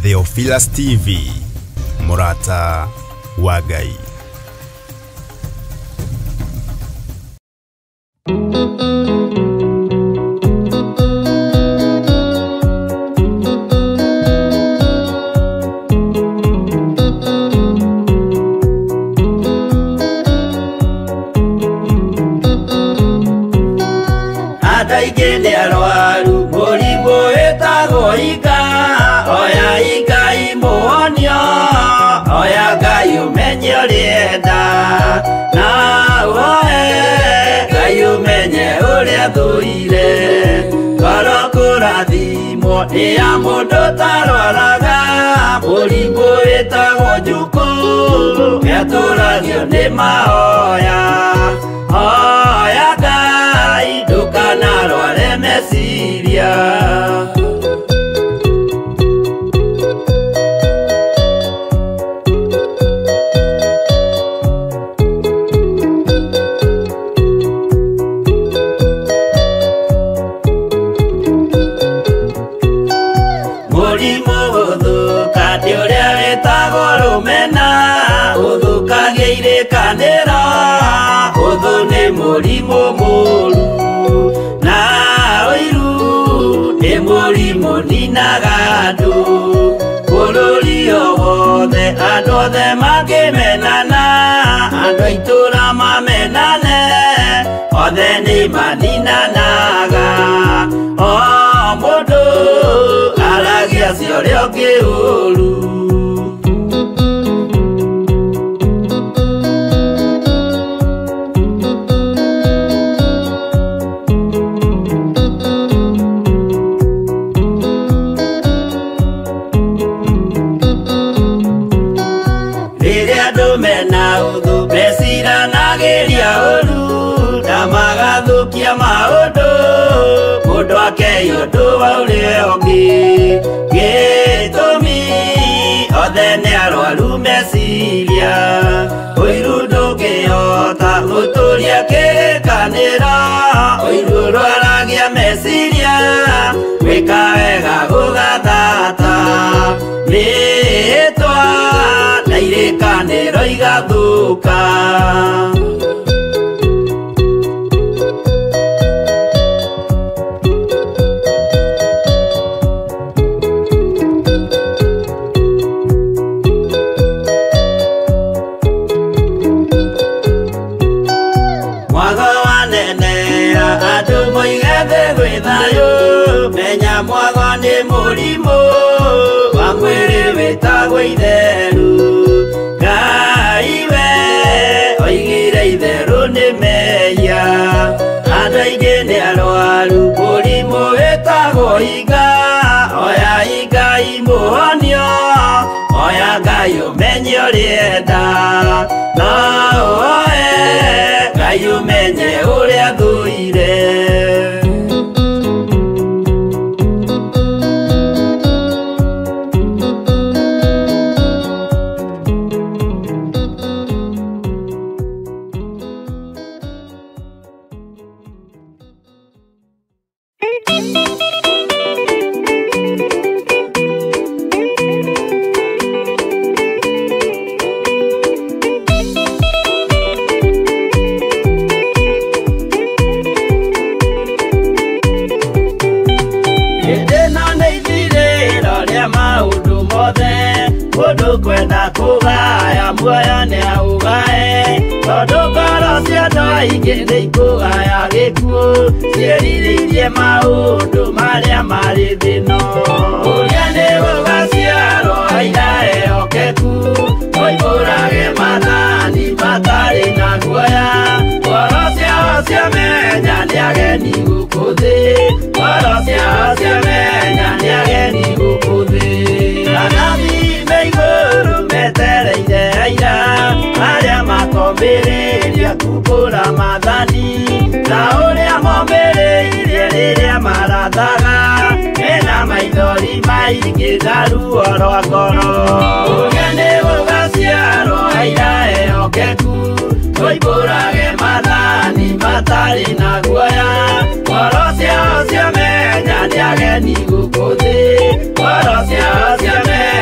Theophilus TV, mũrata wa Ngai. Ya mũndũ tarwaraga mũrimũ wĩtagwo njukũ nĩatũragio nĩ mahoya. Hoya Ngai ndũkanarware meciria. Mũrimũ mũru na ũiru nĩ mũrimũ ninaga andũ bũrũri o wothe andũ othe mangĩmenana andũ a itũũra mamenane othe nĩ maninanaga. O mũndũ aragia cia ũrĩa ũngĩ ũru. Mũndũ akei ũndũ wa ũrĩa ũngĩ gĩtũmi othe nĩ arwaru meciria. Ũiru ndũngĩhota gũtũria kĩrĩkanĩro ũiru ũrwaragia meciria gwĩka wega gũgathata mĩhĩtwa na irĩkanĩro igathũka. Menya mwago nĩ mũrimũ wa mwĩrĩ wĩtagwo itheru. Ngai we oigire itherũ nĩ mehia. Andũ aingĩ nĩ arwaru mũrimũ wĩtagwo iga. Oya Ngai mũhonio, oya Ngai ũmenye ũrĩa enda. No ũhoe Ngai ũmenye ũrĩa thũire. Kwenda kũgaya muoyo nĩ aũgae tondũ ngoro cia andũ aingĩ nĩ ikũgaya gĩkuũ ciĩrirĩirie maũndũ marĩa marĩ thĩ-ĩno. Ũrĩa nĩ gũgaciarwo aira ehokeku moimbũrage maathani matarĩ na guoya. Ngoro ciao ciamenya nĩ ageni gũkũ thĩ, ngoro ciao ciamenya nĩ ageni gũkũ thĩ. Anabii me igũrũ metereire aira arĩa makombĩrĩria kumbũra maathani ta ũrĩa mombĩrĩirie rĩrĩa marathaga mena maithori maingĩ na ruo rwa ngoro. Ũrĩa nĩ gũgaciarwo aira ehokeku moimbũrage maathani matarĩ na guoya. Ngoro ciao ciamenya nĩ ageni gũkũ thĩ, ngoro ciao ciamenya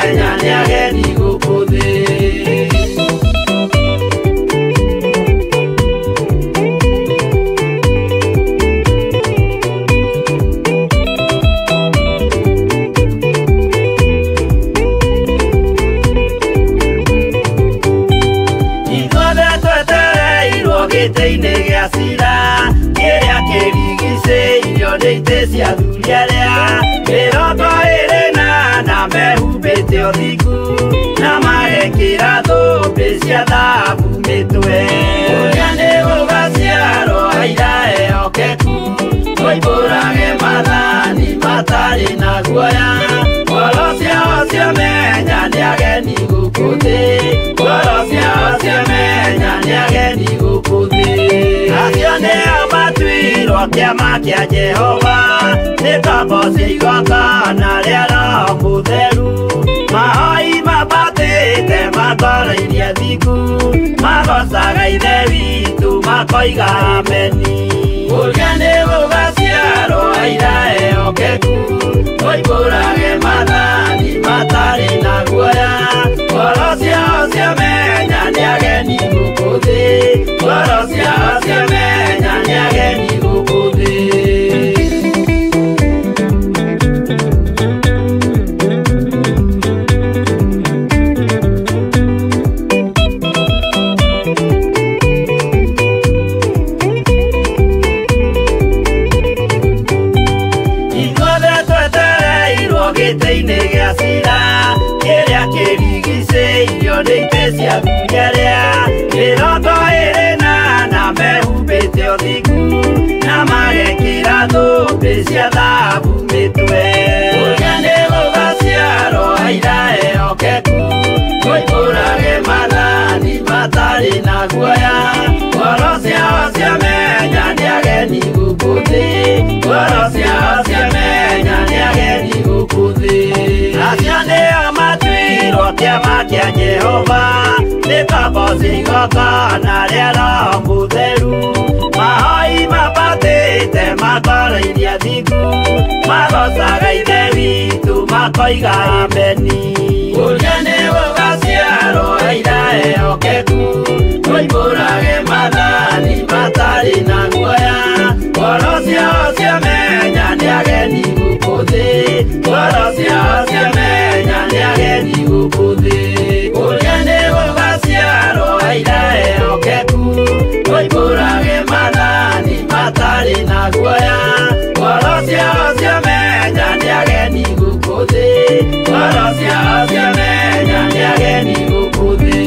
arĩa 24 mehumbĩte ũthingu na magekĩra thũmbĩ cia thahabu mĩtwe. Ũrĩa nĩ gũgaciarwo aira ehokeku, moimbũrage maathani matarĩ na guoya. Ngoro ciao ciamenya nĩ ageni gũkũ thĩ, ngoro ciao ciamenya nĩ ageni gũkũ thĩ. Acio nĩo matuirwo kĩama kĩa Jehova, nĩ ngombo cia igongona rĩa Roho Mũtheru. Mahoi mambatĩte matwarairie thingu, magocaga Ithe witũ makoiga ameni. Ũrĩa nĩ gũgaciarwo aira ehokeku, moimbũrage maathani matarĩ na guoya. Ngoro ciao ciamenya nĩ ageni gũkũ thĩ, ngoro ciao ciamenya nĩ ageni gũkũ thĩ. Ithuothe twetereirwo gĩtĩ-inĩ gĩa cira, kĩrĩa kĩrigicĩirio nĩ itĩ cia athuri arĩa 24 mehumbĩte ũthingu na magekĩra thũmbĩ cia thahabu mĩtwe. Ũrĩa nĩ gũgaciarwo aira ehokeku, moimbũrage maathani matarĩ na guoya. Ngoro ciao ciamenya nĩ ageni gũkũ thĩ, ngoro ciao ciamenya nĩ ageni gũkũ thĩ. Acio nĩo matuirwo kĩama kĩa Jehova, nĩ ngombo cia igongona rĩa Roho Mũtheru. Mahoi mambatĩte matwarairie thingu, magocaga Ithe witũ makoiga ameni. Ũrĩa nĩ gũgaciarwo aira ehokeku, moimbũrage maathani matarĩ na guoya. Ngoro ciao ciamenya nĩ ageni gũkũ thĩ, ngoro ciao ciamenya nĩ ageni gũkũ thĩ. Ũrĩa nĩ gũgaciarwo aira ehokeku, moimbũrage maathani matarĩ na guoya. Ngoro ciao ciamenya nĩ ageni gũkũ thĩ, ngoro ciao ciamenya nĩ ageni gũkũ thĩ.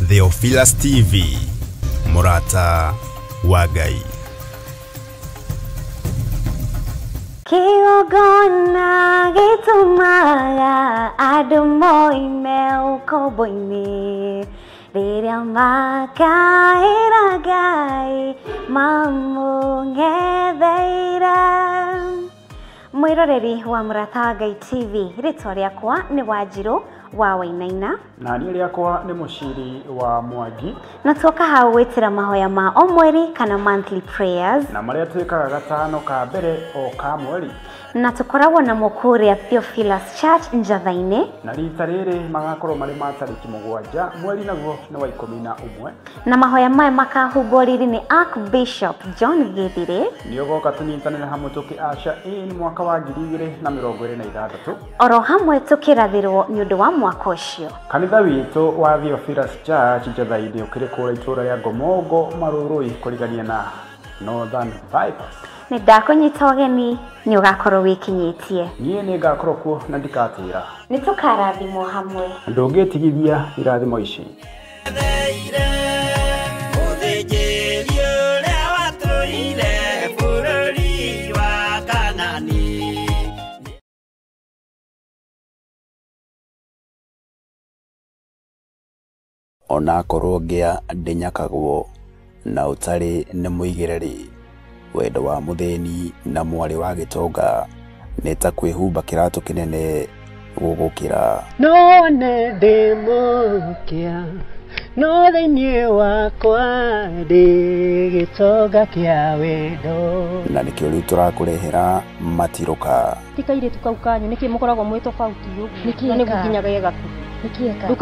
Theophilus TV, Murata wa Ngai. Kĩgongona gĩtũmaga andũ moime ũkombo-inĩ, rĩrĩa makaĩra Ngai mamũng'etheire. Mwĩroreri wa Mũrata wa Ngai TV, rĩtwa rĩakwa nĩ Wanjirũ wa Wainaina, na niĩ rĩakwa nĩ Mũciri wa Mwangi, na tuoka hau gwĩtĩra mahoya ma o mweri kana monthly prayers, na marĩa twĩkaga gatano ka mbere o ka mweri, na tũkoragwo namo kũrĩa Theophilus Church Njatha-inĩ, na rita rĩrĩ magakorwo marĩ ma tarĩki 7 mweri naguo nĩ wa 11, na mahoya maya makahumbwo riri nĩ Archbishop John Githire. Nĩ ũgoka tũnyitanĩre hamwe tũkĩ usher in mwaka wa 2026, oro hamwe tũkĩrathĩrwo nĩ ũndũ wa mwaka ũcio. Kanitha witũ wa Theophilus Church Njatha-inĩ ũkĩrĩ kũrĩa itũũra rĩa Ngomongo Marũrũi kũrigania na Northern Bypass. Nĩ ndakũnyita ũgeni nĩ ũgakorwo wĩkinyĩtie. Niĩ nĩ ngakorwo kuo na ndikatĩra. Nĩ tũkarathimwo hamwe. Ndũngĩtigithia irathimo ici. Onakorwo ngĩa ndĩnyakagwo na ũtarĩ nĩ mũigĩrĩri, wendo wa mũthĩni na mwarĩ wa gĩtonga nĩ ta kwĩhumba kĩratũ kĩnene gũgũkĩra. No nĩ ndĩ mũkĩa, no thĩinĩ wakwa ndĩ gĩtonga kĩa wendo. Na nĩkĩo rĩu tũrakũrehera matirũka. Ti kairĩtu kau kanyu nĩkĩ mũkoragwo mwĩ tofauti ũguo? Na nĩgũkinyaga gĩgaku. Rĩu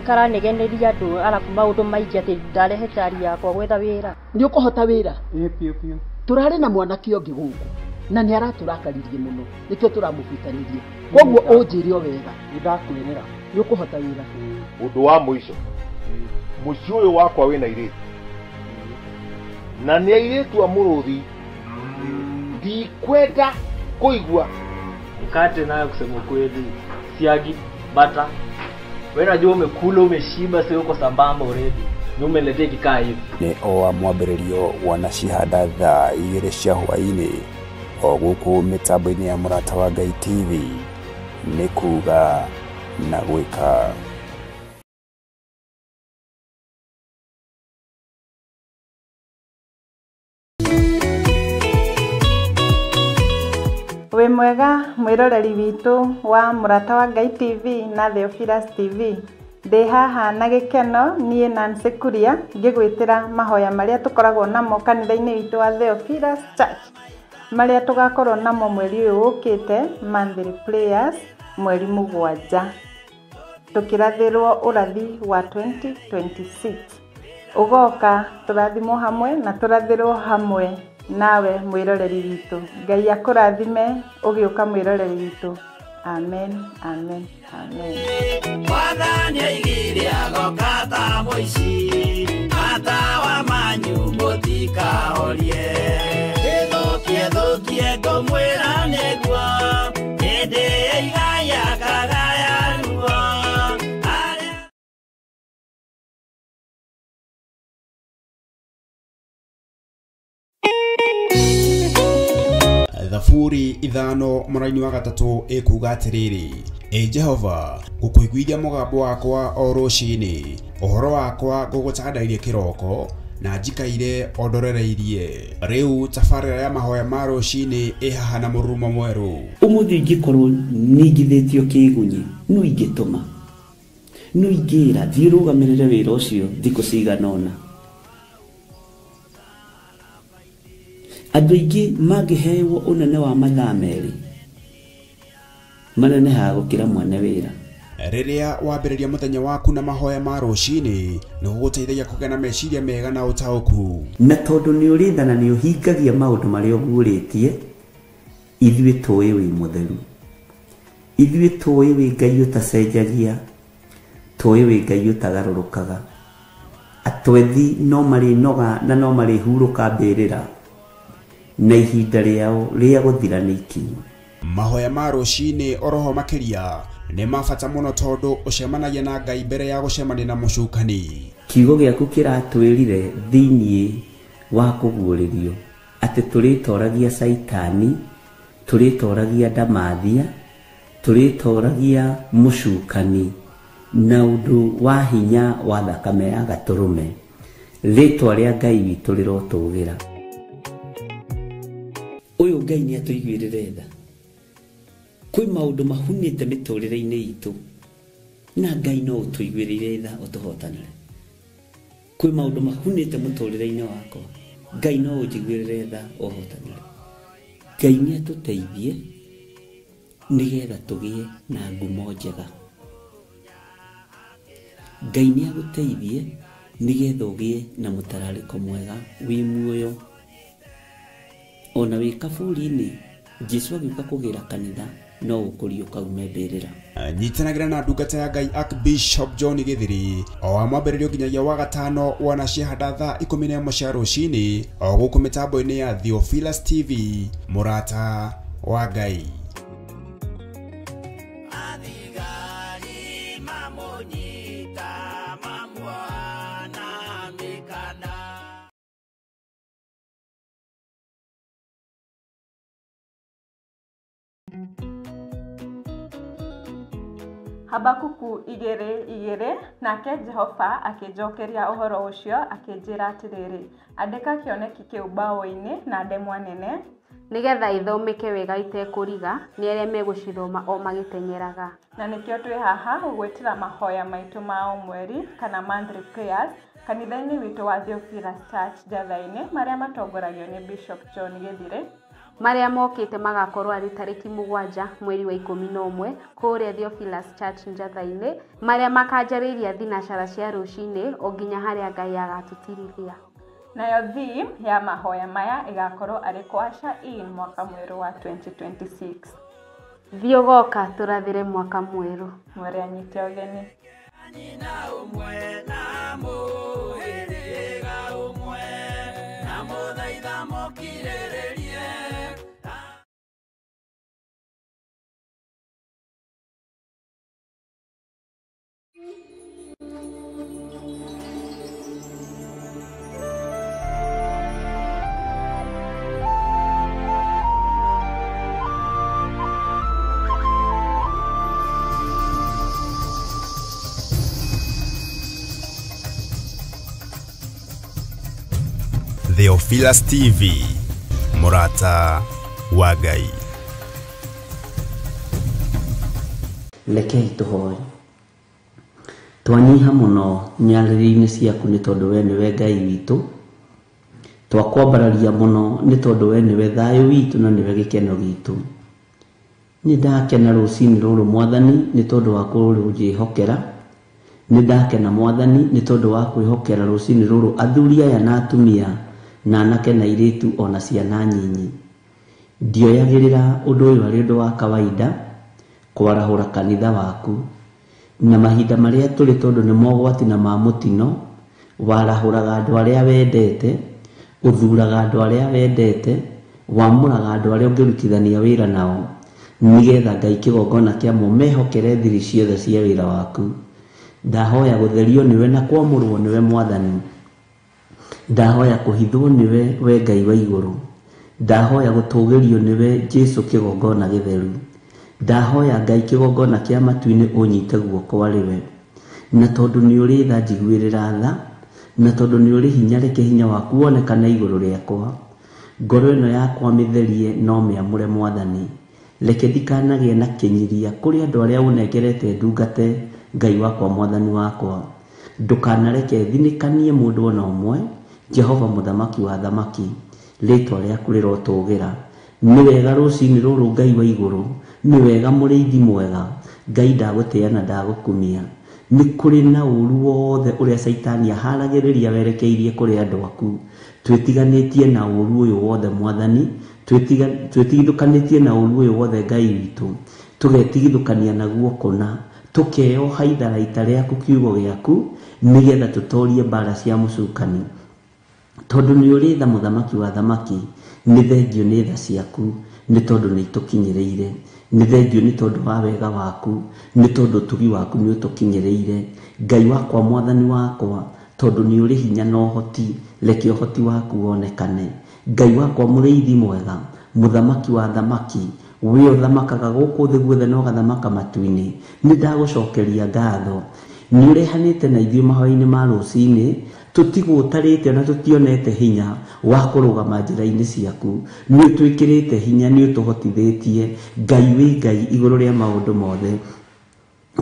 karanegeneria andũ arabu maũndũ maingĩ atĩ ndarehe cari yakwa gwetha wĩra. Nĩ ũkũhota wĩra? Ĩĩ biũ biũ. Tũrarĩ na mwanake ũngĩ gũkũ na nĩ aratũrakaririe mũno nĩkĩo tũramũbutanirie. Koguo ũnjĩre o wega. Nĩ ndakwĩrĩra. Nĩ ũkũhota wĩra. Ũndũ wa mũico, mũciĩ ũyũ wakwa wĩna airĩtu na nĩ airĩtu a mũrũthi, ndikwenda kũigua. Mkate nayo kusema kweli, siagi, bata. Wewe unajua umekula umeshiba, sio uko sambamba already. Ni umeletea kikaa hivi. Nĩ o wa mwambĩrĩrio wanacihanda thaa 2 cia hwaĩ-inĩ o gũkũ mĩtambo-inĩ ya Mũrata wa Ngai TV nĩ kuga na gwĩka. Wĩ mwega mwĩroreri witũ wa Mũrata wa Ngai TV na Theophilus TV. Ndĩ haha na gĩkeno niĩ Nancy Kuria ngĩgwĩtĩra mahoya marĩa tũkoragwo namo kanitha-inĩ witũ wa Theophilus Church, marĩa tũgakorwo namo mweri ũyũ ũkĩte, monthly prayers mweri 7, tũkĩrathĩrwo ũrathi wa 2026. Ũgoka tũrathimwo hamwe na tũrathĩrwo hamwe nawe mwĩroreri witũ. Ngai akũrathime ũgĩũka mwĩroreri witũ. Amen, amen, amen. Mwathani aigire agoka ta mũici, matawa manyu mũtikahorie. Ĩthũkie thũkie ngũmwĩra nĩguo, hĩndĩ ĩigaya kagaya ruo. Thaburi 5 mũraini wa 3 ĩkuga atĩrĩrĩ, Ĩ Jehova, ngũkũiguithia mũgambo wakwa o rũcinĩ, ũhoro wakwa ngũgũtandairie kĩroko na njikaire o ndorereirie. Rĩu tabarĩra ya mahoya ma rũcinĩ ĩ haha na mũrurumo mwerũ. Ũmũthĩ ingĩkorwo ningithĩtio kĩgunyi, no ingĩtũma, no ingĩra thiĩ rũgamĩrĩre wĩra ũcio thikũ cigana ũna. Andũ aingĩ mangĩhewo ũnene wa mathaa 2 manenehaga gũkĩra mwene wĩra. Rĩrĩa wambĩrĩria mũthenya waku na mahoya ma rũcinĩ nĩ gũgũteithagia kũgĩa na meciria mega na ũtaũku. Na tondũ nĩ ũrĩ tha na nĩ ũhingagia maũndũ marĩa ũguũrĩtie, ithuĩ tũĩ wĩ mũtheru, ithuĩ tũĩ wĩ Ngai ũtacenjagia, tũĩ wĩ Ngai ũtagarũrũkaga. Atwethi no marĩnoga na no marĩhurũka mbĩrĩra, na ihinda rĩao rĩa gũthira nĩ ikinyu. Mahoya ma rũcinĩ oroho makĩria nĩ ma bata mũno tondũ ũcemanagia na Ngai mbere ya gũcemania na mũcukani. Kiugo gĩaku kĩratwĩrire thĩinĩ wa kũguũrĩrio atĩ tũrĩtoragia Caitani, tũrĩtoragia ndamathia, tũrĩtoragia mũcukani na ũndũ wa hinya wa thakame ya gatũrũme. Rĩtwa rĩa Ngai witũ rĩrotũgĩra. Ũyũ Ngai nĩ atũiguĩrĩre tha. Kwĩ maũndũ mahunĩte mĩtũrĩre-inĩ itũ na Ngai no ũtũiguĩrĩre tha ũtũhotanĩre. Kwĩ maũndũ mahunĩte mũtũrĩre-inĩ wakwa, Ngai no ũnjiguĩrĩre tha ũhotanĩre. Ngai nĩ atũteithie nĩgetha tũgĩe na ngumo njega. Ngai nĩ agũteithie nĩgetha ũgĩe na mũtararĩko mwega wĩ muoyo. Ona wĩ kaburi-inĩ, Jesũ agĩũka kũgĩra kanitha No gũkũriũka ume mbĩrĩra. Nyitanagĩra na ndungata ya Ngai Archbishop John Githiri o wa mwambĩrĩrio nginyagia wa gatano wana ciahanda thaa 11 cia rũcinĩ o gũkũ mĩtambo-inĩ ya Theophilus TV, mũrata wa Ngai. Habakuku 2:2. Nake Jehova akĩnjokeria ũhoro ũcio akĩnjĩra atĩrĩrĩ, andĩka kĩoneki kĩu mbaũ-inĩ na ndemwa nene, nĩgetha ithomeke wega itekũriga nĩ arĩa megũcithoma o magĩteng'eraga. Na nĩkĩo twĩ haha gũgwĩtĩra mahoya maitũ ma o mweri kana monthly prayers kanitha-inĩ witũ wa Theophilus Church Njatha-inĩ, marĩa matongoragio nĩ Bishop John Githiri. Marĩa mokĩte magakorwo arĩ tarĩki 7 mweri wa 11 kũrĩa Theophilus Church Njatha-inĩ, marĩa makanjarĩria thinacara cia rũcinĩ o nginya harĩa Ngai agatũtirithia. Nayo theme ya mahoya maya ĩgakorwo arĩ Kwasha in mwaka mwerũ wa 2026. Thiĩ ũgoka tũrathĩre mwaka mwerũ. Mwere anyite ũgeni. Theophilus TV, mũrata wa Ngai. Rekei tũhoe. Twanyiha mũno nyarĩrĩ-inĩ ciaku nĩ tondũ we nĩwe Ngai witũ. Twakwambararia mũno nĩ tondũ we nĩwe thayũ witũ na nĩwe gĩkeno gitũ. Nĩ ndakena rũcinĩ rũrũ Mwathani nĩ tondũ wa kũnjĩhokera. Nĩ ndakena Mwathani nĩ tondũ wa kwĩhokera rũcinĩ rũrũ athuri aya na atumia na anake na airĩtu ona ciana nyinyi. Ndioyagĩrĩra ũndũ ũyũ arĩ ũndũ wa kawaida kwarahũra kanitha waku na mahinda marĩa tũrĩ tondũ nĩ mogwati na ma mũtino. Warahũraga andũ arĩa wendete, ũthuraga andũ arĩa wendete, wamũraga andũ arĩa ũngĩrutithania wĩra nao nĩgetha Ngai kĩgongona kĩamo mehokere thiri ciothe cia wĩra waku. Ndahoya gũtherio nĩwe na kwamũrwo nĩwe Mwathani. Ndahoya kũhithwo nĩwe we Ngai wa igũrũ. Ndahoya gũtũgĩrio nĩwe Jesu kĩgongona gĩtheru. Ndahoya Ngai kĩgongona kĩa matu-inĩ ũnyite guoko arĩ we. Na tondũ nĩ ũrĩ tha njiguĩrĩra tha, na tondũ nĩ ũrĩ hinya reke hinya waku wonekane igũrũ rĩakwa. Ngoro ĩno yakwa mĩtherie no mĩamũre Mwathani. Reke ndikanagĩe na kĩnyiria kũrĩ andũ arĩa ũnengerete ndungate Ngai wakwa Mwathani wakwa. Ndũkanareke thinĩkanie mũndũ ona ũmwe. Jehova mũthamaki wa thamaki, rĩtwa rĩaku rĩrotũgĩra. Nĩ wega rũcinĩ rũrũ Ngai wa igũrũ, nĩ wega mũrĩithi mwega. Ngai ndagũtĩa na ndagũkumia. Nĩ kũrĩ na ũru wothe ũrĩa Caitani aharagĩrĩria werekeirie kũrĩ andũ aku. Twĩtiganĩtie na ũru ũyũ wothe Mwathani, twĩtigithũkanĩtie na ũru ũyũ wothe Ngai witũ. Tũgetigithũkania naguo kũna, tũkeoha itharaita rĩaku kiugo gĩaku nĩgetha tũtorie mbara cia mũcukani. Tondũ nĩ ũrĩ tha mũthamaki wa thamaki, nĩ thengio nĩ tha ciaku, nĩ tondũ nĩ itũkinyĩrĩire. Nĩ thengio nĩ tondũ wa wega waku, nĩ tondũ ũtugi waku nĩ ũtũkinyĩrĩire. Ngai wakwa Mwathani wakwa, tondũ nĩ ũrĩ hinya na ũhoti, reke ũhoti waku wonekane. Ngai wakwa mũrĩithi mwega, mũthamaki wa thamaki, we ũthamakaga gũkũ thĩ guothe na ũgathamaka matu-inĩ, nĩ ndagũcokeria ngatho. Nĩ ũrehanĩte na ithuĩ mahoya-inĩ ma rũcinĩ, tũtigũtarĩte na tũtionete hinya wa kũrũgama njĩra-inĩ ciaku. Nĩ ũtwĩkĩrĩte hinya, nĩ ũtũhotithĩtie. Ngai wĩ Ngai igũrũ rĩa maũndũ mothe.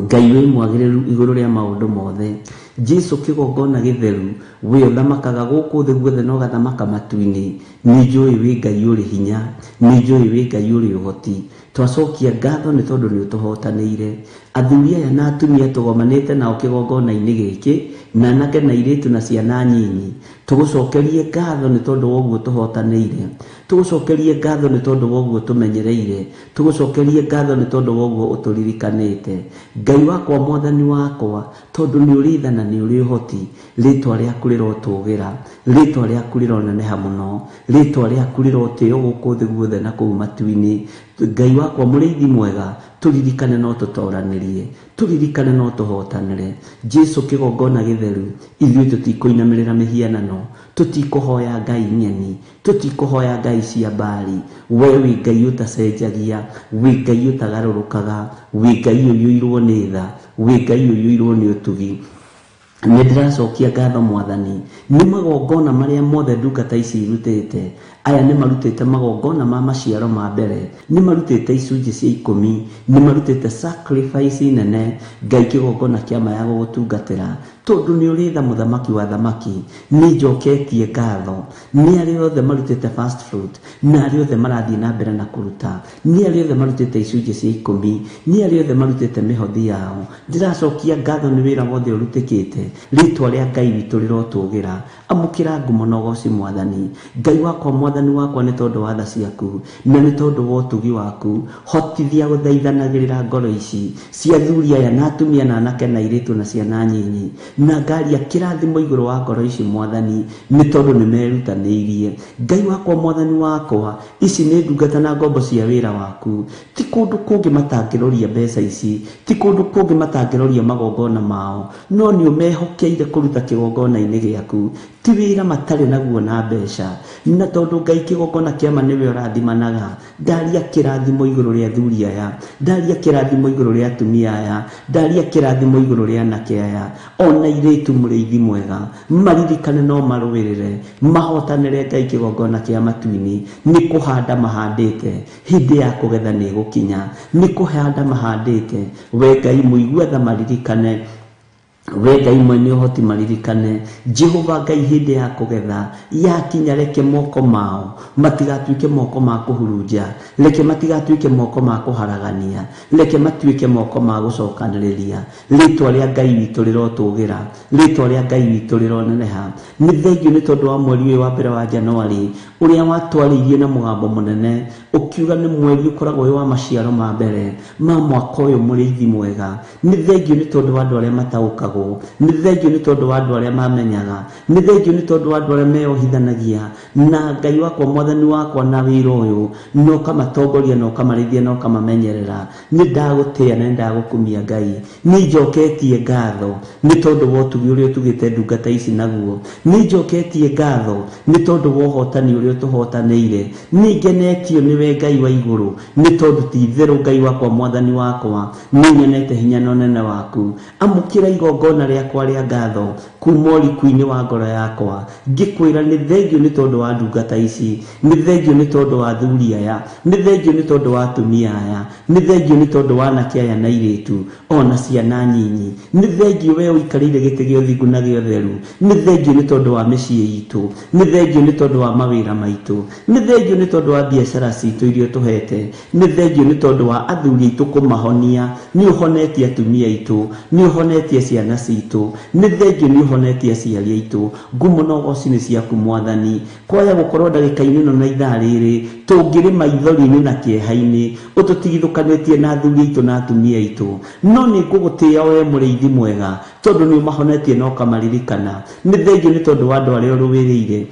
Ngai wĩ mwagĩrĩru igũrũ rĩa maũndũ mothe. Jesu kĩgongona gĩtheru, we ũthamakaga gũkũ thĩ guothe na ũgathamaka matu-inĩ. Nĩ njũĩ wĩ Ngai ũrĩ hinya, nĩ njũĩ wĩ Ngai ũrĩ ũhoti. Twacokia ngatho nĩ tondũ nĩ ũtũhotanĩire. Athuri aya na atumia tũgomanĩte nao kĩgongona-inĩ gĩkĩ, na anake na airĩtu na ciana nyinyi, tũgũcokerie ngatho nĩ tondũ wa ũguo tũhotanĩire, tũgũcokerie ngatho nĩ tondũ wa ũguo tũmenyereire, tũgũcokerie ngatho nĩ tondũ wa ũguo ũtũririkanĩte. Ngai wakwa, mwathani wakwa, tondũ nĩ ũrĩ tha na nĩ ũrĩ ũhoti, rĩtwa rĩaku rĩrotũgĩra, rĩtwa rĩaku rĩroneneha mũno, rĩtwa rĩaku rĩrotĩo gũkũ thĩ guothe na kũu matu-inĩ. Ngai wakwa mũrĩithi mwega, tũririkane no tũtoranĩrie, tũririkane no tũhotanĩre. Jesu kĩgongona gĩtheru, ithuĩ tũtikũinamĩrĩra mĩhianano, tũtikũhoya ngai ng'eni, tũtikũhoya ngai cia Baali. We wĩ Ngai ũtacenjagia, wĩ Ngai ũtagarũrũkaga, wĩ Ngai ũiyũirwo nĩ tha, wĩ Ngai ũiyũirwo nĩ ũtugi. Nĩ ndĩracokia ngatho mwathani nĩ magongona marĩa mothe ndungata ici irutĩte. Aya nĩ marutĩte magongona ma maciaro ma mbere, nĩ marutĩte icunjĩ cia 10, nĩ marutĩte sacrifice nene Ngai kĩgongona kĩa ma ya gũgũtungatĩra, tondũ nĩ ũrĩ tha mũthamaki wa thamaki. Nĩ njoketie ngatho nĩ arĩa othe marutĩte first fruit, na arĩa othe marathiĩ na mbere na kũruta, nĩ arĩa othe marutĩte icunjĩ cia 10, nĩ arĩa othe marutĩte mĩhothi yao. Ndĩracokia ngatho nĩ wĩra wothe ũrutĩkĩte. Rĩtwa rĩa Ngai witũ rĩrotũgĩra. Amũkĩra ngumo na ũgoci mwathani. Ngai wakwa, mwathani wakwa, nĩ tondũ wa tha ciaku na nĩ tondũ wa ũtugi waku, hotithia gũthaithanagĩrĩra ngoro ici cia athuri aya na atumia na anake na airĩtu na ciana nyinyi, na ngaria kĩrathimo igũrũ wa ngoro ici mwathani, nĩ tondũ nĩ merutanĩirie. Ngai wakwa, mwathani wakwa, ici nĩ ndungata na ngombo cia wĩra waku. Ti kũndũ kũngĩ matangĩroria mbeca ici, ti kũndũ kũngĩ matangĩroria magongona mao, no nĩ ũmehokeire kũruta kĩgongona-inĩ gĩaku. Ti wĩra matarĩ naguo na mbeca, na tondũ Ngai kĩgongona kĩa ma nĩwe ũrathimanaga, ndaria kĩrathimo igũrũ rĩa athuri aya, ndaria kĩrathimo igũrũ rĩa atumia aya, ndaria kĩrathimo igũrũ rĩa anake aya ona airĩtu. Mũrĩithi mwega, maririkane no marũĩrĩre, mahotanĩre Ngai kĩgongona kĩa matu-inĩ. Nĩ kũhanda mahandĩte, hĩndĩ ya kũgetha nĩ ĩgũkinya. Nĩ kũhanda mahandĩte, we Ngai mũigua tha maririkane, we Ngai mwene ũhoti maririkane. Jehova Ngai, hĩndĩ ya kũgetha yakinya, reke moko mao matigatuĩke moko ma kũhurunja, reke matigatuĩke moko ma kũharagania, reke matuĩke moko ma gũcokanĩrĩria. Rĩtwa rĩa Ngai witũ rĩrotũgĩra, rĩtwa rĩa Ngai witũ rĩroneneha. Nĩ thengio nĩ tondũ wa mweri ũyũ wa mbere wa Januari, ũrĩa watwarĩirie na mũgambo mũnene ũkiuga nĩ mweri ũkoragwo wĩ wa maciaro ma mbere ma mwaka ũyũ. Mũrĩithi mwega, nĩ thengio nĩ tondũ wa andũ arĩa mataũkagwo, nĩ thengio nĩ tondũ wa andũ arĩa mamenyaga, nĩ thengio nĩ tondũ wa andũ arĩa meyohithanagia na Ngai wakwa, mwathani wakwa, na wĩra ũyũ, na ũkamatongoria na ũkamarĩithia na ũkamamenyerera. Nĩ ndagũtĩĩa na nĩ ndagũkumia Ngai. Nĩ njoketie ngatho nĩ tondũ wa ũtugi ũrĩa ũtugĩte ndungata ici naguo. Nĩ njoketie ngatho nĩ tondũ wa ũhotani ũrĩa ũtũhotanĩire. Nĩ ngenetio nĩwe Ngai wa igũrũ, nĩ tondũ ti itherũ Ngai wakwa, mwathani wakwa, nĩ nyonete hinya na ũnene waku. Amũkĩra igongona rĩakwa rĩa ngatho kuma ũriku-inĩ wa ngoro yakwa, ngĩkwĩra nĩ thengio nĩ tondũ wa ndungata ici, nĩ thengio nĩ tondũ wa athuri aya, nĩ thengio nĩ tondũ wa atumia aya, nĩ thengio nĩ tondũ wa anake aya na airĩtu ona ciana nyinyi. Nĩ thengio we ũikarĩire gĩtĩ gĩa ũthingu na gĩa ũtheru. Nĩ thengio nĩ tondũ wa mĩciĩ itũ, nĩ thengio nĩ tondũ wa mawĩra maitũ, nĩ thengio nĩ tondũ wa biacara citũ iria ũtũhete, nĩ thengio nĩ tondũ wa athuri aitũ kũmahonia. Nĩ ũhonetie atumia aitũ, nĩ ũhonetie ciana citũ, nĩ thengio nĩ ũhonetie aciari aitũ. Ngumo na ũgoci nĩ ciaku mwathani. Kwaya gũkorwo ndagĩka-inĩ ĩno na ithaa rĩrĩ tũngĩrĩ maithori-inĩ na kĩeha-inĩ, ũtũtigithũkanĩtie na athuri aitũ na atumia aitũ, no nĩ ngũgũtĩĩa we mũrĩithi mwega, tondũ nĩ ũmahonetie na ũkamaririkana. Nĩ thengio nĩ tondũ wa andũ arĩa ũrũĩrĩire,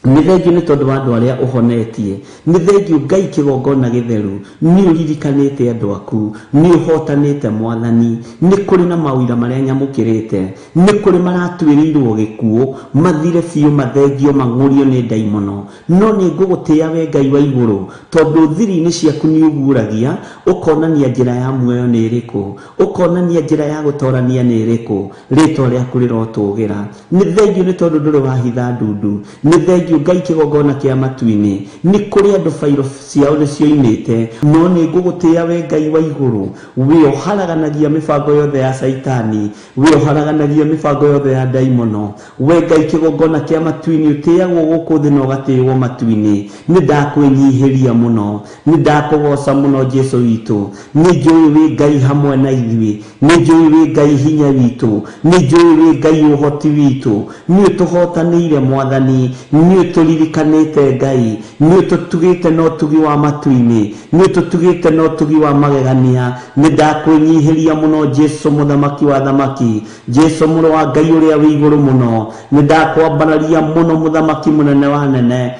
nĩ thengio nĩ tondũ wa andũ arĩa ũhonetie, nĩ thengio Ngai kĩgongona gĩtheru, nĩ ũririkanĩte andũ aku, nĩ ũhotanĩte mwathani. Nĩ kũrĩ na mawĩra marĩa nyamũkĩrĩte, nĩ kũrĩ maratuĩrĩirwo gĩkuũ, mathire biũ, mathengio, mang'ũrio nĩ ndaimono, no nĩ ngũgũtĩĩa we Ngai wa igũrũ, tondũ thiri-inĩ ciaku nĩ ũguũragia, ũkonania njĩra ya muoyo nĩ ĩrĩkũ, ũkonania njĩra ya gũtorania nĩ ĩrĩkũ. Rĩtwa rĩaku rĩrotũgĩra. Nĩ thengio nĩ tondũ ndũrĩ wahitha ndundu, nĩ thengio Thengiũ Ngai kĩgongona kĩa matu-inĩ. Nĩ kũrĩ andũ bairo ciao nĩ cioimĩte, no nĩ ngũgũtĩĩa we Ngai wa igũrũ. Wĩ ũharaganagia mĩbango yothe ya Caitani, wĩ ũharaganagia mĩbango yothe ya ndaimono. We Ngai kĩgongona kĩa matu-inĩ, ũtĩagwo gũkũ thĩ na ũgatĩĩwo matu-inĩ. Nĩ ndakwĩnyihĩria mũno, nĩ ndakũgoca mũno Jesu witũ. Nĩ njũĩ wĩ Ngai hamwe na ithuĩ, nĩ njũĩ wĩ Ngai hinya witũ, nĩ njũĩ wĩ Ngai ũhoti witũ. Nĩ ũtũhotanĩire Mwathani, nĩ ũtũririkanĩte Ngai, nĩ ũtũtugĩte na ũtugi wa matu-inĩ, nĩ ũtũtugĩte na ũtugi wa magegania. Nĩ ndakwĩnyihĩria mũno Jesu mũthamaki wa thamaki, Jesu mũrũ wa Ngai ũrĩa wĩ igũrũ mũno. Nĩ ndakwambararia mũno mũthamaki mũnene wa nene,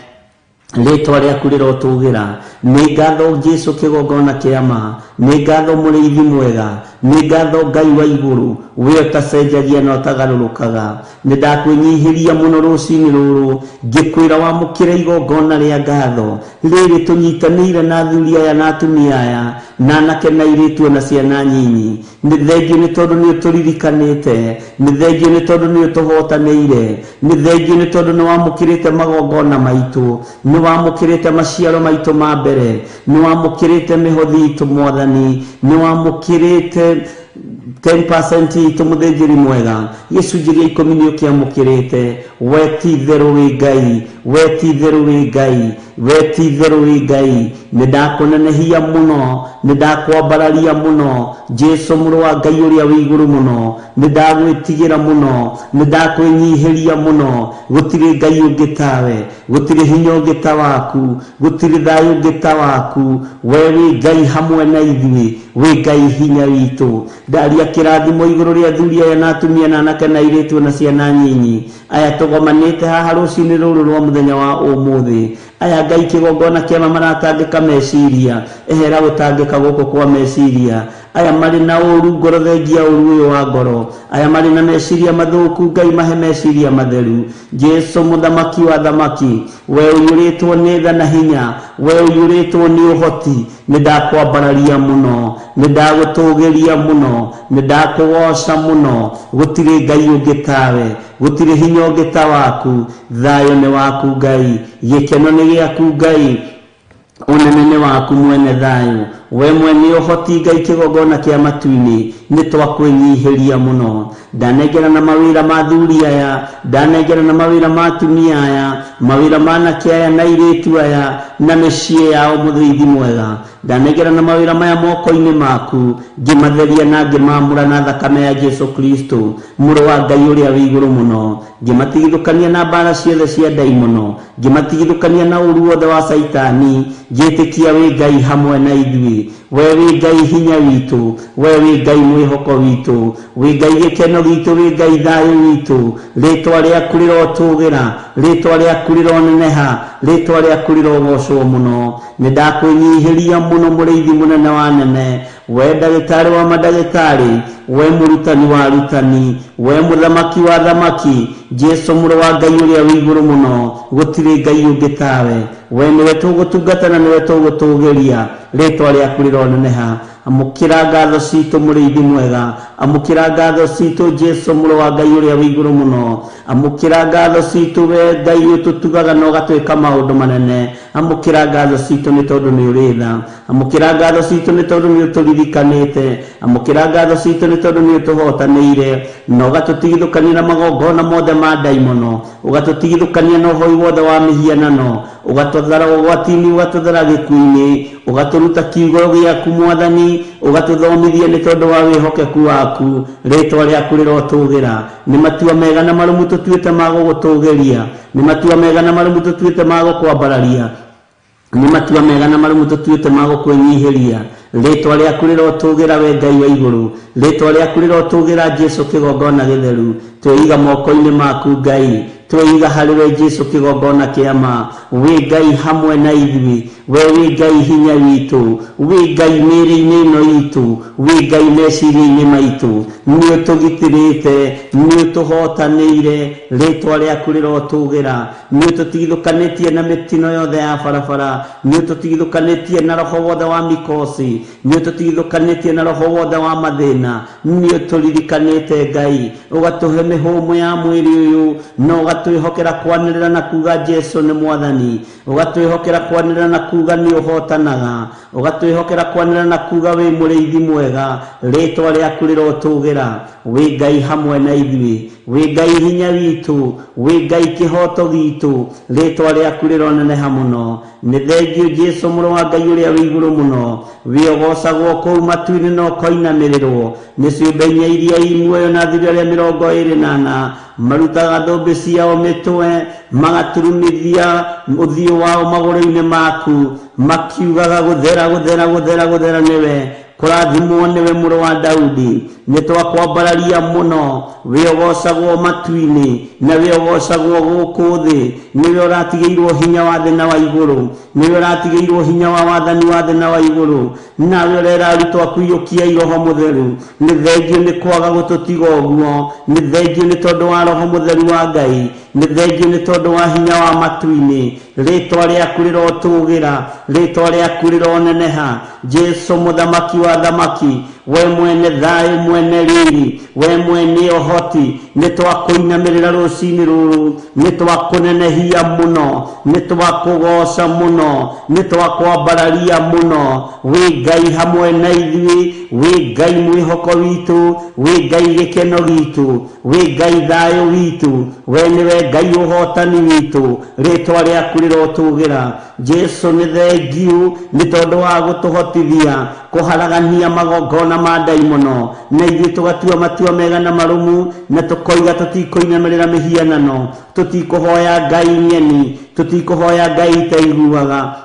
rĩtwa rĩaku rĩrotũgĩra. Nĩ ngatho Jesu kĩgongona kĩa ma, nĩ ngatho mũrĩithi mwega, nĩ ngatho Ngai wa igũrũ, we ũtacenjagia na ũtagarũrũkaga. Nĩ ndakwĩnyihĩria mũno rũcinĩ rũrũ, ngĩkwĩra wamũkĩre igongona rĩa ngatho rĩrĩ tũnyitanĩire na athuri aya na atumia aya, na anake na airĩtu na ciana nyinyi. Nĩ thengiũ nĩ tondũ nĩ ũtũririkanĩte, nĩ thengiũ nĩ tondũ nĩ ũtũhotanĩire, nĩ thengiũ nĩ tondũ nĩ wamũkĩrĩte magongona maitũ, nĩ wamũkĩrĩte maciaro maitũ ma mbere, nĩ wamũkĩrĩte mĩhothi itũ Mwathani, nĩ wamũkĩrĩte 10% itũ mũthĩnjĩri mwega, gĩcunjĩ gĩa 10 nĩ ũkĩamũkĩrĩte. We ti itherũ wĩ Ngai, we ti itherũ wĩ Ngai, we ti itherũ wĩ Ngai. Nĩ ndakũnenehia mũno, nĩ ndakwambararia mũno Jesu mũrũ wa Ngai ũrĩa wĩ igũrũ mũno. Nĩ ndagwĩtigĩra mũno, nĩ ndakwĩnyihĩria mũno. Gũtirĩ Ngai ũngĩ tawe, gũtirĩ hinya ũngĩ ta waku, gũtirĩ thayũ ũngĩ ta waku. We wĩ Ngai hamwe na ithuĩ, wĩ Ngai hinya witũ. Ndaria kĩrathimo igũrũ rĩa athuri aya na atumia na anake na airĩtu na ciana nyinyi aya tũgomanĩte haha rũcinĩ rũrũ rwa mũthenya wa ũmũthĩ. Aya Ngai kĩgongona kĩama maratangĩka meciria, ehera gũtangĩka gũkũ kwa meciria. Aya marĩ na ũru ngoro, thengia ũru ũyũ wa ngoro. Aya marĩ na meciria mathũku, Ngai mahe meciria matheru. Jesu mũthamaki wa thamaki, we ũiyũrĩtwo nĩ tha na hinya, we ũiyũrĩtwo nĩ ũhoti, nĩ ndakwambararia mũno, nĩ ndagũtũgĩria mũno, nĩ ndakũgoca mũno. Gũtirĩ Ngai ũngĩ tawe, gũtirĩ hinya ũngĩ ta waku. Thayũ nĩ waku Ngai, gĩkeno nĩ gĩaku Ngai, ũnene nĩ waku mwene thayũ. We mwene ũhoti Ngai kĩgongona kĩa matu-inĩ, nĩ twakwĩnyihĩria mũno. Ndanengera na mawĩra ma athuri aya, ndanengera na mawĩra ma atumia aya, mawĩra ma anake aya na airĩtu aya, na mĩciĩ yao mũthĩithi mwega. Ndanengera na mawĩra maya moko-inĩ maku, ngĩmatheria na ngĩmamũra na thakame ya Jesu Kristo mũrũ wa Ngai ũrĩa wĩ igũrũ mũno. Ngĩmatigithũkania na mbara ciothe cia ndaimono, ngĩmatigithũkania na ũru wothe wa Caitani. Ngĩtĩkia wĩ Ngai hamwe na ithuĩ, we wĩ Ngai hinya witũ, we wĩ Ngai mwĩhoko witũ, wĩ Ngai gĩkeno gitũ, wĩ Ngai thayũ witũ. Rĩtwa rĩaku rĩrotũgĩra, rĩtwa rĩaku rĩroneneha, rĩtwa rĩaku rĩrogocwo mũno. Nĩ ndakwĩnyihĩria mũno mũrĩithi mũnene wa nene, we ndagĩtarĩ wa mandagĩtarĩ, we mũrutani wa arutani, we mũthamaki wa thamaki, Jesu mũrũ wa Ngai ũrĩa wĩ igũrũ mũno. Gũtirĩ Ngai ũngĩ tawe, we nĩwe tũgũtungata na nĩwe tũgũtũgĩria. Rĩtwa rĩaku rĩroneneha. Amũkĩra ngatho citũ mũrĩithi mwega, amũkĩra ngatho citũ Jesu mũrũ wa Ngai ũrĩa wĩ igũrũ mũno. Amũkĩra ngatho citũ we Ngai ũtũtugaga na ũgatwĩka maũndũ manene. Amũkĩra ngatho citũ nĩ tondũ nĩ ũrĩ tha. Amũkĩra ngatho citũ nĩ tondũ nĩ ũtũririkanĩte. Amũkĩra ngatho citũ nĩ tondũ nĩ ũtũhotanĩire na ũgatũtigithũkania na magongona mothe ma ndaimono, ũgatũtigithũkania na ũhoi wothe wa mĩhianano, ũgatũthara ũgwati-inĩ, ũgatũthara gĩkuũ-inĩ, ũgatũruta kiugo gĩaku Mwathani, ũgatũthomithia nĩ tondũ wa wĩhokeku waku. Rĩtwa rĩaku rĩrotũgĩra. Nĩ matua mega na marũmu tũtuĩte ma gũgũtũgĩria, nĩ matua mega na marũmu tũtuĩte ma gũkwambararia, nĩ matua mega na marũmu tũtuĩte ma gũkwĩnyihĩria. Rĩtwa rĩaku rĩrotũgĩra we Ngai wa igũrũ, rĩtwa rĩaku rĩrotũgĩra Jesu kĩgongona gĩtheru. Twĩiga moko-inĩ maku Ngai, twĩiga harĩ we Jesu kĩgongona kĩa ma. Wĩ Ngai hamwe na ithuĩ, we wĩ Ngai hinya witũ, wĩ Ngai mĩĩrĩ-inĩ ĩno itũ, wĩ Ngai meciria-inĩ maitũ. Nĩ ũtũgitĩrĩte, nĩ ũtũhotanĩire, rĩtwa rĩaku rĩrotũgĩra. Nĩ ũtũtigithũkanĩtie na mĩtino yothe ya barabara, nĩ ũtũtigithũkanĩtie na roho wothe wa mikosi, nĩ ũtũtigithũkanĩtie na roho wothe wa mathĩna. Nĩ ũtũririkanĩte Ngai, ũgatũhe mĩhũmũ ya mwĩrĩ ũyũ na Ũgatwĩhokera kwanĩrĩra na kuga Jesu nĩ mwathani. Ũgatwĩhokera kwanĩrĩra na kuga nĩ ũhotanaga. Ũgatwĩhokera kwanĩrĩra na kuga wĩ mũrĩithi mwega. Rĩtwa rĩaku rĩrotũgĩra. Wĩ Ngai hamwe na ithuĩ, wĩ Ngai hinya witũ, wĩ Ngai kĩhoto gitũ. Rĩtwa rĩaku rĩroneneha mũno. Nĩ thengio Jesu mũrũ wa Ngai ũrĩa wĩ igũrũ mũno, wĩ ũgocagwo kũu matu-inĩ na ũkoinamĩrĩrwo nĩ ciũmbe inya iria i muoyo na athuri arĩa 24 marutaga thũmbĩ ciao mĩtwe, magaturumithia ũthiũ wao magũrũ-inĩ maku, makiugaga gũthera gũthera gũthera gũthera nĩwe. Kũrathimwo nĩwe mũrũ wa Daudi. Nĩ twakwambararia mũno, wĩ ũgocagwo matu-inĩ na wĩ ũgocagwo gũkũ thĩ. Nĩwe ũratigĩirwo hinya wa thĩ na wa igũrũ, nĩwe ũratigĩirwo hinya wa wathani wa thĩ na wa igũrũ. Nawe ũrera arutwo aku iyũkiai Roho Mũtheru. Nĩ thengio nĩ kwaga gũtũtiga ũguo, nĩ thengio nĩ tondũ wa Roho Mũtheru wa Ngai, nĩ thengio nĩ tondũ wa hinya wa matu-inĩ. Rĩtwa rĩaku rĩrotũgĩra, rĩtwa rĩaku rĩroneneha. Jesu mũthamaki wa thamaki, we mwene thayũ, mwene riri, we mwene ũhoti, nĩ twakũinamĩrĩra rũcinĩ rũrũ, nĩ twakũnenehia mũno, nĩ twakũgoca mũno, nĩ twakwambararia mũno. Wĩ Ngai hamwe na ithuĩ, wĩ Ngai mwĩhoko witũ, wĩ Ngai gĩkeno gitũ, wĩ Ngai thayũ witũ, we nĩwe Ngai ũhotani witũ. Rĩtwa rĩaku rĩrotũgĩra. Jesu nĩ thengiũ nĩ tondũ wa gũtũhotithia kũharagania magongona ma ndaimono, na ithuĩ tũgatua matua mega na marũmu, na tũkoiga tũtikũinamĩrĩra mĩhianano, tũtikũhoya ngai ng'eni, tũtikũhoya ngai itaiguaga,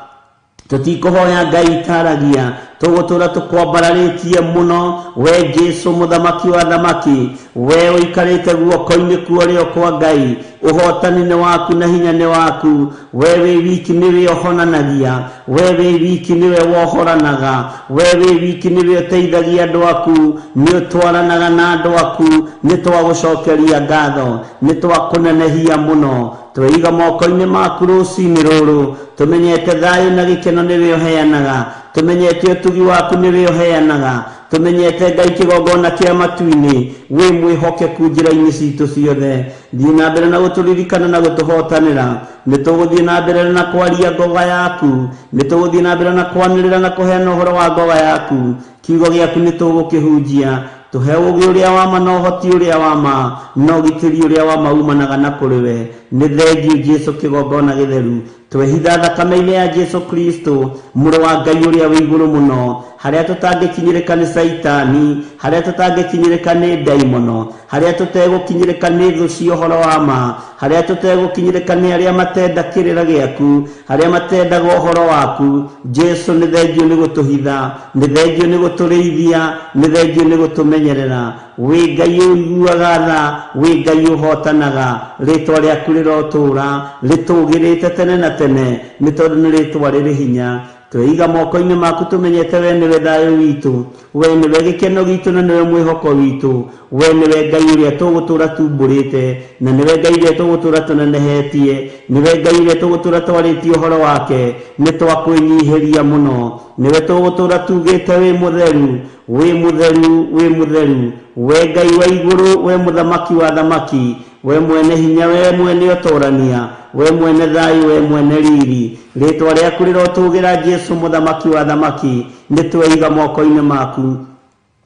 tũtikũhoya ngai itaragia, tũgũtũra tũkwambararĩtie mũno. We Jesu mũthamaki wa thamaki, we ũikarĩte guoko-inĩ kwa ũrĩo kwa Ngai, ũhotani nĩ waku na hinya nĩ waku. We wĩ wiki nĩwe ũhonanagia, we wĩ wiki nĩwe wohoranaga, we wĩ wiki nĩwe ũteithagia andũ aku, nĩ ũtwaranaga na andũ aku. Nĩ twagũcokeria ngatho, nĩ twakũnenehia mũno. Tweiga moko-inĩ maku rũcinĩ rũrũ, tũmenyete thayũ na gĩkeno nĩwe ũheanaga, tũmenyete ũtugi waku nĩwe ũheanaga, tũmenyete Ngai kĩgongona kĩa matu-inĩ, wĩ mwĩhokeku njĩra-inĩ citũ ciothe. Thiĩ na mbere na gũtũririkana na gũtũhotanĩra. Nĩ tũgũthiĩ na mbere na kwaria ngoga yaku, nĩ tũgũthiĩ na mbere na kwanĩrĩra na kũheana ũhoro wa ngoga yaku. Kiugo gĩaku nĩ tũgũkĩhunjia. Tũhe ũũgĩ ũrĩa wa ma na ũhoti ũrĩa wa ma na ũgitĩri ũrĩa wa ma umanaga na kũrĩ we. Nĩ thengio Jesu kĩgongona gĩtheru. Twehitha thakame-inĩ ya Jesu Kristo mũrũ wa Ngai ũrĩa wĩ igũrũ mũno, harĩa tũtangĩkinyĩrĩka nĩ Caitani, harĩa tũtangĩkinyĩrĩka nĩ ndaimono, harĩa tũtegũkinyĩrĩka nĩ thũ cia ũhoro wa ma, harĩa tũtegũkinyĩrĩka nĩ arĩa matenda kĩrĩra gĩaku, harĩa matendaga ũhoro waku. Jesu nĩ thengio nĩ gũtũhitha, nĩ thengio nĩ gũtũrĩithia, nĩ thengio nĩ gũtũmenyerera. Wĩ Ngai ũiguaga tha, wĩ Ngai ũhotanaga. Rĩtwa rĩaku rĩrotũra rĩtũgĩrĩte tene na tene, nĩ tondũ nĩ rĩtwa rĩrĩ hinya. Tweiga moko-inĩ maku tũmenyete we nĩwe thayũ witũ, we nĩwe gĩkeno gitũ na nĩwe mwĩhoko witũ, we nĩwe Ngai ũrĩa tũgũtũra tumbũrĩte, na nĩwe Ngai ũrĩa tũgũtũra tũnenehetie, nĩwe Ngai ũrĩa tũgũtũra twarĩtie ũhoro wake. Nĩ twakwĩnyihĩria mũno, nĩwe tũgũtũra tugĩte wĩ mũtheru, wĩ mũtheru, wĩ mũtheru, we Ngai wa igũrũ, we mũthamaki wa thamaki, we mwene hinya, we mwene ũtorania, we mwene thayũ, we mwene riri. Rĩtwa rĩaku rĩrotũgĩra Jesu mũthamaki wa thamaki. Nĩ tweiga moko-inĩ maku.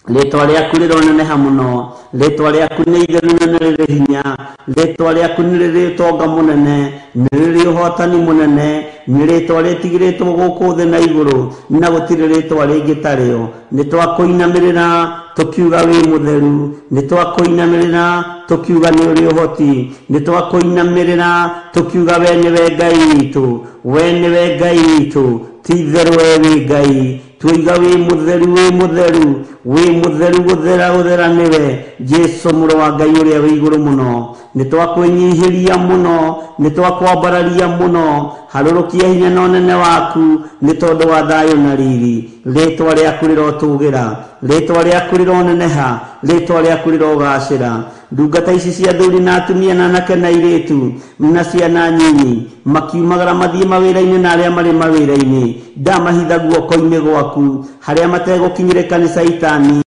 Rĩtwa rĩaku rĩroneneha mũno, rĩtwa rĩaku nĩ itheru na nĩ rĩrĩ hinya, rĩtwa rĩaku nĩ rĩrĩ ũtonga mũnene, nĩ rĩrĩ ũhotani mũnene, nĩ rĩtwa rĩtigĩrĩtwo gũkũ thĩ na igũrũ, na gũtirĩ rĩtwa rĩngĩ tarĩo. Nĩ twakũinamĩrĩra tũkiuga wĩ mũtheru, nĩ twakũinamĩrĩra tũkiuga nĩ ũrĩ ũhoti, nĩ twakũinamĩrĩra tũkiuga we nĩwe Ngai witũ, we nĩwe Ngai witũ, ti itherũ we wĩ Ngai. Tuiga wĩ mũtheru, wĩ mũtheru, wĩ mũtheru, gũthera gũthera nĩwe Jesu mũrũ wa Ngai ũrĩa wĩ igũrũ mũno. Nĩ twakwĩnyihĩria mũno, nĩ twakwambararia mũno. Harũrũkia hinya na ũnene waku nĩ tondũ wa thayũ na riri. Rĩtwa rĩaku rĩrotũgĩra, rĩtwa rĩaku rĩroneneha, rĩtwa rĩaku rĩrogacĩra. Ndungata ici cia athuri na atumia na anake na airĩtu na ciana nyinyi makiumagara mathiĩ mawĩra-inĩ na arĩa marĩ mawĩra-inĩ, ndamahitha guoko-inĩ gwaku, harĩa mategũkinyĩrĩka nĩ Caitani,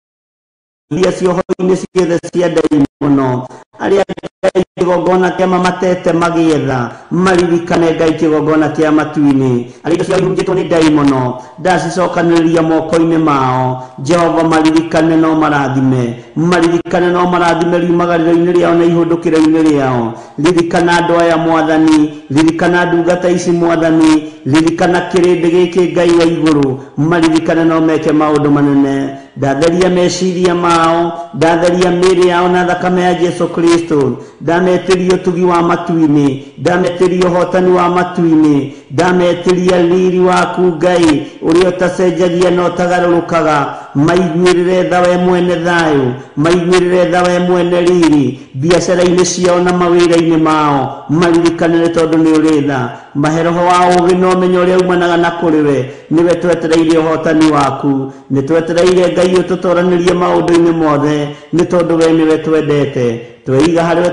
iria cioho-inĩ ciothe cia ndaimono, arĩa Ngai kĩgongona kĩa matete magĩetha, maririkane Ngai kĩgongona kĩa matu-inĩ. Arĩa indo ciao ihunjĩtwo nĩ ndaimono, ndacicokanĩrĩria moko-inĩ mao. Jehova maririkane no marathime, maririkane no marathime riumagarĩro-inĩ rĩao na ihũndũkĩro-inĩ rĩao. Ririkana andũ aya Mwathani, ririkana ndungata ici Mwathani, ririkana kĩrĩndĩ gĩkĩ Ngai wa igũrũ, maririkane no meke maũndũ manene. Ndatheria meciria mao, ndatheria mĩĩrĩ yao na thakame ya Jesu Kristo. Ndametĩria ũtugi wa matu-inĩ, ndametĩria ũhotani wa matu-inĩ, ndametĩria riri waku Ngai ũrĩa ũtacenjagia na ũtagarũrũkaga. Maiguĩrĩre tha we mwene thayũ, maiguĩrĩre tha we mwene riri, biacara-inĩ ciao na mawĩra-inĩ mao, maririkanĩre tondũ nĩ ũrĩ tha. Mahe roho wa ũũgĩ na ũmenyo ũrĩa umanaga na kũrĩ we, nĩwe twetereire ũhotani waku, nĩ twetereire Ngai ũtũtoranĩrie maũndũ-inĩ mothe, nĩ tondũ we nĩwe twendete. Tweiga harĩ we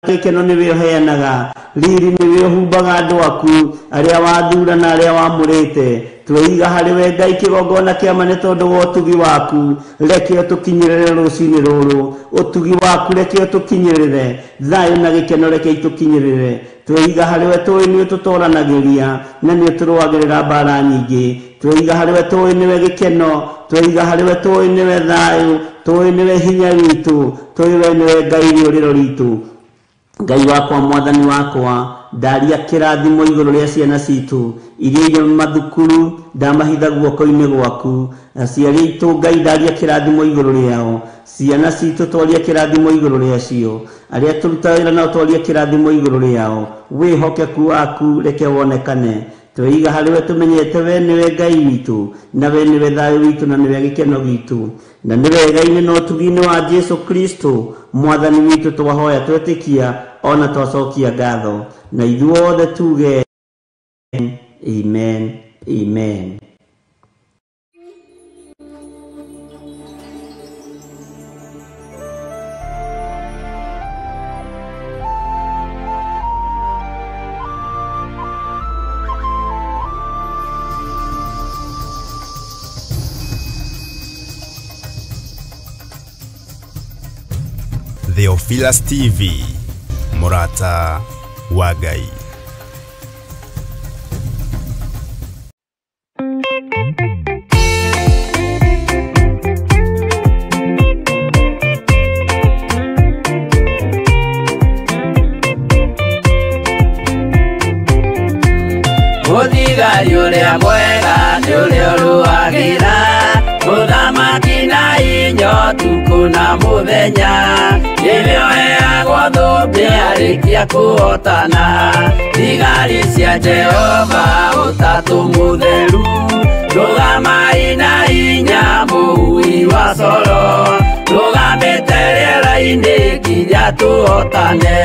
gĩkeno nĩwe ũheanaga, riri nĩwe ũhumbaga andũ aku arĩa wathura na arĩa wamũrĩte. Tweiga harĩ we Ngai kĩgongona kĩa ma nĩ tondũ wa ũtugi waku, reke ũtũkinyĩrĩre rũcinĩ rũrũ. Ũtugi waku reke ũtũkinyĩrĩre, thayũ na gĩkeno reke itũkinyĩrĩre. Tweiga harĩ we tũĩ nĩ ũtũtoranagĩria na nĩ ũtũrũagĩrĩra mbara nyingĩ. Tweiga harĩ we tũĩ nĩwe gĩkeno, tweiga harĩ we tũĩ nĩwe thayũ, tũĩ nĩwe hinya witũ, tũĩ we nĩwe Ngai rĩũrĩro ritũ. Ngai wakwa Mwathani wakwa, ndaria kĩrathimo igũrũ rĩa ciana citũ iria irĩ mathukuru, ndamahitha guoko-inĩ gwaku. Aciari aitũ Ngai ndaria kĩrathimo igũrũ rĩao, ciana citũ twaria kĩrathimo igũrũ rĩacio, arĩa tũrutaga wĩra nao twaria kĩrathimo igũrũ rĩao. Wĩhokeku waku reke wonekane. Tweiga harĩ we tũmenyete we nĩwe Ngai witũ, na we nĩwe thayũ witũ, na nĩwe gĩkeno gitũ, na nĩwe wega-inĩ na ũtugi-inĩ wa Jesu Kristo Mwathani witũ twahoya twetĩkia ona twacokia ngatho, na ithuothe tuge amen, amen. Theophilus TV, Mũrata wa Ngai. Mũthigari ũrĩa mwega nĩ ũrĩa ũrũagĩra mũthamaki na inyo ũtukũ na mũthenya, nĩwe ũheagwo thũmbĩ arĩkia kũhotana. Thigari cia Jehova ũtatũ mũtheru, rũgamai na hinya mũhui wa coro, rũgamĩte rĩera-inĩ nginya tũhotane.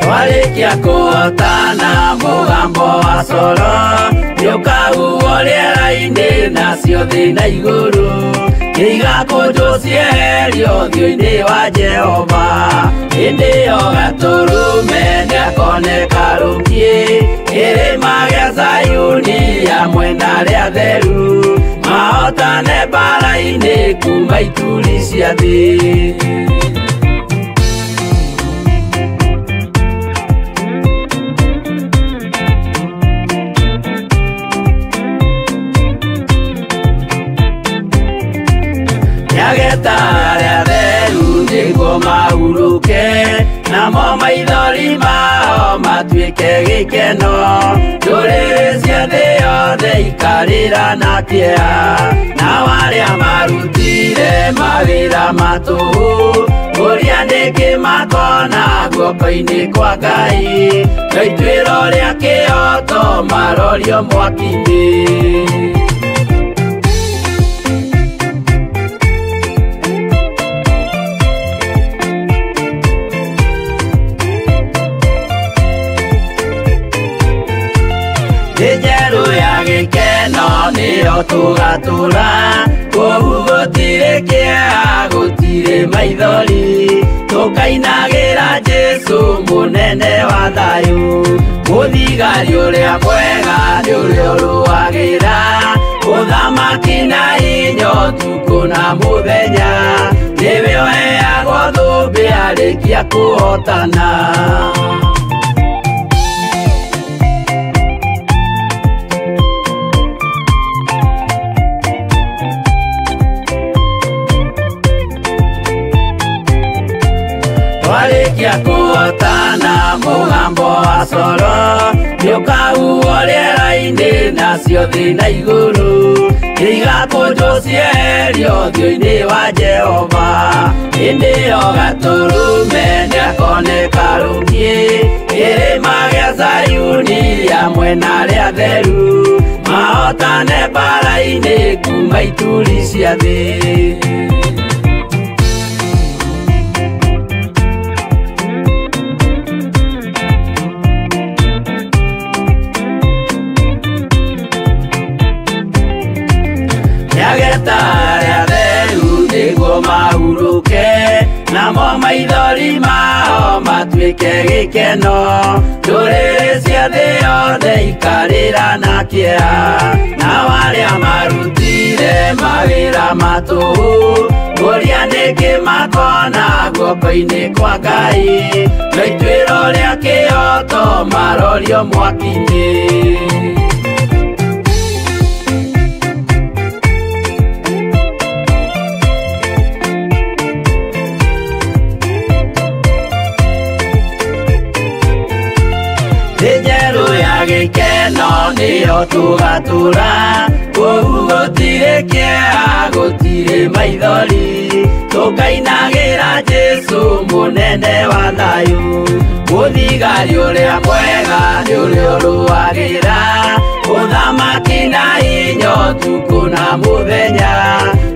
Twarĩkia kũhotana mũgambo wa coro nĩũkahuhwo rĩera-inĩ nacio thĩ na igũrũ nĩigakũnjwo cieherio ũthiũ-inĩ wa Jehova. Hĩndĩ ĩyo Gatũrũme nĩakoneka rũkiĩ kĩrĩma gĩa Zayuni hamwe na arĩa atheru, mahotane mbara-inĩ kuma ituri cia thĩ. Nĩageta arĩa atheru nĩguo mahurũke, namo maithori mao matuĩke gĩkeno. Ndũrĩrĩ cia thĩ yothe ikarĩra na kĩeha, nao arĩa marutire mawĩra ma tũhũ kũrĩa nĩkĩ makona guoko-inĩ kwa Ngai, na ituĩro rĩa kĩhooto marorio mwaki-inĩ. Njerũ ya gĩkeno nĩyo tũgatũra, kũu gũtirĩ kĩeha gũtirĩ maithori, tũkainagĩra Jesũ mũnene wa wa thayũ. Mũthigari ũrĩa mwega nĩ ũrĩa ũrũagĩra ũthamaki na hinya ũtukũ na mũthenya, nĩwe ũheagwo thũmbĩ arĩkia kũhotana. Twarĩkia kũhotana mũgambo wa coro nĩũkahuhwo rĩera-inĩ nacio thĩ na igũrũ igakũnjwo cieherio ũthiũ-inĩ wa Jehova. Hĩndĩ ĩyo Gatũrũme nĩakoneka rũngĩ kĩrĩma gĩa Zayuni hamwe na arĩa atheru mahotane mbara-inĩ kuma ituri cia thĩ. Nĩageta arĩa atheru nĩguo mahurũke, namo maithori mao matuĩke gĩkeno. Ndũrĩrĩ cia thĩ yothe ikarĩra na kĩeha, nao arĩa marutire mawĩra ma tũhũ kũria nĩkĩ makona guoko-inĩ kwa Ngai, no ituĩro rĩa kĩhooto marorio mwaki-inĩ. Thĩ njerũ ya gĩkeno nĩyo tũgatũra, kũu gũtirĩ kĩeha gũtirĩ maithori, tũkainagĩra Jesũ mũnene wa thayũ. Mũthigari ũrĩa mwega nĩ ũrĩa ũrũagĩra ũthamaki na hinya ũtukũ na mũthenya,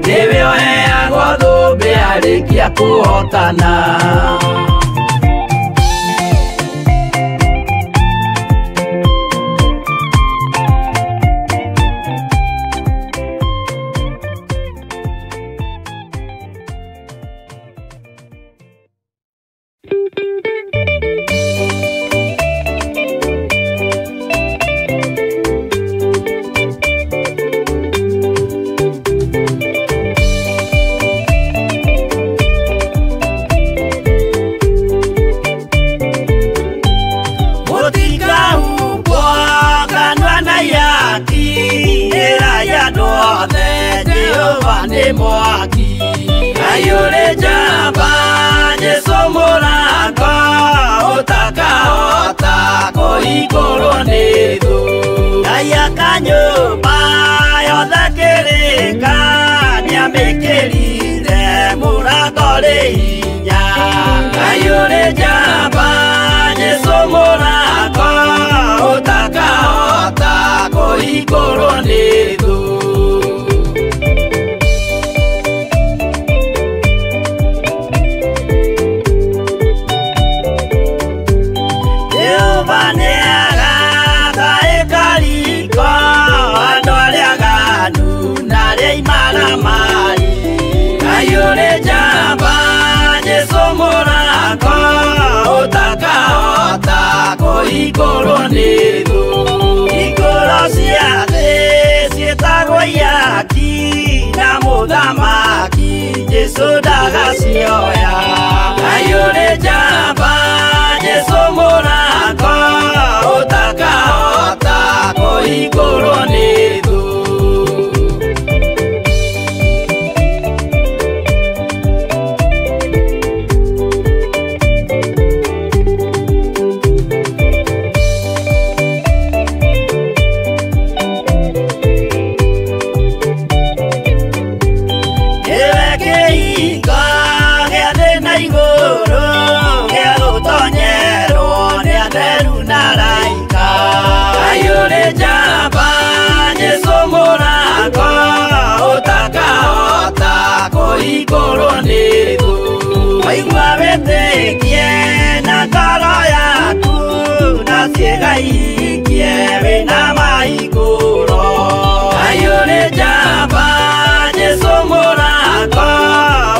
nĩwe ũheagwo thũmbĩ arĩkia kũhotana.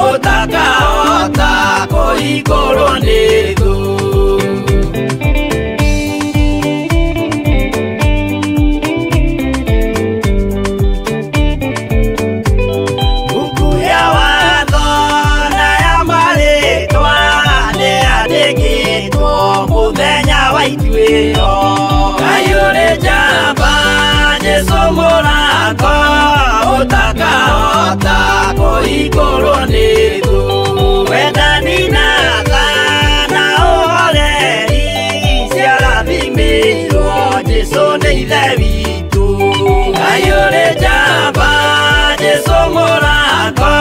Ũtakahota kũhingũrwo nĩ thũ. gĩtĩo. Ngai ũrĩ njamba Jesũ mũrango ũtakahota kũhingũrwo nĩ thũ. Wendani na tha na ũhoreri ciarathimĩirwo Jesũ nĩ Ithe witũ. Ngai ũrĩ njamba Jesũ mũrango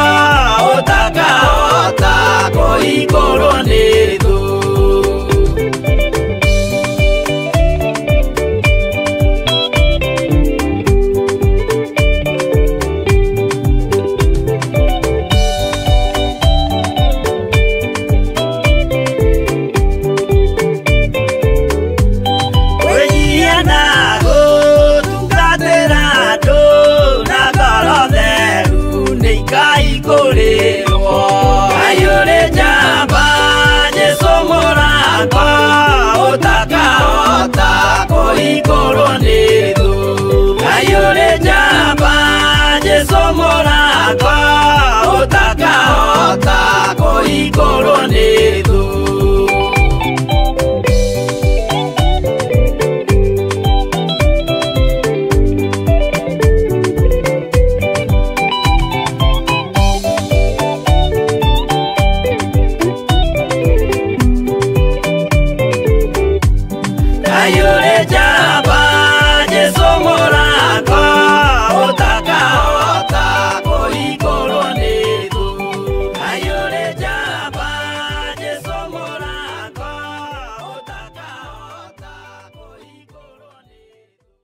ũtakahota kũhingũrwo nĩ thũ. Kwĩnyihia na gũtungatĩra andũ na ngoro theru nĩ ikaihingũrĩrwo. Ngai ũrĩ njamba Jesũ mũrango ũtakahota kũhingũrwo nĩ thũ. Ngai ũrĩ njamba Jesũ mũrango ũtakahota kũhingũrwo nĩ thũ. Ngai ũrĩ njamba Jesũ mũrango ũtakahota kũhingũrwo nĩ thũ. Ngai ũrĩ njamba Jesũ mũrango ũtakahota kũhingũrwo nĩ thũ.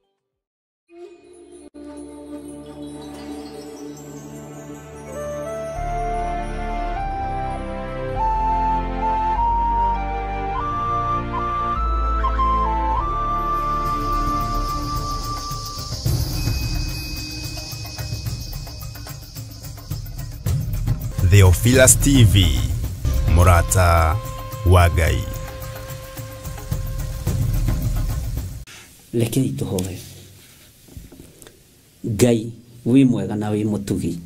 Theophilus TV, mũrata wa Ngai. Rekei tũhoe. Ngai wĩ mwega na wĩ mũtugi,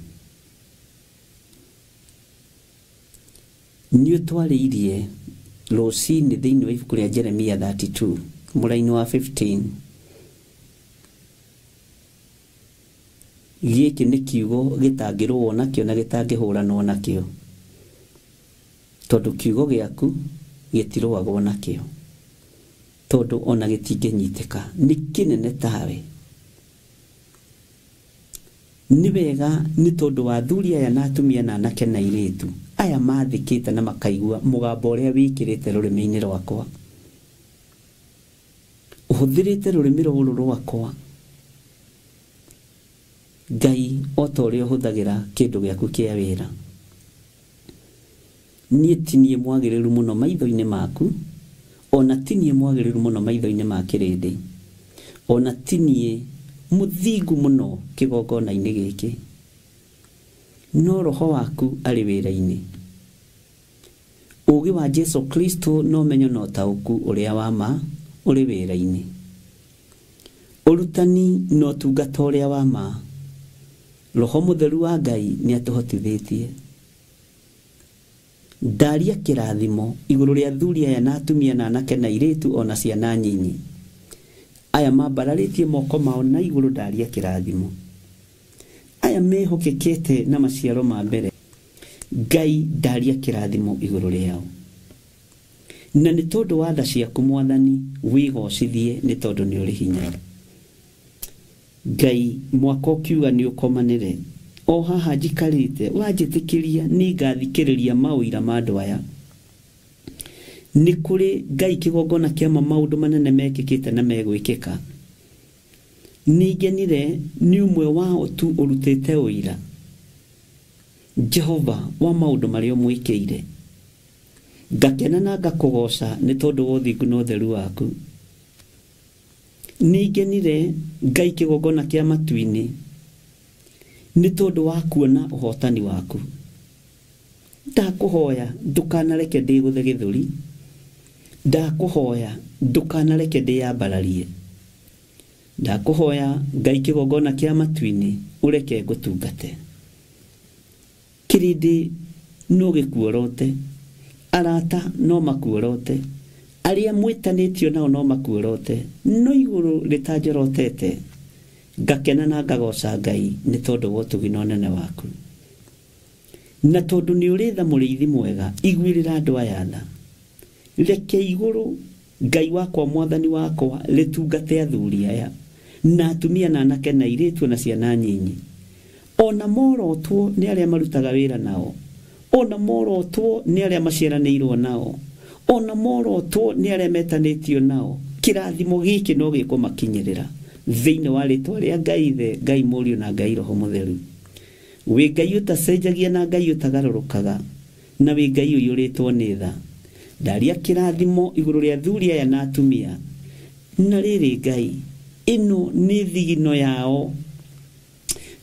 nĩ ũtwarĩirie rũcinĩ thĩinĩ wa ibuku rĩa Jeremia 32 mũraini wa 15. Gĩkĩ nĩ kiugo gĩtangĩrũo nakĩo na gĩtangĩhũranwo nakĩo, tondũ kiugo gĩaku gĩtirũagwo nakĩo, tondũ ona gĩtingĩnyitĩka, nĩ kĩnene tawe. Nĩ wega nĩ tondũ wa athuri aya na atumia na anake na airĩtu aya mathĩkĩte na makaigua mũgambo ũrĩa wĩkĩrĩte rũrĩmĩ-inĩ rwakwa, ũhũthĩrĩte rũrĩmĩ rũrũ rwakwa Ngai o ta ũrĩa ũhũthagĩra kĩndũ gĩaku kĩa wĩra. Niĩ ti niĩ mwagĩrĩru mũno maitho-inĩ maku, ona ti niĩ mwagĩrĩru mũno maitho-inĩ ma kĩrĩndĩ, ona ti niĩ mũthingu mũno kĩgongona-inĩ gĩkĩ, no roho waku arĩ wĩra-inĩ. Ũũgĩ wa Jesũ Kristo na ũmenyo na ũtaũku ũrĩa wa ma ũrĩ wĩra-inĩ. Ũrutani na ũtungata ũrĩa wa ma, Roho Mũtheru wa Ngai nĩ atũhotithĩtie. Ndaria kĩrathimo igũrũ rĩa athuri aya na atumia na anake na airĩtu ona ciana nyinyi aya mambararĩtie moko mao na igũrũ, ndaria kĩrathimo. Aya mehokekete na maciaro ma mbere, Ngai ndaria kĩrathimo igũrũ rĩao. Na nĩ tondũ wa tha ciaku Mwathani wĩgocithie, nĩ tondũ nĩ ũrĩ hinya. Ngai mwaka ũkiuga nĩ ũkomanĩre, o haha njikarĩte wanjĩtĩkĩria nĩ ngathikĩrĩria maũira ma andũ aya. Nĩ kũrĩ Ngai kĩgongona kĩa maũndũ manene mekĩkĩte na megwĩkĩka. Nĩ ngenire nĩ ũmwe wao tu ũrutĩte ũira Jehova wa maũndũ marĩa ũmwĩkĩire. Ngakena na ngakũgoca nĩ tondũ wa ũthingu na ũtheru waku. Nĩ ngenire Ngai kĩgongona kĩa matu-inĩ nĩ tondũ wa kuona ũhotani waku. Ndakũhoya ndũkanareke ndĩgũthe gĩthũri, ndakũhoya ndũkanareke ndĩyambararie, ndakũhoya Ngai kĩgongona kĩa matu-inĩ ũreke ngũtungate. Kĩrĩndĩ no gĩkuorote, arata no makuorote, Arĩa mwĩtanĩtio nao no makuorote, no igũrũ rĩtanjorotete. Ngakena na ngagoca Ngai nĩ tondũ wa ũtugi na ũnene waku. Na tondũ nĩ ũrĩ tha mũrĩithi mwega, iguĩrĩra andũ aya tha. Reke igũrũ Ngai wakwa mwathani wakwa rĩtungate athuri aya na atumia na anake na airĩtu na ciana nyinyi. Ona morotwo nĩ arĩa marutaga wĩra nao, ona morotwo nĩ arĩa maciaranĩirwo nao, ona morotwo nĩ arĩa metanĩtio nao. Kĩrathimo gĩkĩ no gĩkũmakinyĩrĩra thĩinĩ wa rĩtwa rĩa Ngai Ithe, Ngai Mũriũ na Ngai Roho Mũtheru. Wĩ Ngai ũtacenjagia na Ngai ũtagarũrũkaga, na wĩ Ngai ũiyũrĩtwo nĩ tha. Ndaria kĩrathimo igũrũ rĩa athuri aya na atumia. Na rĩrĩ Ngai, ĩno nĩ thigino yao,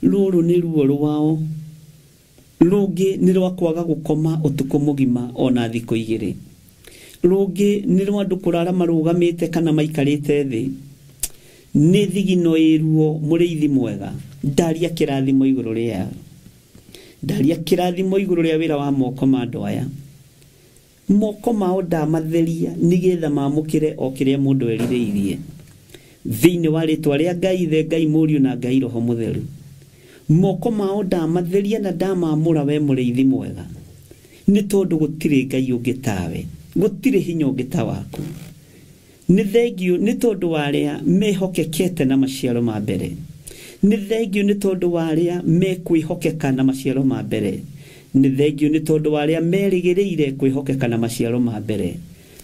rũrũ nĩ ruo rwao, rũngĩ nĩ rwa kwaga gũkoma ũtukũ mũgima ona thikũ igĩrĩ, rũngĩ nĩ rwa andũ kũrara marũgamĩte kana maikarĩte thĩ. Nĩ thigino ĩruo mũrĩithi mwega. Ndaria kĩrathimo igũrũ rĩao, ndaria kĩrathimo igũrũ rĩa wĩra wa moko ma andũ aya. Moko mao ndamatheria nĩgetha mamũkĩre o kĩrĩa mũndũ erirĩirie. Thĩinĩ wa rĩtwa rĩa Ngai Ithe, Ngai Mũriũ na Ngai Roho Mũtheru. Moko mao ndamatheria na ndamamũra we mũrĩithi mwega, nĩ tondũ gũtirĩ Ngai ũngĩ tawe, gũtirĩ hinya ũngĩ ta waku. Nĩ thengio nĩ tondũ wa arĩa mehokekete na maciaro ma mbere. Nĩ thengio nĩ tondũ wa arĩa mekwĩhokeka na maciaro ma mbere. Nĩ thengio nĩ tondũ wa arĩa merĩgĩrĩire kwĩhokeka na maciaro ma mbere.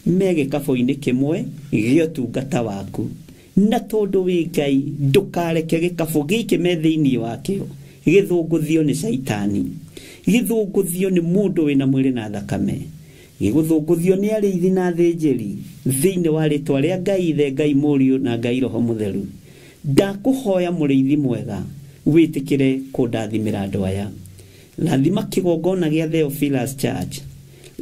Me gĩkabũ-inĩ kĩmwe gĩa ũtungata waku. Na tondũ wĩ Ngai, ndũkareke gĩkabũ gĩkĩ me thĩinĩ wakĩo gĩthũngũthio nĩ caitani, gĩthũngũthio nĩ mũndũ wĩna mwĩrĩ na thakame, gĩgũthũngũthio nĩ arĩithi na athĩnjĩri. Thĩinĩ wa rĩtwa rĩa Ngai Ithe, Ngai Mũriũ na Ngai Roho Mũtheru, ndakũhoya mũrĩithi mwega wĩtĩkĩre kũndathimĩra andũ aya. Rathima kĩgongona gĩa Theophilus Church,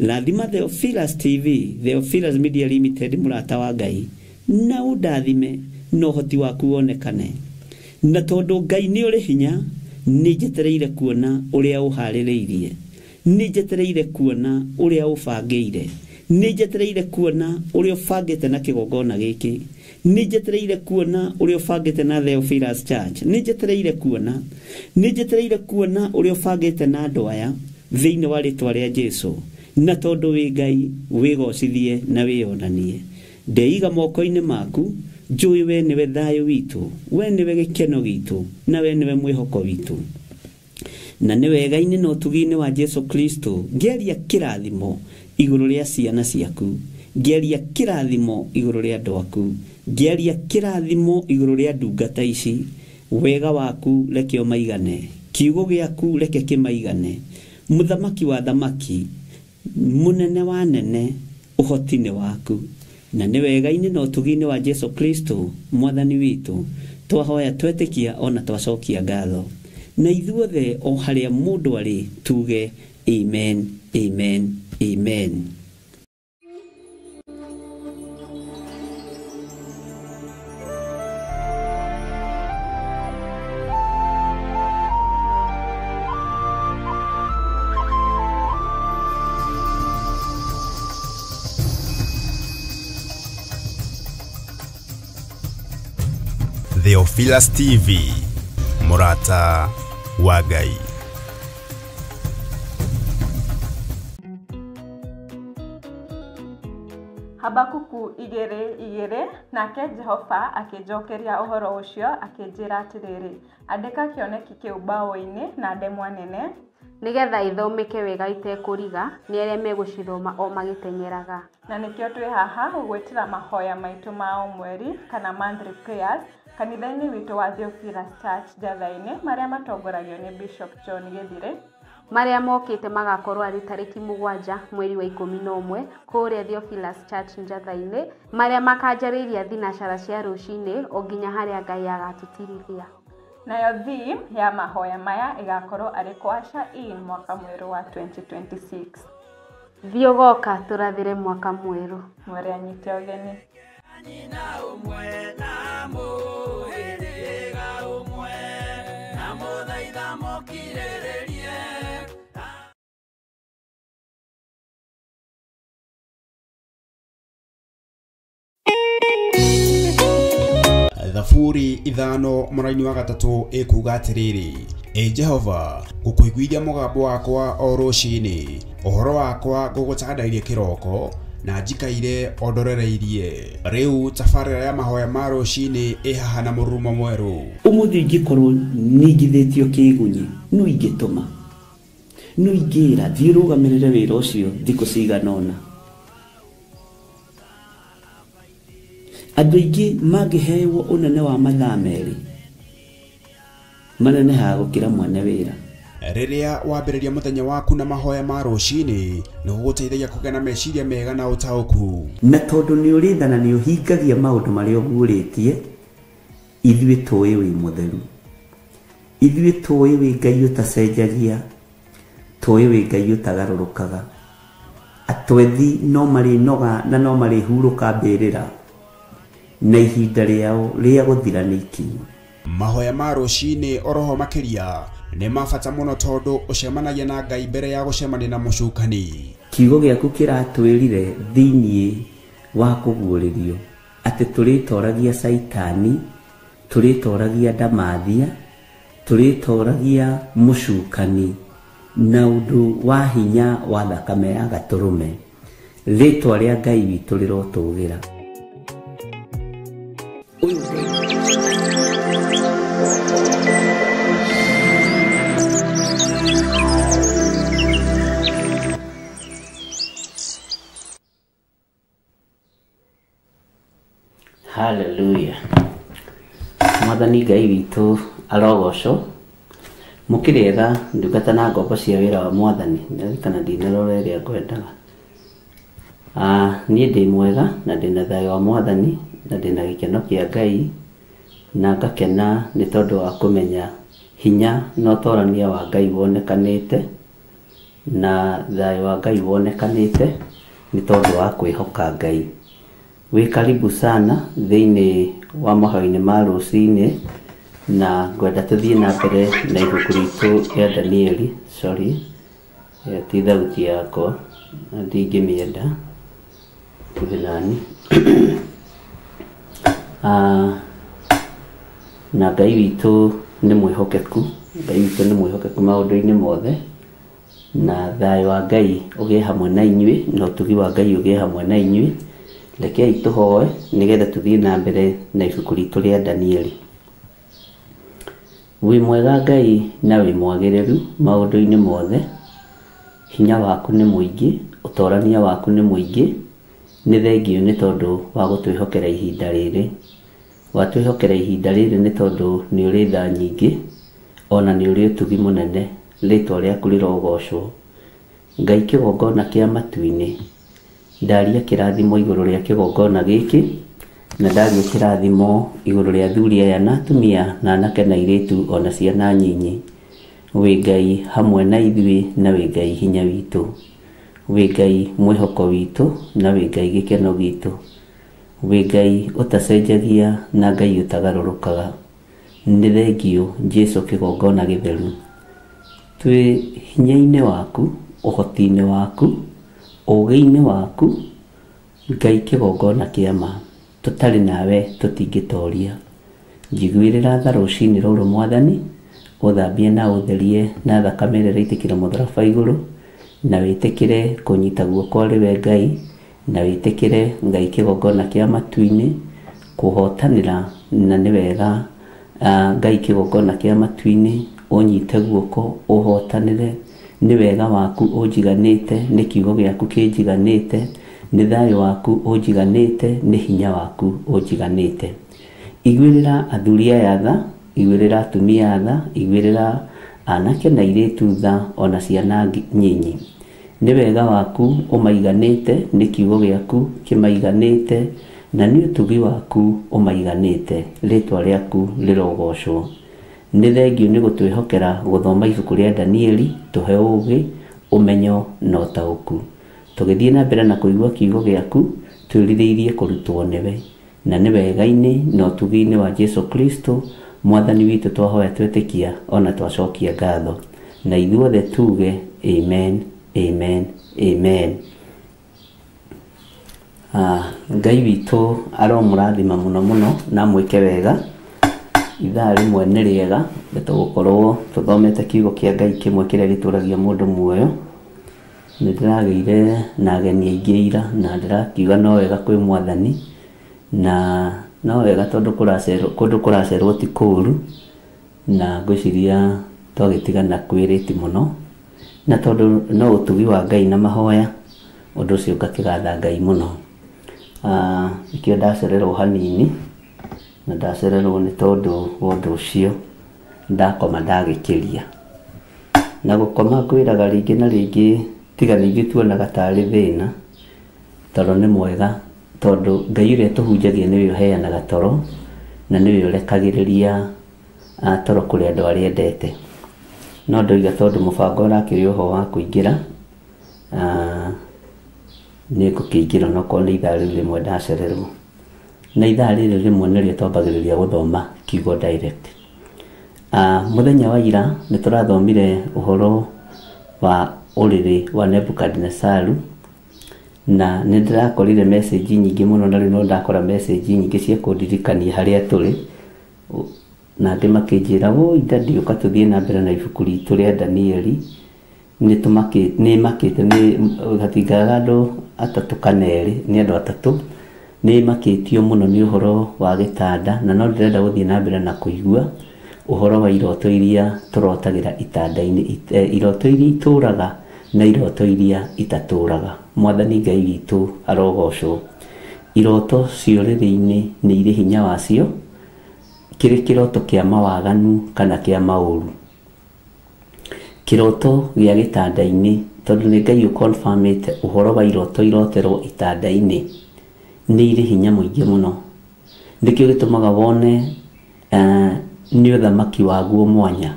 rathima Theophilus TV, Theophilus Media Limited, mũrata wa Ngai, na ũndathime na ũhoti waku wonekane. Na tondũ Ngai nĩ ũrĩ hinya, nĩ njetereire kuona ũrĩa ũharĩrĩirie, nĩ njetereire kuona ũrĩa ũbangĩire, nĩ njetereire kuona ũrĩa ũbangĩte na kĩgongona gĩkĩ, nĩ njetereire kuona ũrĩa ũbangĩte na Theophilus Church, nĩ njetereire kuona, nĩ njetereire kuona ũrĩa ũbangĩte na andũ aya thĩinĩ wa rĩtwa rĩa Jesu. Na tondũ wĩ Ngai, wĩgocithie na wĩyonanie. Ndeiga moko-inĩ maku, njũĩ we nĩwe thayũ witũ, we nĩwe gĩkeno gitũ, na we nĩwe mwĩhoko witũ. Na nĩ wega-inĩ na ũtugi-inĩ wa Jesu Kristo, ngĩaria kĩrathimo igũrũ rĩa ciana ciaku, ngĩaria kĩrathimo igũrũ rĩa andũ aku, ngĩaria kĩrathimo igũrũ rĩa ndungata ici. Wega waku reke ũmaigane, kiugo gĩaku reke kĩmaigane. Mũthamaki wa thamaki, mũnene wa nene, ũhoti nĩ waku. Na nĩ wega-inĩ na ũtugi-inĩ wa Jesu Kristo mwathani witũ, twahoya twetĩkia ona twacokia ngatho. Na ithuothe o harĩa mũndũ arĩ tuge amen, amen, amen. Theophilus TV, mũrata wa Ngai. Habakuku 2:2. Nake Jehova akĩnjokeria ũhoro ũcio akĩnjĩra atĩrĩrĩ, andĩka kĩoneki kĩu mbaũ-inĩ na ndemwa nene, nĩgetha ithomeke wega itekũriga nĩ arĩa megũcithoma o magĩteng'eraga. Na nĩkĩo twĩ haha gũgwĩtĩra mahoya maitũ ma o mweri kana monthly prayers kanitha-inĩ witũ wa Theophilus Church Njatha-inĩ, marĩa matongoragio nĩ Bishop John Gĩthire. Marĩa mokĩte magakorwo arĩ tarĩki 7 mweri wa 11 kũrĩa Theophilus Church Njatha-inĩ, marĩa makanjarĩria thinacara cia rũcinĩ o nginya harĩa Ngai agatũtirithia. Nayo theme ya mahoya maya ĩgakorwo arĩ Kwasha in mwaka mwerũ wa 2026. Thiĩ ũgoka tũrathĩre mwaka mwerũ. Mwere anyite ũgeni. Nyina ũmwe na mũhĩrĩga ũmwe na mũthaitha mũkirĩrĩrie. Thaburi 5 mũraini wa 3 ĩkuga atĩrĩrĩ, Ĩ Jehova, ngũkũiguithia mũgambo wakwa o rũcinĩ, ũhoro wakwa ngũgũtandairie kĩroko, na njikaire o ndorereirie. Rĩu tabarĩra ya mahoya ma rũcinĩ ĩ haha na mũrurumo mwerũ. Ũmũthĩ ingĩkorwo ningithĩtio kĩgunyi, no ingĩtũma, no ingĩra thiĩ rũgamĩrĩre wĩra ũcio thikũ cigana ũna. Andũ aingĩ mangĩhewo ũnene wa mathaa 2 manenehaga gũkĩra mwene wĩra. Rĩrĩa wambĩrĩria mũthenya waku na mahoya ma rũcinĩ, nĩ gũgũteithagia kũgĩa na meciria mega na ũtaũku. Na tondũ nĩ ũrĩ tha na nĩ ũhingagia maũndũ marĩa ũguũrĩtie, ithuĩ tũĩ wĩ mũtheru, ithuĩ tũĩ wĩ Ngai ũtacenjagia, tũĩ wĩ Ngai ũtagarũrũkaga. Atwethi no marĩnoga na no marĩhurũka mbĩrĩra, na ihinda rĩao rĩa gũthira nĩ ikinyu. Mahoya ma rũcinĩ oroho makĩria nĩ ma bata mũno tondũ ũcemanagia na Ngai mbere ya gũcemania na mũcukani. Kiugo gĩaku kĩratwĩrire thĩiniĩ wa kũguũrĩrio atĩ tũrĩtoragia Caitani, tũrĩtoragia ndamathia, tũrĩtoragia mũcukani na ũndũ wa hinya wa thakame ya gatũrũme. Rĩtwa rĩa Ngai witũ rĩrotũgĩra. Hallelujah. Mwathani Ngai witũ arogocwo. Mũkĩrĩega ndungata na ngombo cia wĩra wa Mwathani, ndirikana ndinarora ĩrĩa ngwendaga. Niĩ ndĩ mwega na ndĩna thayũ wa Mwathani na ndĩna gĩkeno kĩa Ngai, na ngakena nĩ tondũ wa kũmenya hinya na ũtorania wa Ngai wonekanĩte, na thayũ wa Ngai wonekanĩte nĩ tondũ wa kwĩhoka Ngai. Wĩ karibu sana thĩinĩ wa mahoya-inĩ ma rũcinĩ, na ngwenda tũthiĩ na mbere na ibuku ritũ rĩa Danieli. Sorry, ti thauti yakwa na ndingĩmĩenda kuhĩ nani. Na Ngai witũ nĩ mwĩhokeku, Ngai witũ nĩ mwĩhokeku maũndũ-inĩ mothe, na thayũ wa Ngai ũgĩe hamwe na inyuĩ, na ũtugi wa Ngai ũgĩe hamwe na inyuĩ. Rekei tũhoe nĩgetha tũthiĩ na mbere na ibuku ritũ rĩa Danieli. Wĩ mwega Ngai na wĩ mwagĩrĩru maũndũ-inĩ mothe, hinya waku nĩ mũingĩ, ũtorania waku nĩ mũingĩ. Nĩ thengiũ nĩ tondũ wa gũtwĩhokera ihinda rĩrĩ. Watwĩhokera ihinda rĩrĩ nĩ tondũ nĩ ũrĩ tha nyingĩ, ona nĩ ũrĩ ũtugi mũnene. Rĩtwa rĩaku rĩrogocwo. Ngai kĩgongona kĩa matu-inĩ, ndaria kĩrathimo igũrũ rĩa kĩgongona gĩkĩ, na ndaria kĩrathimo igũrũ rĩa athuri aya na atumia na anake na airĩtu ona ciana nyinyi. Wĩ Ngai hamwe na ithuĩ na wĩ Ngai hinya witũ, wĩ Ngai mwĩhoko witũ na wĩ Ngai gĩkeno gitũ, wĩ Ngai ũtacenjagia na Ngai ũtagarũrũkaga. Nĩ thengiũ Jesũ kĩgongona gĩtheru. Twĩ hinya-inĩ waku, ũhoti-inĩ waku, ũũgĩ-inĩ waku, Ngai kĩgongona kĩa ma. Tũtarĩ nawe tũtingĩtoria. Njiguĩrĩra tha rũcinĩ rũrũ Mwathani, ũthambie na ũtherie na thakame ĩrĩa ĩraitĩkĩra mũtharaba igũrũ, na wĩtĩkĩre kũnyita guoko arĩ we Ngai, na wĩtĩkĩre Ngai kĩgongona kĩa matu-inĩ kũhotanĩra, na nĩ wega Ngai kĩgongona kĩa matu-inĩ ũnyite guoko ũhotanĩre. Nĩ wega waku ũnjiganĩte, nĩ kiugo gĩaku kĩnjiganĩte, nĩ thayũ waku ũnjiganĩte, nĩ hinya waku ũnjiganĩte. Iguĩrĩra athuri aya tha, iguĩrĩra atumia tha, iguĩrĩra anake na airĩtu tha, ona ciana nyinyi. Nĩ wega waku ũmaiganĩte, nĩ kiugo gĩaku kĩmaiganĩte, na nĩ ũtugi waku ũmaiganĩte. Rĩtwa rĩaku rĩrogocwo. Nĩ thengiũ nĩ gũtwĩhokera gũthoma ibuku rĩa Danieli, tũhe ũũgĩ, ũmenyo na ũtaũku. Tũgĩthiĩ na mbere na kũigua kiugo gĩaku, twĩrirĩirie kũrutwo nĩwe, na nĩ wega-inĩ na ũtugi-inĩ wa Jesũ Kristo Mwathani witũ twahoya twetĩkia ona twacokia ngatho. Na ithuothe tuge amen, amen, amen. Ngai witũ aromũrathima mũno mũno na mwĩke wega. Ithaa rĩmwe nĩ rĩega nĩ tũgũkorwo tũthomete kiugo kĩa Ngai kĩmwe kĩrĩa gĩtũragia mũndũ muoyo. Nĩ ndĩragĩire na ageni aingĩ ira na ndĩrakiuga no wega kwĩ Mwathani, na no wega tondũ kũndũ kũracerwo ti kũũru, na ngwĩciria twagĩtigana kwĩ rĩti mũno, na tondũ no ũtugi wa Ngai na mahoya, ũndũ ũcio ngakĩgatha Ngai mũno. Nĩkĩo ndacererwo hanini, na ndacererwo nĩ tondũ wa ũndũ ũcio ndakoma ndagĩkĩria. Na gũkoma ngwĩraga rĩngĩ na rĩngĩ tiga ningĩ tuonaga tarĩ thĩna, toro nĩ mwega tondũ Ngai ũrĩa tũhunjagia nĩwe ũheanaga toro na nĩwe ũrekagĩrĩria toro kũrĩ andũ arĩa endete. No ndoiga tondũ mũbango ũrakĩrĩ oho wa kũingĩra, nĩ ngũkĩingĩra onokorwo nĩ ithaa rĩu rĩmwe ndacererwo. Na ithaa rĩrĩ rĩmwe nĩrĩo twambagĩrĩria gũthoma kiugo direct. Mũthenya wa ira nĩ tũrathomire ũhoro wa ũrĩrĩ wa Nebukadinesaru, na nĩ ndĩrakorire message nyingĩ mũno, na rĩu no ndakora message nyingĩ cia kũndirikania harĩa tũrĩ, na angĩ makĩnjĩra woi daddy ũka tũthiĩ na mbere na ibuku ritũ rĩa Danieli, nĩ makĩte nĩ hatingaga andũ atatũ kana erĩ, nĩ andũ atatũ nĩ makĩtio mũno nĩ ũhoro wa gĩtanda, na no ndĩrenda gũthiĩ na mbere na kũigua ũhoro wa iroto iria tũrotagĩra itanda-inĩ, iroto iria itũraga na iroto iria itatũraga. Mwathani Ngai witũ arogocwo. Iroto ciũrĩrĩ-inĩ nĩ irĩ hinya wacio, kĩrĩ kĩroto kĩa mawaganu kana kĩa maũru. Kĩroto gĩa gĩtanda-inĩ, tondũ nĩ Ngai ũconfirmĩte ũhoro wa iroto iroterwo itanda-inĩ, nĩ irĩ hinya mũingĩ mũno. Nĩkĩo gĩtũmaga wone nĩ ũthamaki waguo mwanya.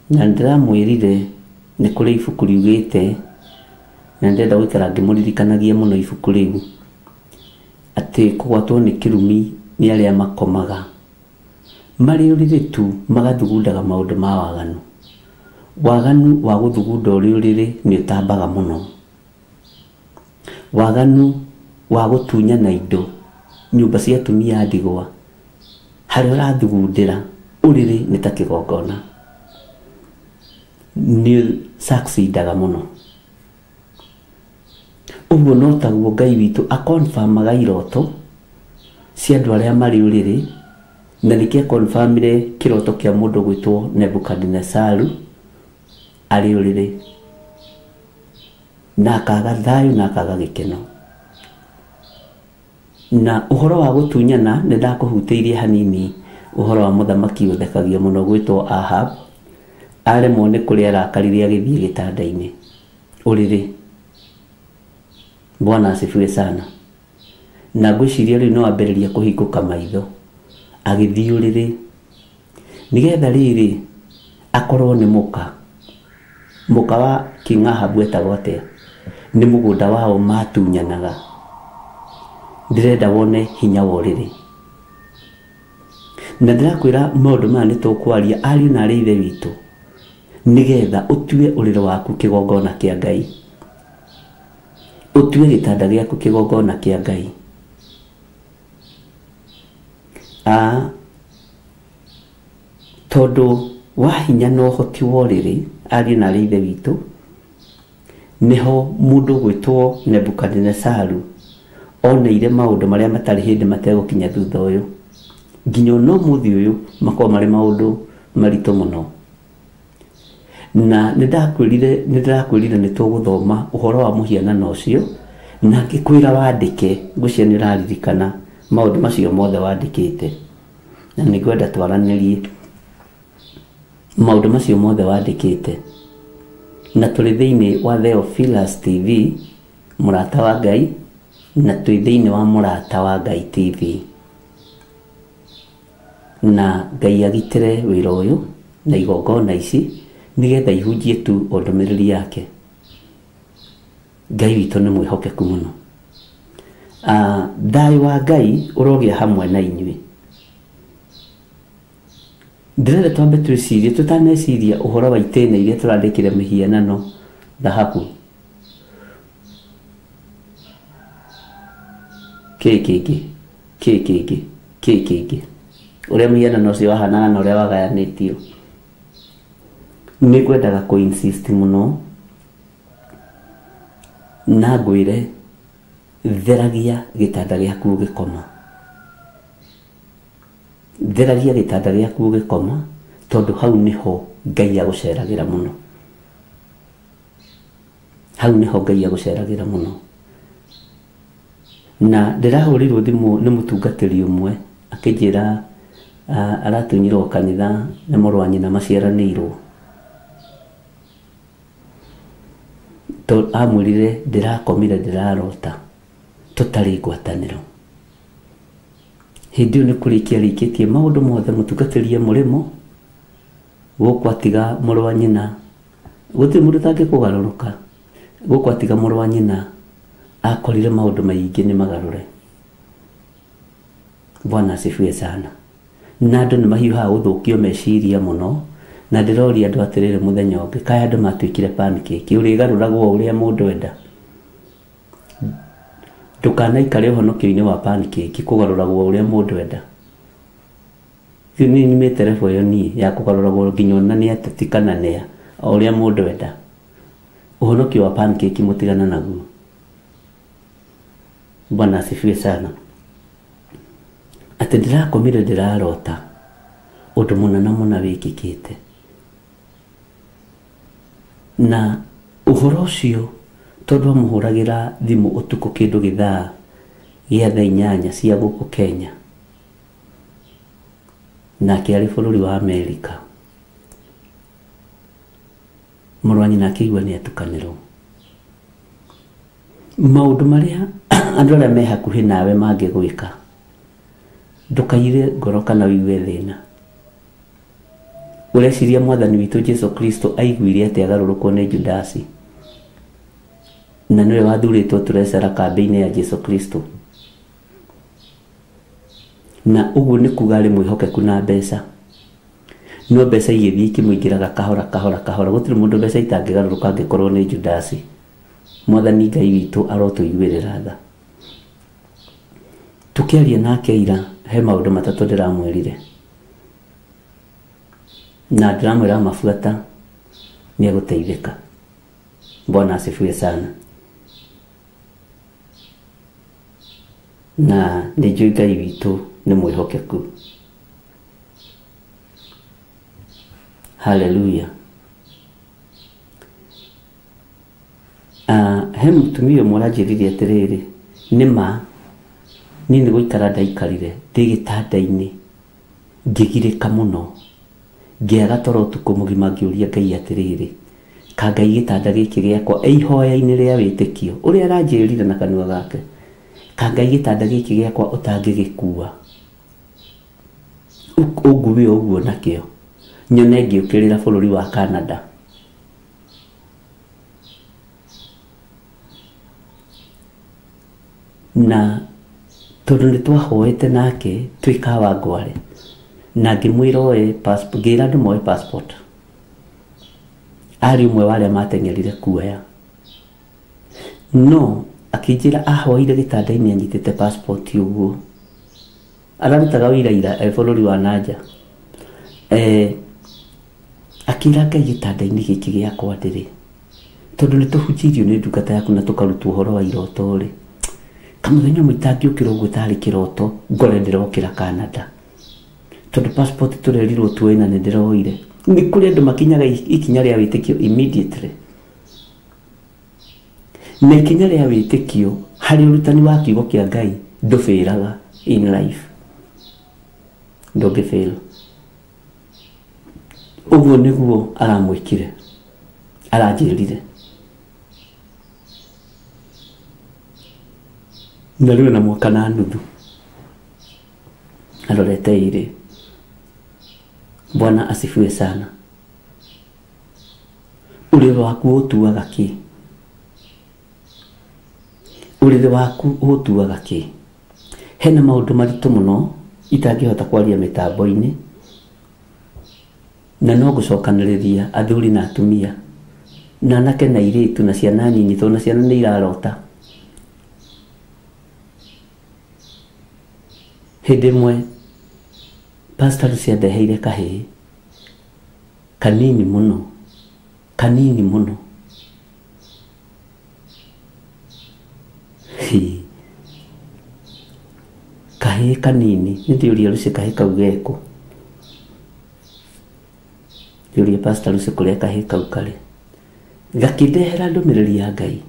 Na ndĩramwĩrire nĩ kũrĩ ibuku riugĩte, na ndĩrenda gũikara ngĩmũririkanagia mũno ibuku rĩu, atĩ kũgwatwo nĩ kĩrumi nĩ arĩa makomaga marĩ ũrĩrĩ tu magathugundaga maũndũ ma waganu. Waganu wa gũthugunda ũrĩ ũrĩrĩ nĩ ũtambaga mũno. Waganu wa gũtunyana indo, nyũmba cia atumia a ndigwa, harĩa ũrathugundĩra ũrĩrĩ nĩ ta kĩgongona, nĩ succeedaga mũno. Ũguo no taguo Ngai witũ aconfirmaga iroto cia andũ arĩa marĩ ũrĩrĩ, na nĩkĩo aconfirmire kĩroto kĩa mũndũ gwĩtwo Nebukadinesaru arĩ ũrĩrĩ, na akaga thayũ na akaga gĩkeno. Na ũhoro wa gũtunyana nĩ ndakũhutĩirie hanini ũhoro wa mũthamaki ũthekagia mũno gwĩtwo Ahab, aremwo nĩ kũrĩa arakarire agĩthiĩ gĩtanda-inĩ ũrĩrĩ. Bwana asifiwe sana. Na ngwĩciria rĩu no ambĩrĩria kũhingũka maitho agĩthiĩ ũrĩrĩ, nĩgetha rĩrĩ akorwo nĩ mũka wa King Ahab etagwo atĩa, nĩ mũgũnda wao matunyanaga. Ndĩrenda wone hinya wa ũrĩrĩ, na ndĩrakwĩra maũndũ maya nĩ tũkwaria ariũ na arĩ ithe witũ, nĩgetha ũtue ũrĩrĩ waku kĩgongona kĩa Ngai, ũtue gĩtanda gĩaku kĩgongona kĩa Ngai. Tondũ wa hinya na ũhoti wa ũrĩrĩ, ariũ na arĩ ithe witũ, nĩho mũndũ gwĩtwo Nebukadinesaru oneire maũndũ marĩa matarĩ hĩndĩ mategũkinya thutha ũyũ, nginya ona ũmũthĩ ũyũ makorwo marĩ maũndũ maritũ mũno. Na nĩ ndĩrakwĩrire nĩ tũgũthoma ũhoro wa mũhianano ũcio, na ngĩkwĩra wandĩke, ngwĩciria nĩ ũraririkana maũndũ macio mothe wandĩkĩte, na nĩ ngwenda twaranĩrie maũndũ macio mothe wandĩkĩte. Na tũrĩ thĩinĩ wa Theophilus TV, mũrata wa Ngai, na twĩ thĩinĩ wa mũrata wa Ngai TV. Na Ngai agitĩre wĩra ũyũ na igongona ici nĩgetha ihunjie tu o ndũmĩrĩri yake. Ngai witũ nĩ mwĩhokeku mũno. Thayũ wa Ngai ũrogĩa hamwe na inyuĩ. Ndĩrenda twambe twĩcirie, tũtaneciria ũhoro wa itĩna iria tũrandĩkire mĩhianano thahabu. Kĩ kĩngĩ? Kĩ kĩngĩ? Kĩ kĩngĩ? Ũrĩa mũhianano ũcio wahanaga na ũrĩa wagayanĩtio. Nĩ ngwendaga kũ insist mũno na ngwĩre theragia gĩtanda gĩaku ũgĩkoma. Theragia gĩtanda gĩaku ũgĩkoma tondũ hau nĩho Ngai agũceragĩra mũno. Hau nĩho Ngai agũceragĩra mũno. Na ndĩrahũrĩirwo thimũ nĩ mũtungatĩri ũmwe akĩnjĩra aratunyirwo kanitha nĩ mũrũ wa nyina maciaranĩirwo. Amwĩrire ndĩrakomire ndĩrarota tũtarĩ ngwatanĩro. Hĩndĩ ĩyo nĩ kũrĩkia arĩkĩtie maũndũ mothe mũtungatĩri e mũrĩmo gũkũ atiga mũrũ wa nyina gũtirĩ mũndũ ũtangĩkũgarũrũka gũkũ atiga mũrũ wa nyina akorire maũndũ maingĩ nĩ magarũre. Bwana asifiwe sana. Na andũ nĩ mahiũhaga gũthũkio meciria mũno na ndĩroria andũ atĩrĩrĩ mũthenya ũngĩ kaĩ andũ matuĩkire pancake ũrĩgarũragwo o ũrĩa mũndũ enda. Ndũkanaikare ũhonokio-inĩ wa pancake kũgarũragwo o ũrĩa mũndũ enda. Niĩ nyumĩte level ĩyo niĩ ya kũgarũragwo nginya ona nĩ ateti kana nĩa o ũrĩa mũndũ enda. Ũhonokio wa pancake mũtigana naguo. Bwana asifiwe sana. Atĩ ndĩrakomire ndĩrarota ũndũ mũna na mũna wĩkĩkĩte. Na ũhoro ũcio tondũ amũhũragĩra thimũ ũtukũ kĩndũ gĩthaa gĩa thaa 8 cia gũkũ Kenya nake arĩ bũrũri wa Amerika. Mũrũ wa nyina akĩigua nĩ atukanĩrwo. Maũndũ marĩa andũ arĩa me hakuhĩ nawe mangĩgwĩka ndũkaire ngoro kana ũigue thĩna. Ũreciria mwathani witũ Jesu Kristo aiguire atĩ agarũrũkwo nĩ Judasi na nĩwe wathurĩtwo tũrecera kambĩ-inĩ ya Jesu Kristo. Na ũguo nĩ kuga arĩ mwĩhokeku na mbeca. No mbeca igĩthiĩ ikĩmũingĩraga kahora kahora kahora gũtirĩ mũndũ mbeca itangĩgarũrũka angĩkorwo nĩ Judasi. Mwathani Ngai witũ arotũiguĩrĩra tha. Tũkĩaria nake ira he maũndũ matatũ ndĩramwĩrire. Na ndĩramwĩra mabuata nĩ egũteithĩka. Bwana asifiwe sana. Na nĩ njũĩ Ngai witũ nĩ mwĩhokeku. Haleluya. He mũtumia ũmwe ũranjĩrire atĩrĩrĩ nĩ ma niĩ nĩ gũikara ndaikarire ndĩ gĩtanda-inĩ ngĩgirĩka mũno ngĩaga toro ũtukũ mũgima ngĩũria Ngai atĩrĩrĩ ka Ngai gĩtanda gĩkĩ gĩakwa ihoya-inĩ rĩa wĩtĩkio ũrĩa aranjĩrire na kanua gake ka Ngai gĩtanda gĩkĩ gĩakwa ũtangĩgĩkua ũngue ũguo nakĩo nyone ngĩũkĩrĩra bũrũri wa Canada. Na tondũ nĩ twahoete nake twĩ Kawangware na ngĩmwĩra oe passport ngĩra andũ moe passport. Arĩ ũmwe wa arĩa mateng'erire kuoya no akĩnjĩra ahoire gĩtanda-inĩ anyitĩte passport ũguo ararutaga wĩra ira bũrũri wa nanja. Akĩra Ngai gĩtanda-inĩ gĩkĩ gĩakwa ndĩrĩ tondũ nĩ tũhunjĩirio nĩ ndungata yaku na tũkarutwo ũhoro wa iroto rĩ kamũthenya ũmwe itangĩũkĩra ũguo tarĩ kĩroto ngore ndĩrokĩra Canada tondũ passport tũrerirwo tuoe na nĩ ndĩroire. Nĩ kũrĩ andũ makinyaga ikinya rĩa wĩtĩkio immediately. Na ikinya rĩa wĩtĩkio harĩ ũrutani wa kiugo kĩa Ngai ndũbĩraga in life. Ndũngĩbĩra. Ũguo nĩguo aramwĩkire aranjĩrire. Na rĩu na mwaka na nuthu arorete ĩrĩ. Bwana asifiwe sana. Ũrĩrĩ waku ũtuaga kĩ? Ũrĩrĩ waku ũtuaga kĩ? Hena maũndũ maritũ mũno itangĩhota kwaria mĩtambo-inĩ na no gũcokanĩrĩria athuri na atumia na anake na airĩtu na ciana nyinyi tondũ na ciana nĩ irarota. Hĩndĩ ĩmwe Pastor Lucy andeheire kahĩĩ kanini mũno, kanini mũno. Hi. Kahĩĩ kanini, nĩ ndĩũria Lucy kahĩĩ kau gekũ. Ndĩũria Pastor Lucy kũrĩa kahĩĩ kau karĩ. Gakĩndehera ndũmĩrĩri ya Ngai.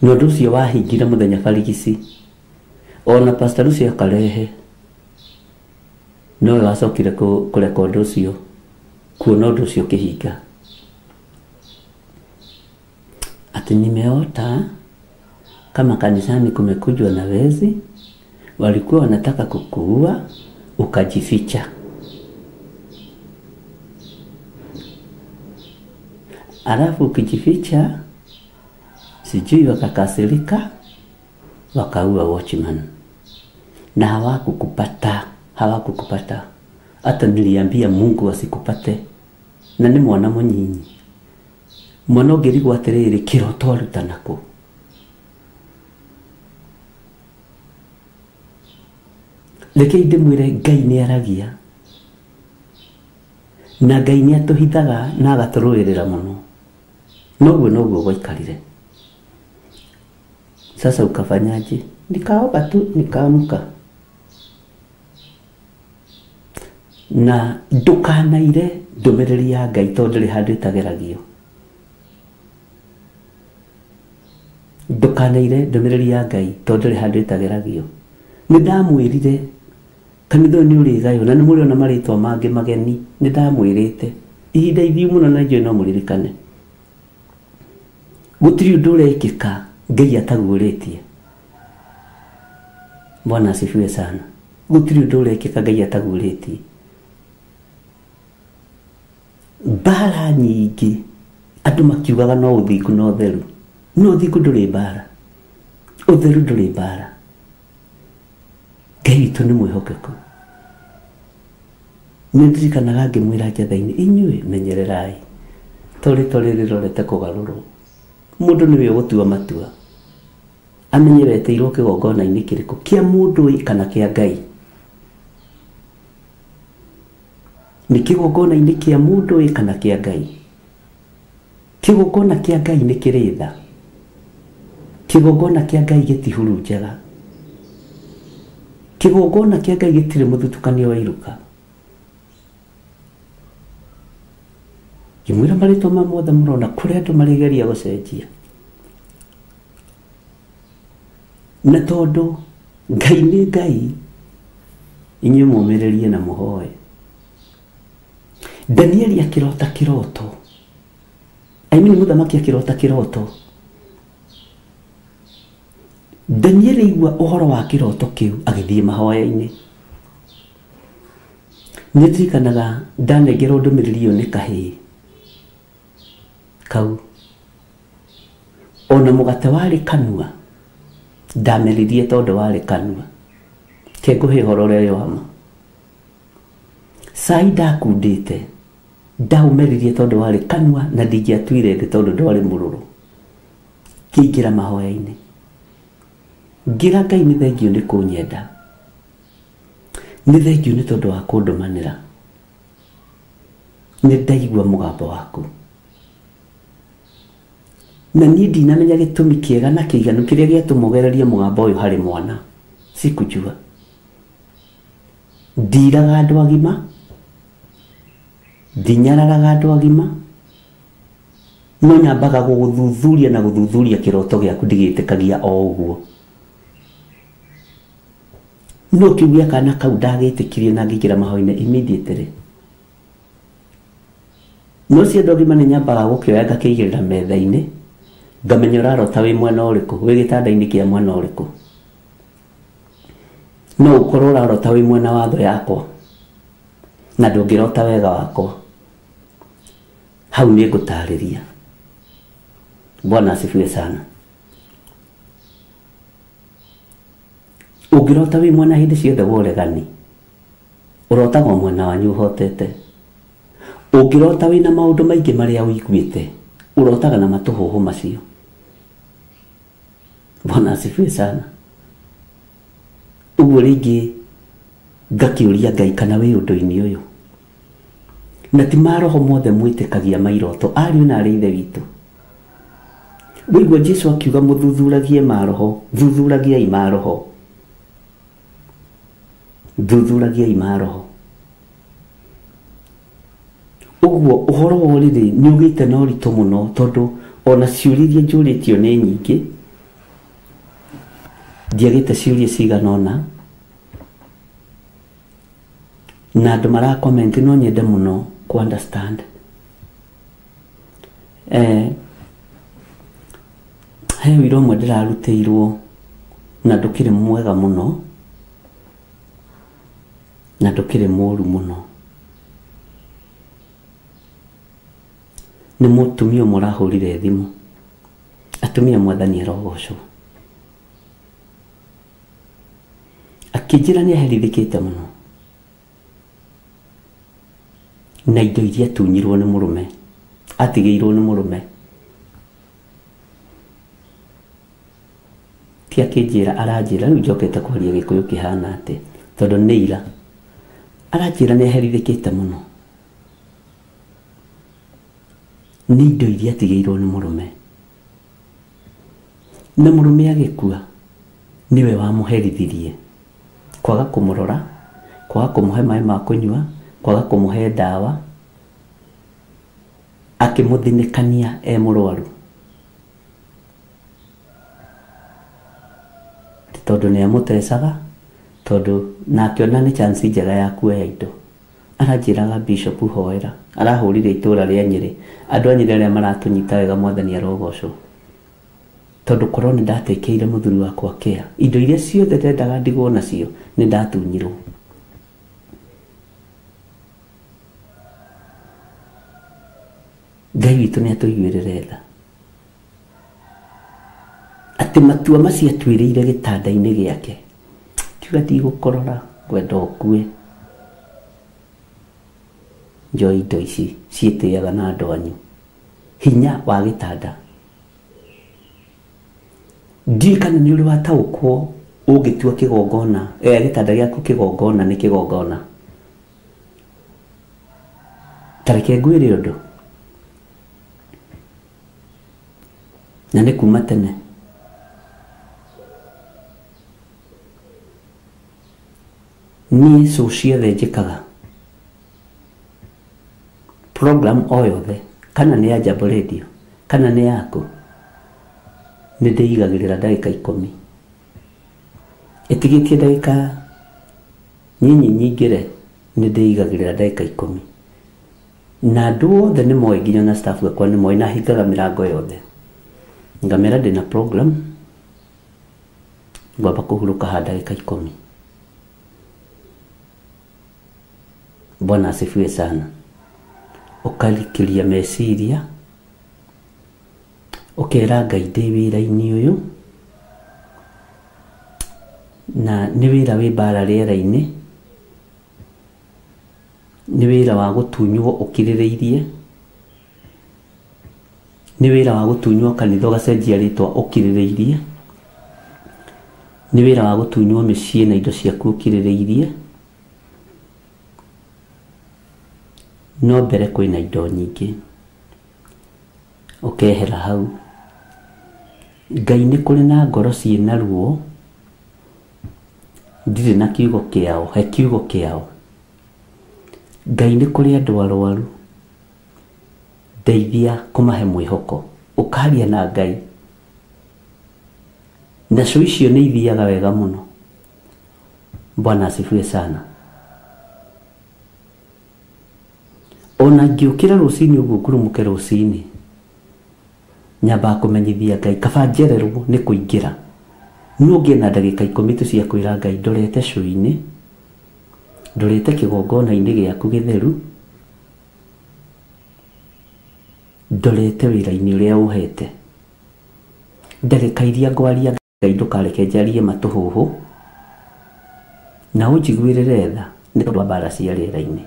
Na ũndũ ũcio wahingire mũthenya barigici. Ona Pastor Lucy akarehe nowe wacokire kũreka ũndũ ũcio, kuona ũndũ ũcio ũkĩhinga. Ati nimeota kama kanisani kumekujwa na wezi, walikuwa wanataka kukuua, ukajificha. Alafu ukijificha, sijui wakakasirika, wakaua watchman. Na hawakukupata, hawakukupata. Hata niliambia Mungu asikupate. Na nĩ mwana mũnyinyi. Mwana ũngĩrigwo atĩrĩrĩ, kĩroto aruta nakũ? Rekei ndĩmwĩre Ngai nĩ aragia. Na Ngai nĩ atũhithaga na agatũrũĩrĩra mũno. Noguo noguo gwaikarire. Sasa ukafanyaje? Nikaoga tu, nikaamka. Na ndũkanaire ndũmĩrĩri ya Ngai tondũ ndĩrĩ handũ ĩtageragio. Ndũkanaire ndũmĩrĩri ya Ngai tondũ ndĩrĩ handũ ĩtageragio. Nĩ ndamwĩrire kanitha ũyũ nĩ ũrĩgaywo na nĩ mũrĩona marĩtwa mangĩ mageni. Nĩ ndamwĩrĩte ihinda ithiu mũno na njũĩ no mũririkane. Gũtirĩ ũndũ ũrekĩka Ngai ataguũrĩtie. Bwana asifiwe sana. Gũtirĩ ũndũ ũrekĩka Ngai ataguũrĩtie. Mbara nyingĩ andũ makiugaga no ũthingu na ũtheru. No ũthingu ndũrĩ mbara, ũtheru ndũrĩ mbara. Ngai witũ nĩ mwĩhokeku. Nĩ ndirikanaga ngĩmwĩra Njatha-inĩ, inyuĩ menyererai to rĩtwa rĩrĩ rĩrorete kũgarũrwo. Mũndũ nĩwe ũgũtua matua, amenye wetĩirwo kĩgongona-inĩ kĩrĩkũ, kĩa mũndũ kana kĩa Ngai. Nĩ kĩgongona-inĩ kĩa mũndũ kana kĩa Ngai. Kĩgongona kĩa Ngai nĩ kĩrĩ tha. Kĩgongona kĩa Ngai gĩtihurunjaga. Kĩgongona kĩa Ngai gĩtirĩ mũthutũkanio wa iruka. Ngĩmwĩra marĩtwa ma mothe mũrona kũrĩa andũ marĩgeria gũcenjia. Na tondũ Ngai nĩ Ngai, inyuĩ mũmĩrĩrie na mũhoe. Danieli akĩrota kĩroto. I mean mũthamaki akĩrota kĩroto. Danieli aigua ũhoro wa kĩroto kĩu agĩthiĩ mahoya-inĩ. Nĩ ndirikanaga ndanengerwo ndũmĩrĩri ĩyo nĩ kahĩĩ kau. Ona mũgate warĩ kanua ndameririe tondũ warĩ kanua. Ke ngũhe ũhoro ũrĩa wĩ wa ma. Cai ndakundĩte ndaũmeririe tondũ warĩ kanua na ndingĩatuire thĩ tondũ ndwarĩ mũrũrũ. Ngĩingĩra mahoya-inĩ. Ngĩra Ngai nĩ thengiũ nĩ kũnyenda. Nĩ thengiũ nĩ tondũ wa kũndũmanĩra. Nĩ ndaigua mũgambo waku. Na niĩ ndinamenya gĩtũmi kĩega na kĩiganu kĩrĩa gĩatũma ũgererie mũgambo ũyũ harĩ mwana. Sikujua. Ndiraga andũ agima, ndinyararaga andũ agima, no nyambaga gũgũthuthuria na gũthuthuria kĩroto gĩaku ndigĩtĩkagia o ũguo. No kĩu gĩa kana kau ndagĩtĩkirie na ngĩingĩra mahoya-inĩ immediately. No cio andũ agima nĩ nyambaga gũkĩoya ngakĩigĩrĩra metha-inĩ, ngamenya ũrarota wĩ mwena ũrĩkũ, wĩ gĩtanda-inĩ kĩa mwena ũrĩkũ. No ũkorwo ũrarota wĩ mwena wa thũ yakwa na ndũngĩrota wega wakwa. Hau nĩ ngũtarĩria. Bwana asifiwe sana. Ũngĩrota wĩ mwena hĩndĩ ciothe wa ũregani, ũrotaga o mwena wanyu ũhotete. Ũngĩrota wĩna maũndũ maingĩ marĩa ũiguĩte, ũrotaga na matũhũhũ macio. Bwana asifiwe sana. Ũguo rĩngĩ ngakĩũria Ngai kana wĩ ũndũ-inĩ ũyũ. Na ti maroho mothe mwĩtĩkagia mairoto ariũ na arĩ ithe witũ. Wĩigua Jesu akiuga mũthuthuragie maroho, thuthuragiai maroho. Thuthuragiai maroho. Ũguo ũhoro wa ũrĩrĩ nĩ ũgĩte na ũritũ mũno tondũ ona ciũria iria njũrĩtio nĩ nyingĩ. Ndiagĩte ciũria cigana ũna. Na andũ mara comment no nyende mũno ku understand. He wĩra ũmwe ndĩrarutĩirwo na ndũkĩrĩ mwega mũno na ndũkĩrĩ mũru mũno. Nĩ mũtumia ũmwe ũrahũrire thimũ. Atumia mwathani arogocwo. Akĩnjĩra nĩ aherithĩkĩte mũno na indo iria atunyirwo nĩ mũrũme, atigĩirwo nĩ mũrũme. Ti akĩnjĩra, aranjĩra rĩu njokete kwaria Gĩkũyũ kĩhana atĩa tondũ nĩ ira. Aranjĩra nĩ aherithĩkĩte mũno nĩ indo iria atigĩirwo nĩ mũrũme. Na mũrũme agĩkua nĩwe wamũherithirie kwaga kũmũrora, kwaga kũmũhe maĩ ma kũnyua, kwaga kũmũhe ndawa, akĩmũthinĩkania e mũrwaru. Tondũ nĩ amũtecaga, tondũ na akĩona nĩ chance njega ya kuoya indo. Aranjĩraga Bishop hoera, arahũrire itũra rĩa Nyĩrĩ. Andũ a Nyĩrĩ arĩa maratũnyita wega mwathani arogocwo. Tondũ korwo nĩ ndatekeire mũthuri wakwa care, indo iria ciothe ndendaga ndigwo nacio nĩ ndatunyirwo. Ngai witũ nĩ atũiguĩrĩre tha. Atĩ matua macio atuĩrĩire gĩtanda-inĩ gĩake. Tiga ndigũkũrora, ngwenda ũkue. Njoe indo ici ciĩtĩaga na andũ anyu. Hinya wa gĩtanda. Ndiũĩ kana nĩ ũrĩ wataũkwo ũngĩtua kĩgongona, gĩtanda gĩaku kĩgongona nĩ kĩgongona. Ta reke ngwĩre ũndũ. Na nĩ kuma tene. Niĩ show ciothe njĩkaga, program o yothe, kana nĩ ya Jambo Radio, kana nĩ yaku, nĩ ndĩigagĩrĩra ndagĩka 10. Ĩtigĩtie ndagĩka nyinyi nyingĩre, nĩ ndĩigagĩrĩra ndagĩka 10. Na andũ othe nĩ moĩ, nginya na staff akwa nĩ moĩ, na hingaga mĩrango yothe. Ngamera ndĩna program, ngwamba kũhurũka ha ndagĩka 10. Bwana asifiwe sana. Ũkarikĩria meciria, ũkera Ngai ndĩ wĩra-inĩ ũyũ, na nĩ wĩra wĩ mbara rĩera-inĩ, nĩ wĩra wa gũtunywo ũkirĩrĩirie, nĩ wĩra wa gũtunywo kanitha ũgacenjia rĩtwa ũkirĩrĩirie, nĩ wĩra wa gũtunywo mĩciĩ na indo ciaku ũkirĩrĩirie, no mbere kwĩna indo nyingĩ. Ũkehera hau. Ngai nĩ kũrĩ na ngoro ciĩna ruo, ndirĩ na kiugo kĩao, he kiugo kĩao. Ngai nĩ kũrĩ andũ arwaru, ndeithia kũmahe mwĩhoko. Ũkaria na Ngai. Na show icio nĩ ithiaga wega mũno. Bwana asifiwe sana. Ona ngĩũkĩra rũcinĩ ũguo ngurumũke rũcinĩ, nyambaga kũmenyithia Ngai kaba njererwo nĩ kũingĩra. No ngĩe na ndagĩka 10 tu cia kwĩra Ngai ndorete show-inĩ, ndorete kĩgongona-inĩ gĩaku gĩtheru, ndorete wĩra-inĩ ũrĩa ũhete. Ndagĩka iria ngwaria Ngai ndũkareke njarie matũhũhũ, na ũnjiguĩrĩre tha nĩ tondũ wa mbara cia rĩera-inĩ.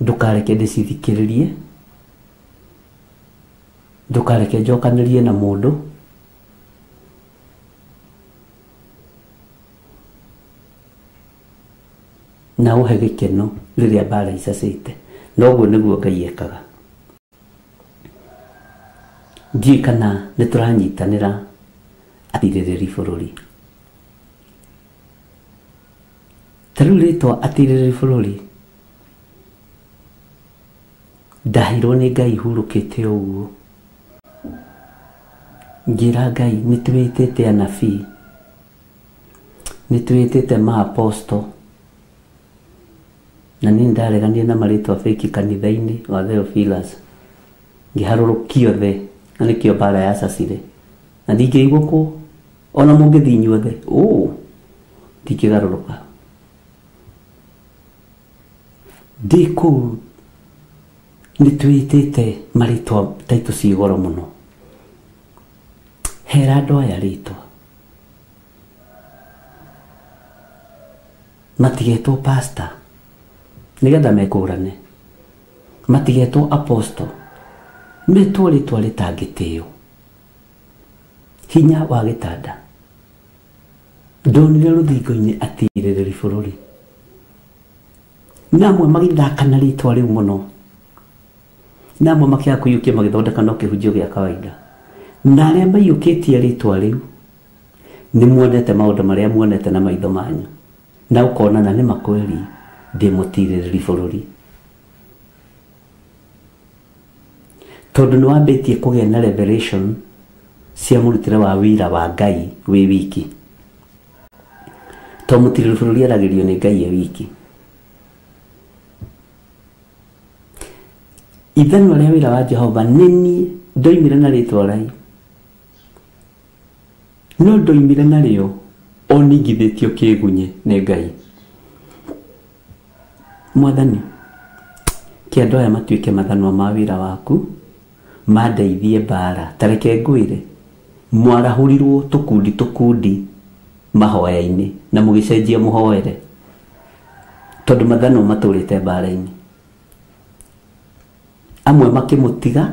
Ndũkareke ndĩcithikĩrĩrie, ndũkareke njokanĩrie na mũndũ. Na ũhe gĩkeno rĩrĩa mbara icacĩte. Noguo nĩguo Ngai ekaga. Ndiũĩ kana nĩ tũranyitanĩra atirĩrĩri bũrũri. Ta rĩu rĩtwa atirĩrĩri bũrũri ndaheirwo nĩ Ngai hurũkĩte ũguo. Ngĩra Ngai nĩ twĩtĩte anabii, nĩ twĩtĩte ma-apostle, na niĩ ndareganire na marĩtwa fake kanitha-inĩ wa Theophilus. Ngĩharũrũkio the na nĩkĩo mbara yacacire. Na ndingĩigua kũ ona mũngĩthiĩ inyuothe ndingĩgarũrũka. Ndĩ kũu nĩ twĩtĩte marĩtwa taitũ ciĩ goro mũno. Hera andũ aya rĩtwa. Matigetwo pastor nĩgetha mekũrane. Matigetwo apostle metwo rĩtwa rĩtangĩtĩo. Hinya wa gĩtanda. Ndonire rũthingo-inĩ atirĩrĩri bũrũri. Na amwe magĩthaka na rĩtwa rĩu mũno. Na amwe makĩaga kũiyũkia magĩthondeka no kĩhunjio gĩa kawaida. Na arĩa maiyũkĩtie rĩtwa rĩu nĩ muonete maũndũ marĩa muonete na maitho manyu. Na ũkona na nĩ makweri ndĩ mũtirĩrĩri bũrũri. Tondũ nĩ wambĩtie kũgĩa na revelation cia mũrutĩre wa wĩra wa Ngai wĩ wiki. To mũtirĩrĩri bũrũri aragĩrio nĩ Ngai e wiki. Ithanwa rĩa wĩra wa Jehova nĩ niĩ ndoimire na rĩtwa rĩu. No ndoimire narĩo o ningithĩtio kĩgunye nĩ Ngai. Mwathani, kĩ andũ aya matuĩke mathanwa ma wĩra waku, mandeithie mbara. Ta reke ngwĩre, mwarahũrirwo tũkundi tũkundi mahoya-inĩ na mũgĩcenjia mũhoere tondũ mathanwa matũrĩte mbara-inĩ. Amwe makĩmũtiga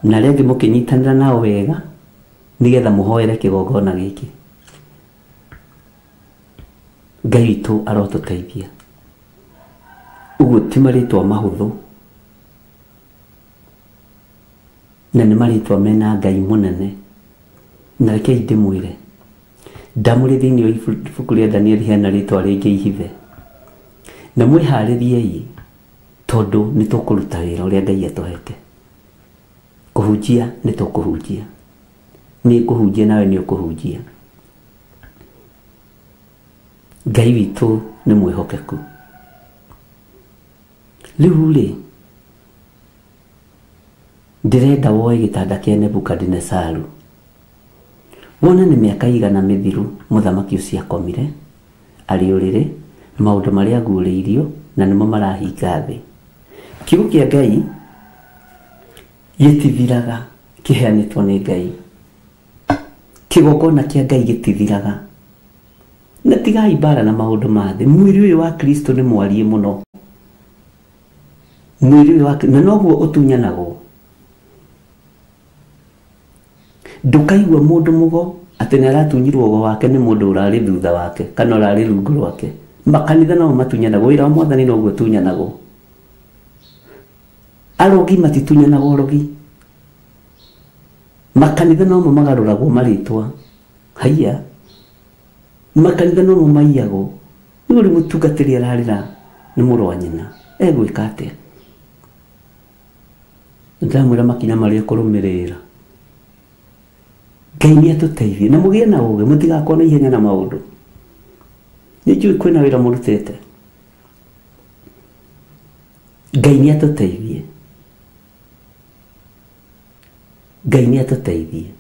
na arĩa angĩ mũkĩnyitanĩra nao wega nĩgetha mũhoere kĩgongona gĩkĩ. Ngai witũ arotũteithia. Ũguo ti marĩtwa mahũthũ na nĩ marĩtwa mena Ngai mũnene. Na rekei ndĩmwĩre, ndamũrĩ thĩinĩ wa ibuku rĩa Danieli hena rĩtwa rĩngĩ ihithe. Na mwĩharĩriei tondũ nĩ tũkũruta wĩra ũrĩa Ngai atũhete. Kũhunjia nĩ tũkũhunjia. Nĩ ngũhunjia nawe nĩ ũkũhunjia. Ngai witũ nĩ mwĩhokeku. Rĩu rĩ, ndĩrenda woe gĩtanda kĩa Nebukadinesaru. Wone nĩ mĩaka igana mĩthiru mũthamaki ũcio akomire arĩ ũrĩrĩ, maũndũ marĩa aguũrĩirio na nĩmo marahinga thĩ. Kiugo kĩa Ngai gĩtithiraga kĩheanĩtwo nĩ Ngai. Kĩgongona kĩa Ngai gĩtithiraga. Na tigai mbara na maũndũ ma thĩ. Mwĩrĩ ũyũ wa Kristo nĩ mwarie mũno. Mwĩrĩ ũyũ wa na noguo ũtunyanagwo. Ndũkaigua mũndũ mũgo atĩ nĩ aratunyirwo ũgo wake nĩ mũndũ ũrarĩ thutha wake kana ũrarĩ rungu rwake. Makanitha namo matunyanagwo, wĩra wa Mwathani noguo ũtunyanagwo. Arogi matitunyanagwo ũrogi. Makanitha nomo magarũragwo marĩtwa. Haiya. Makanitha nomo maiyagwo. Nĩ ũrĩ mũtungatĩri ararĩra nĩ mũrũ wa nyina. Egwĩka atĩa? Ndamwĩra makinya marĩa kũrũmĩrĩra. Ngai nĩ atũteithie na mũgĩe na ũũgĩ, mũtigakorwo na ihenya na maũndũ. Nĩ njũĩ kwĩna wĩra mũrutĩte. Ngai nĩ atũteithie. Ngai nĩ atũteithie.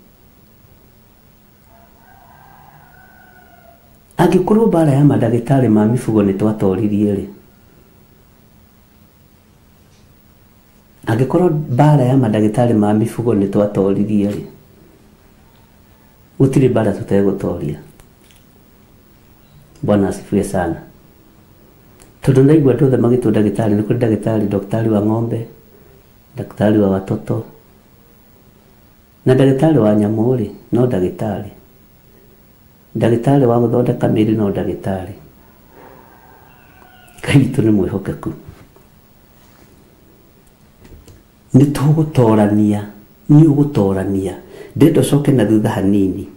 Angĩkorwo mbara ya mandagĩtarĩ ma mifugo nĩ twatoririe rĩ, angĩkorwo mbara ya mandagĩtarĩ ma mifugo nĩ twatoririe rĩ, gũtirĩ mbara tũtegũtoria. Bwana asifiwe sana. Tondũ ndaigua andũ othe magĩtwo ndagĩtarĩ, nĩ kũrĩ ndagĩtarĩ, daktari wa ng'ombe, daktari wa watoto, na ndagĩtarĩ wa nyamũ rĩ, no ndagĩtarĩ. Ndagĩtarĩ wa gũthondeka mĩĩrĩ no ndagĩtarĩ. Ngai witũ nĩ mwĩhokeku. Nĩ tũgũtorania, nĩ ũgũtorania. Ndĩrenda ũcoke na thutha hanini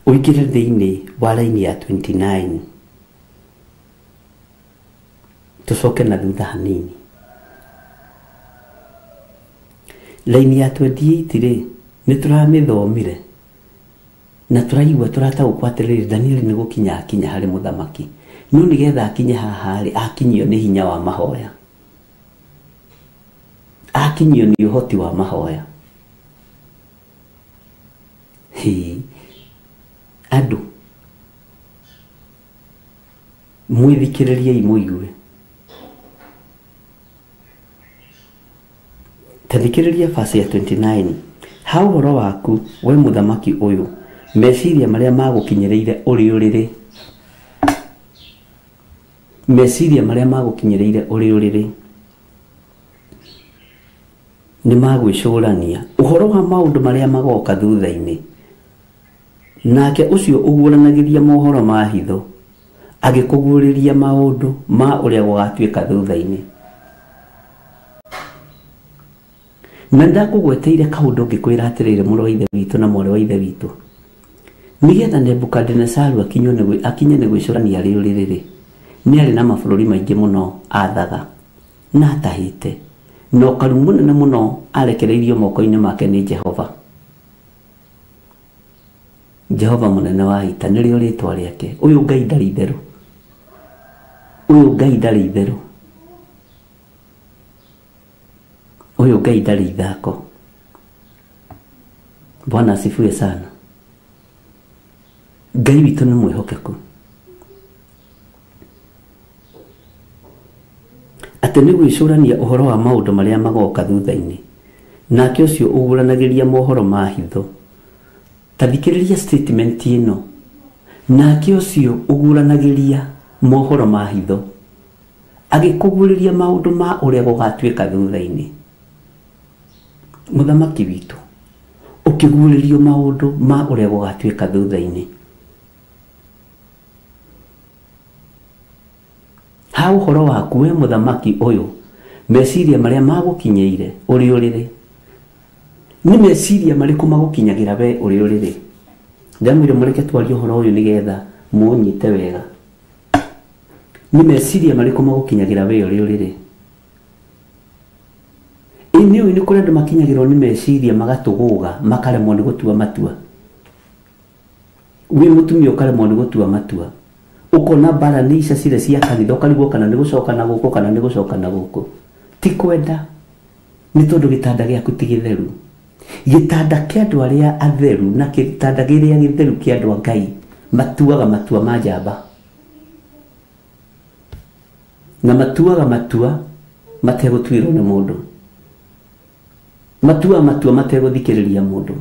ũingĩre thĩinĩ wa raini ya 29. Tũcoke na thutha hanini raini ya 28 rĩ, nĩ tũramĩthomire na tũraigua tũrataũkwo atĩrĩrĩ, Danieli nĩ gũkinya akinya harĩ mũthamaki, no nĩgetha akinye haha rĩ, akinyio nĩ hinya wa mahoya, akinyio nĩ ũhoti wa mahoya. Hĩ, andũ mwĩthikĩrĩriei mũigue. Ta thikĩrĩria verse ya 29. Ha ũhoro waku we mũthamaki ũyũ, meciria marĩa magũkinyĩrĩire ũrĩ ũrĩrĩ, meciria marĩa magũkinyĩrĩire ũrĩ ũrĩrĩ nĩ magwĩcũrania ũhoro wa maũndũ marĩa magoka thutha-inĩ. Nake ũcio ũguũranagĩria mohoro ma hitho agĩkũguũrĩria maũndũ ma ũrĩa gũgatuĩka thutha-inĩ. Na ndakũgweteire kaũndũ ngĩkwĩra atĩrĩrĩ, mũrũ wa ithe witũ na mwarĩ wa ithe witũ, nĩgetha Nebukadinesaru akinye nĩ gwĩcũrania arĩ ũrĩrĩ, nĩ arĩ na mabũrũri maingĩ mũno athaga na atahĩte, na ũkaru mũnene mũno arekereirio moko-inĩ make nĩ Jehova. Jehova mũnene wa ita nĩrĩo rĩtwa rĩake. Ũyũ Ngai ndarĩ itherũ, ũyũ Ngai ndarĩ itherũ, ũyũ Ngai ndarĩ ithako. Bwana asifiwe sana. Ngai witũ nĩ mwĩhokeku. Atĩ nĩ gwĩcũrania ũhoro wa maũndũ marĩa magoka thutha-inĩ, nake ũcio ũguũranagĩria mohoro ma hitho. Ta thikĩrĩria statement ĩno, nake ũcio ũguũranagĩria mohoro ma hitho agĩkũguũrĩria maũndũ ma ũrĩa gũgatuĩka thutha-inĩ. Mũthamaki witũ ũkĩguũrĩrio maũndũ ma ũrĩa gũgatuĩka thutha-inĩ. Ha ũhoro waku we mũthamaki ũyũ, meciria marĩa magũkinyĩire ũrĩ ũrĩrĩ, nĩ meciria marĩkũ magũkinyagĩra we ũrĩ ũrĩrĩ? Ndamwĩre mũreke twarie ũhoro ũyũ nĩgetha mũũnyite wega. Nĩ meciria marĩkũ magũkinyagĩra we ũrĩ ũrĩrĩ? Ĩ nĩ ũĩ nĩ kũrĩ andũ makinyagĩrwo nĩ meciria magatũgũga makaremwo nĩ gũtua matua. Wĩ mũtumia ũkaremwo nĩ gũtua matua, ũkona mbara nĩ icacire cia kanitha, ũkarigwo kana nĩ gũcoka na gũkũ kana nĩ gũcoka na gũkũ. Ti kwenda, nĩ tondũ gĩtanda gĩaku ti gĩtheru. Gĩtanda kĩa andũ arĩa atheru na gĩtanda kĩrĩa gĩtheru kĩa andũ a Ngai matuaga matua ma njamba, na matuaga matua mategũtuĩrwo nĩ mũndũ, matuaga matua mategũthikĩrĩria mũndũ.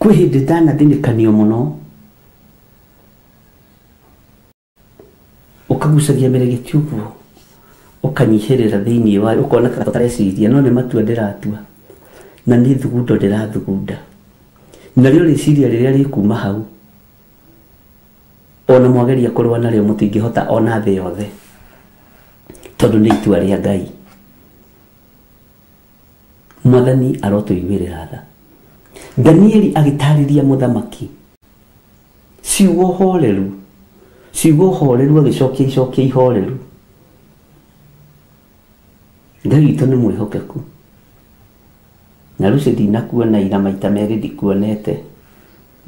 Kwĩ hĩndĩ ndanathĩnĩkanio mũno, ũkagucagia mĩrĩgĩti ũguo, ũkanyihĩrĩra thĩinĩ wa ũkona ta ũtareciria, no nĩ matua ndĩratua na nĩ thugundo ndĩrathugunda. Narĩo rĩciria rĩrĩa rĩkuma hau, ona mwageria kũrũa narĩo mũtingĩhota ona thĩ yothe, tondũ nĩ itua rĩa Ngai. Mwathani arotũiguĩrĩra tha. Danieli agĩtarĩria mũthamaki ciugo horeru, ciugo horeru, agĩcokia icokia ihoreru. Ngai witũ nĩ mwĩhokeku. Na rĩu ndinakuona ira maita merĩ ndikuonete,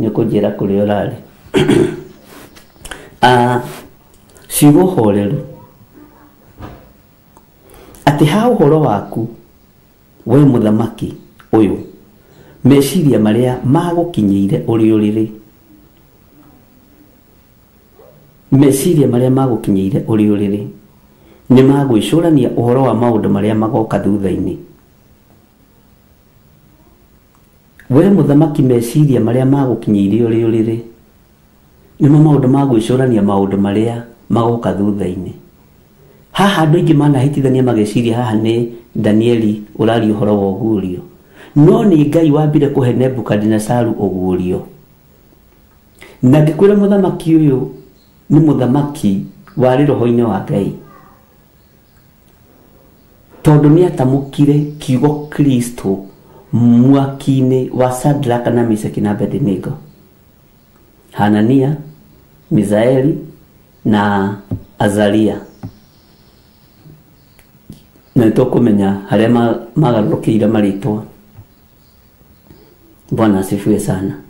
nĩ ũkũnjĩra kũrĩa ũrarĩ. Ciugo horeru, atĩ ha ũhoro waku we mũthamaki ũyũ, meciria marĩa magũkinyĩire ũrĩ ũrĩrĩ, meciria marĩa magũkinyĩire ũrĩ ũrĩrĩ nĩ magwĩcũrania ũhoro wa maũndũ marĩa magoka thutha-inĩ. We mũthamaki, meciria marĩa magũkinyĩire ũrĩ ũrĩrĩ nĩmo maũndũ ma gwĩcũrania maũndũ marĩa magoka thutha-inĩ. Haha andũ aingĩ manahĩtithania mageciria haha nĩ Danieli ũraria ũhoro wa ũguũrio. No nĩ Ngai wambire kũhe Nebukadinesaru ũguũrio. Na ngĩkwĩra mũthamaki ũyũ nĩ mũthamaki warĩ roho-inĩ wa Ngai, tondũ nĩ atamũkire kiugo Kristo mwaki-inĩ wa Sadraka na Meshaki na Abednego, Hanania, Misaeli na Azaria. Na nĩtũkũmenya harĩa magarũrũkĩire marĩtwa. Bwana asifiwe sana.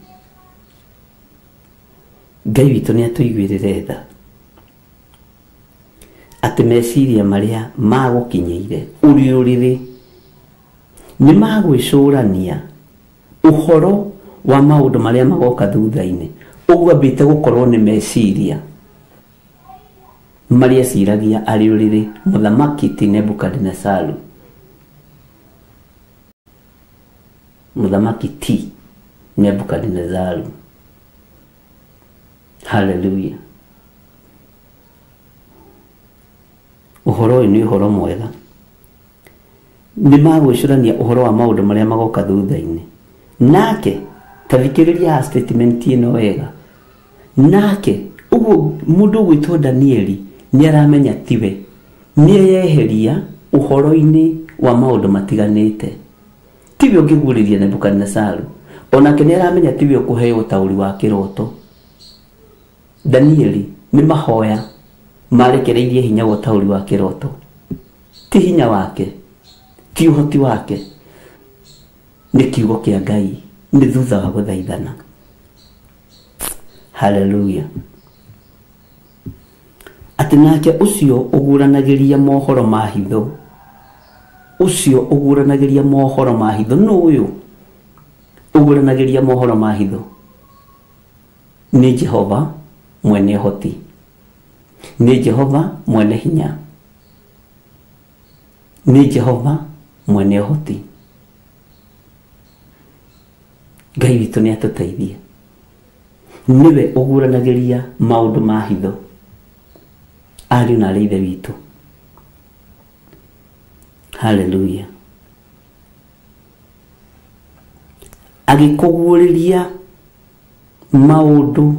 Ngai witũ nĩ atũiguĩrĩre tha atĩ meciria marĩa magũkinyĩire ũrĩ ũrĩrĩ nĩ magwĩcũrania ũhoro wa maũndũ marĩa magoka thutha-inĩ. Ũguo ambĩte gũkorwo nĩ meciria marĩa ciragia arĩ ũrĩrĩ mũthamaki ti Nebukadinesaru. Mũthamaki ti Nebukadinesaru. Hallelujah. Ũhoro ũyũ nĩ ũhoro mwega. Nĩ magwĩcũrania ũhoro wa maũndũ marĩa magoka thutha-inĩ. Nake ta thikĩrĩria statement ĩno wega. Nake ũguo mũndũ ũgwĩtwo Danieli nĩ aramenya tiwe, nĩ eyeheria ũhoro-inĩ wa maũndũ matiganĩte. Tiwe ũngĩguũrĩria Nebukadinesaru. Onake nĩ aramenya tiwe ũkũheo ũtaũri wa kĩroto. Danieli nĩ mahoya marekereirie hinya wa ũtaũri wa kĩroto. Ti hinya wake, ti ũhoti wake, nĩ kiugo kĩa Ngai, nĩ thutha wa gũthaithana. Hallelujah. Atĩ nake ũcio ũguũranagĩria mohoro ma hitho, ũcio ũguũranagĩria mohoro ma hitho, nũ ũyũ ũguũranagĩria mohoro ma hitho? Nĩ Jehova mwene ũhoti, nĩ Jehova mwene hinya, nĩ Jehova mwene ũhoti. Ngai witũ nĩ atũteithie. Nĩwe ũguũranagĩria maũndũ ma hitho, ariũ na arĩ Ithe witũ. Hallelujah. Agĩkũguũrĩria maũndũ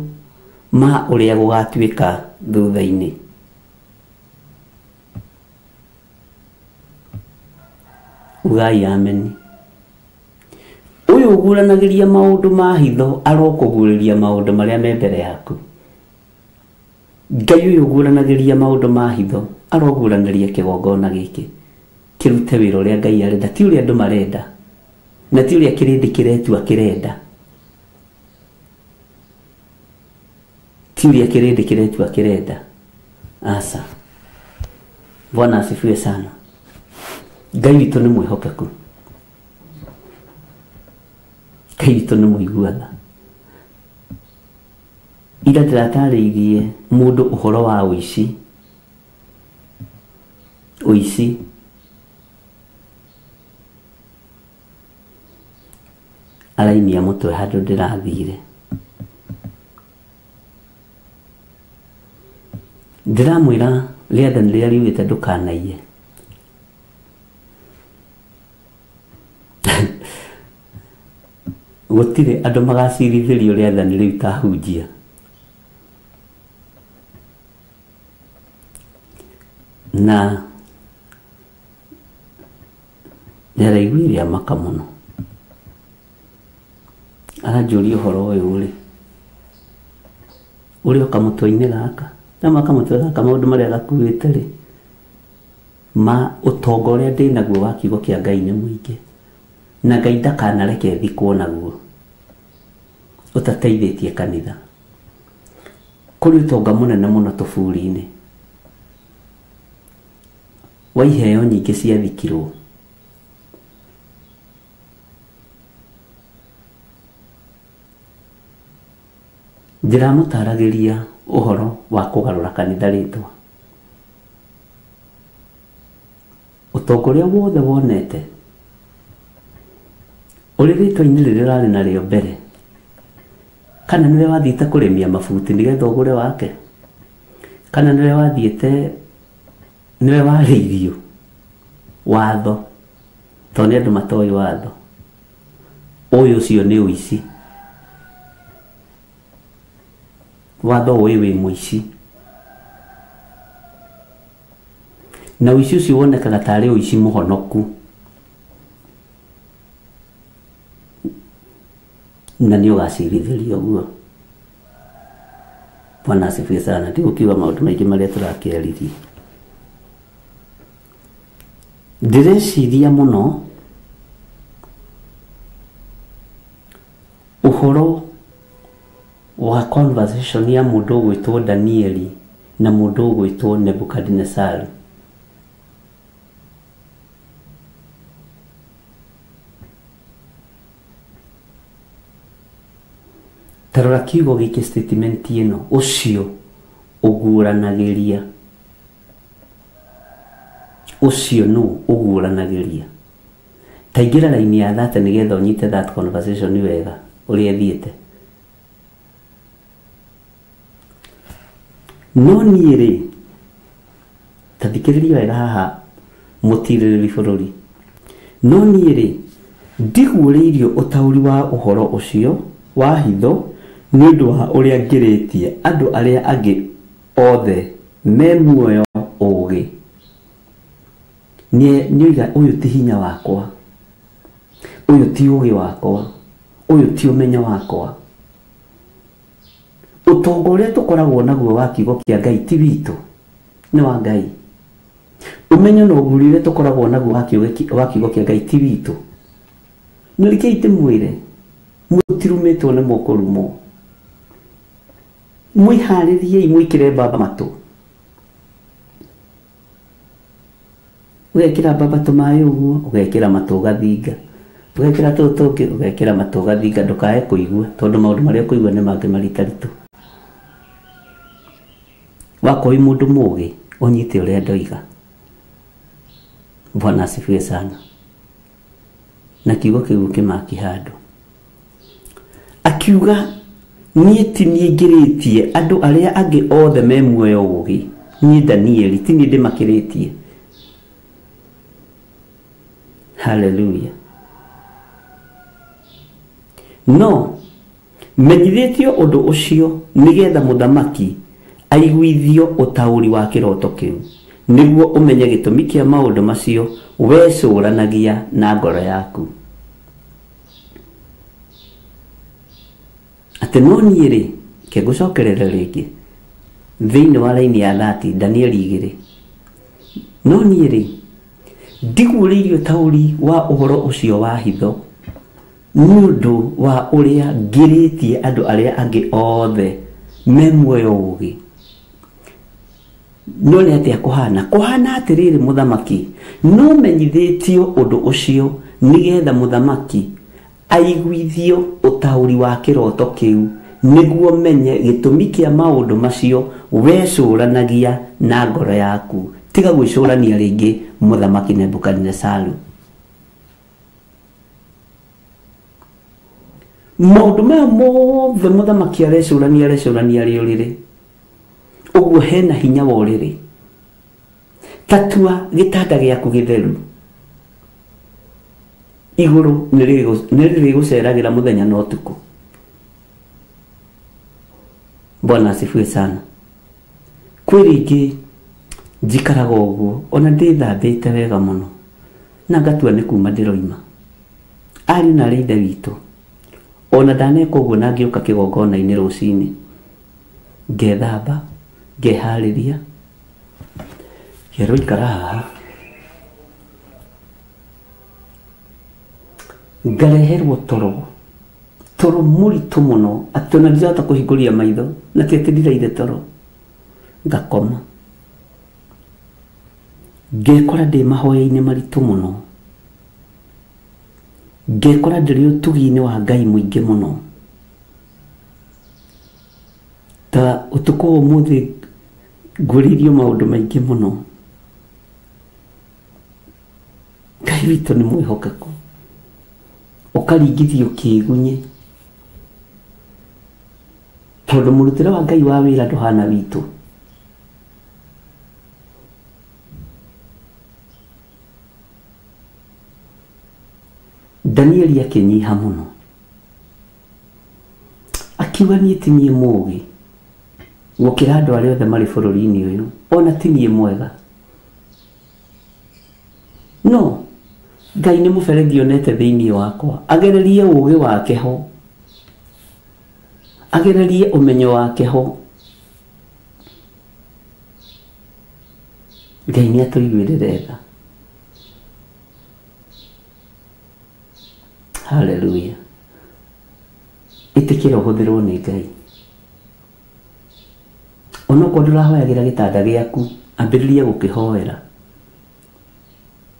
ma ũrĩa gũgatuĩka thutha-inĩ. Ugai ameni. Ũyũ ũguũranagĩria maũndũ ma hitho arokũguũrĩria maũndũ marĩa me mbere yaku. Ngai ũyũ ũguũranagĩria maũndũ ma hitho aroguũranĩria kĩgongona gĩkĩ kĩrute wĩra ũrĩa Ngai arenda, ti ũrĩa andũ marenda na ti ũrĩa kĩrĩndĩ kĩretua kĩrenda, ti ũrĩa kĩrĩndĩ kĩretua kĩrenda. Asa. Bwana asifiwe sana. Ngai witũ nĩ mwĩhokeku, Ngai witũ nĩ mũigua tha. Ira ndĩratarĩirie mũndũ ũhoro wa ũici. Ũici arainia mũtwe handũ ndĩrathire. Ndĩramwĩra rĩathani rĩrĩa riugĩte ndũkanaiye. Gũtirĩ andũ magacirithĩrio rĩathani rĩu ta hunjia. Na nĩaraiguire amaka mũno. Aranjũria ũhoro ũyũ rĩ, ũrĩa o kamũtwe-inĩ gaka, na kamũtwe gaka maũndũ marĩa gakuĩte rĩ, ma ũtonga ũrĩa ndĩnaguo wa kiugo kĩa Ngai nĩ mũingĩ. Na Ngai ndakanareke thikwo naguo ũtateithĩtie kanitha. Kũrĩ ũtonga mũnene mũno tũburi-inĩ wa iheo nyingĩ ciathikirwo. Ndĩramũtaragĩria ũhoro wa kũgarũra kanitha rĩtwa. Ũtonga ũrĩa wothe wonete ũrĩ rĩtwa-inĩ rĩrĩa ũrarĩ narĩo mbere, kana nĩwe wathiĩte kũrĩmia mabuti nĩgetha ũgũre wake, kana nĩwe wathiĩte, nĩwe warĩirio watho, tondũ nĩ andũ matoĩ watho. Ũyũ ũcio nĩ ũici. Watho ũĩ wĩ mũici. Na ũici ũcio wonekaga tarĩ ũici mũhonoku. Na nĩ ũgacirithĩrio guo. Bwana asifiwe sana. Ndigũkiuga maũndũ maingĩ marĩa tũrakĩaririe. Ndĩreciria mũno ũhoro wa conversation ya mũndũ ũgwĩtwo Danieli na mũndũ ũgwĩtwo Nebukadnezar. Tarora kiugo gĩkĩ statement ĩno ũcio ũguũranagĩria. Ũcio nũ ũguũranagĩria. Ta ingĩra raini ya 30 nĩgetha ũnyite that conversation wega ũrĩa ĩthiĩte. No niĩ rĩ, ta thikĩrĩria wega haha mũtirĩrĩri bũrũri. No niĩ rĩ, ndiguũrĩirio ũtaũri wa ũhoro ũcio wa hitho nĩ ũndũ wa ũrĩa ngĩrĩtie andũ arĩa angĩ othe me muoyo ũũgĩ. Nĩoiga ũyũ ti hinya wakwa, ũyũ ti ũũgĩ wakwa, ũyũ ti ũmenyo wakwa. Ũtonga ũrĩa tũkoragwo naguo wa kiugo kĩa Ngai ti witũ, nĩ wa Ngai. Ũmenyo na ũguri ũrĩa tũkoragwo naguo wa kiugo kĩa Ngai ti witũ. Na rekei ndĩmwĩre, mũtirumĩtwo nĩ mũkũrumwo. Mwĩharĩriei mwĩkĩre mbamba matũ. Ũgekĩra mbamba tũmaĩ ũguo, ũgekĩra matũ ũgathinga. Ũgekĩra tũtũ tũngĩ, ũgekĩra matũ ũgathinga, ndũkae kũigua tondũ maũndũ marĩa ũkũigua nĩ mangĩ maritaritũ. Wakorwo wĩ mũndũ mũũgĩ, ũnyite ũrĩa ndoiga. Bwana asifiwe sana. Na kiugo kĩu kĩmaki handũ. Akiuga niĩ ti niĩ ngĩrĩtie andũ arĩa angĩ othe me muoyo ũũgĩ. Niĩ Danieli ti niĩ ndĩmakĩrĩtie. Hallelujah. No menyithĩtio ũndũ ũcio nĩgetha mũthamaki aiguithio ũtaũri wa kĩroto kĩu, nĩguo ũmenye gĩtũmi kĩa maũndũ macio wecũranagia na ngoro yaku. Atĩ no niĩ rĩ, ke ngũcokerere rĩngĩ thĩinĩ wa raini ya 30 Danieli 2. No niĩ rĩ, ndiguũrĩirio ũtaũri wa ũhoro ũcio wa hitho nĩ ũndũ wa ũrĩa ngĩrĩtie andũ arĩa angĩ othe me muoyo ũũgĩ. No nĩ atĩa kũhana? Kũhana atĩrĩrĩ mũthamaki, no menyithĩtio ũndũ ũcio nĩgetha mũthamaki aiguithio ũtaũri wa kĩroto kĩu, nĩguo menye gĩtũmi kĩa maũndũ macio wecũranagia na ngoro yaku. Tiga gwĩcũrania rĩngĩ mũthamaki Nebukadnezaru. Maũndũ maya mothe mũthamaki arecũrania arĩ ũrĩrĩ. Ũguo hena hinya wa ũrĩrĩ. Tatua gĩtanda gĩaku gĩtheru. Igũrũ nĩ rĩrĩgũceragĩra mũthenya na ũtukũ. Bwana asifiwe sana. Kwĩ rĩngĩ njikaraga ũguo ona ndĩthambĩte wega mũno na ngatua nĩ kuma ndĩroima. Ariũ na arĩ ithe witũ, ona ndaneka ũguo na ngĩũka kĩgongona-inĩ rũcinĩ, ngethamba, ngeharĩria, ngerwo ikara haha, ngareherwo toro, toro mũritũ mũno atĩ ona ndirahota kũhingũria maitho, na ti atĩ ndiraire toro, ngakoma. Ngekora ndĩ mahoya-inĩ maritũ mũno. Ngekora ndĩrĩ ũtugi-inĩ wa Ngai mũingĩ mũno. Ta ũtukũ wa ũmũthĩ ngũrĩirio maũndũ maingĩ mũno. Ngai witũ nĩ mwĩhokeku. Ũkaringithio kĩĩgunye. Tondũ mũrutĩre wa Ngai wa wĩra ndũhana witũ. Danieli akĩnyiha mũno. Akiuga niĩ ti niĩ mũũgĩ gũkĩra andũ arĩa othe marĩ bũrũri-inĩ ũyũ, ona ti niĩ mwega. No Ngai nĩ mũberethi onete thĩinĩ wakwa, agererie ũũgĩ wake ho, agererie ũmenyo wake ho. Ngai nĩ atũiguĩrĩre tha. Hallelujah. Ĩtĩkĩra ũhũthĩrwo nĩ Ngai. Onokorwo ndũrahoyagĩra gĩtanda gĩaku, ambĩrĩria gũkĩhoera.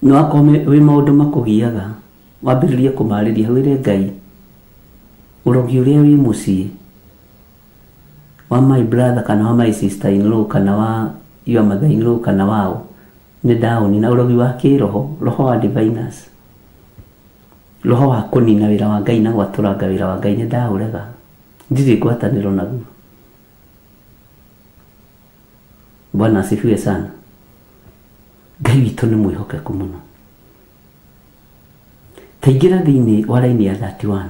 No akorwo wĩ maũndũ makũgiaga, wambĩrĩrie kũmarĩria, wĩre Ngai ũrogi ũrĩa wĩ mũciĩ wa my brother kana wa my sister in law kana wa your mother in law kana wao nĩ ndaũnina. Ũrogi wa kĩroho, roho wa diviners, roho wa kũnina wĩra wa Ngai na gwatũranga wĩra wa Ngai nĩ ndaũrega, ndirĩ ngwatanĩro naguo. Bwana asifiwe sana. Ngai witũ nĩ mwĩhokeku mũno. Taingĩra thĩinĩ wa raini ya 31,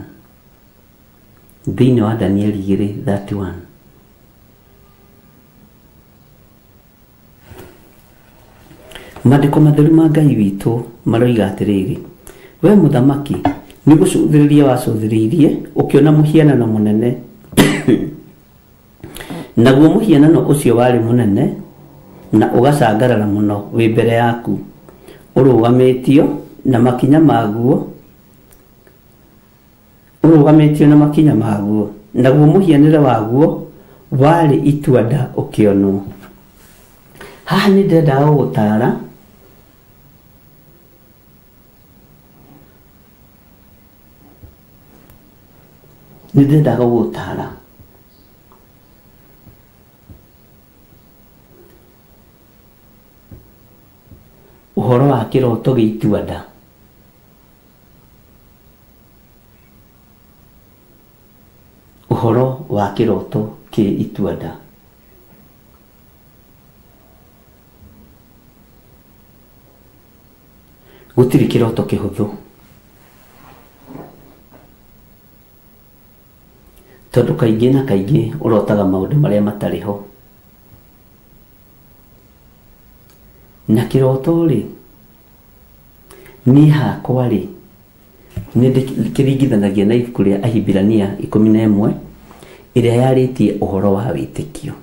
thĩinĩ wa Danieli 2:31. Maandĩko matheru ma Ngai witũ maroiga atĩrĩrĩ, we mũthamaki nĩ gũcũthĩrĩria wacũthĩrĩirie ũkĩona mũhianano mũnene, naguo mũhianano ũcio warĩ mũnene na ũgacangarara mũno wĩ mbere yaku, ũrũgamĩtio na makinya maguo, ũrũgamĩtio na makinya maguo, naguo mũhianĩre waguo warĩ itua-nda ũkĩonwo. Haha nĩ ndĩrenda gũgũtara nĩ ndĩrenda gũgũtara ũhoro wa kĩroto gĩa itua-nda. Ũhoro wa kĩroto kĩ itua-nda. Gũtirĩ kĩroto kĩhũthũ, tondũ kaingĩ na kaingĩ ũrotaga maũndũ marĩa matarĩ ho. Na kĩroto rĩ, niĩ hakwa rĩ, nĩ ndĩkĩringithanagia na ibuku rĩa Ahibirania 11 ĩrĩa yarĩtie ũhoro wa wĩtĩkio.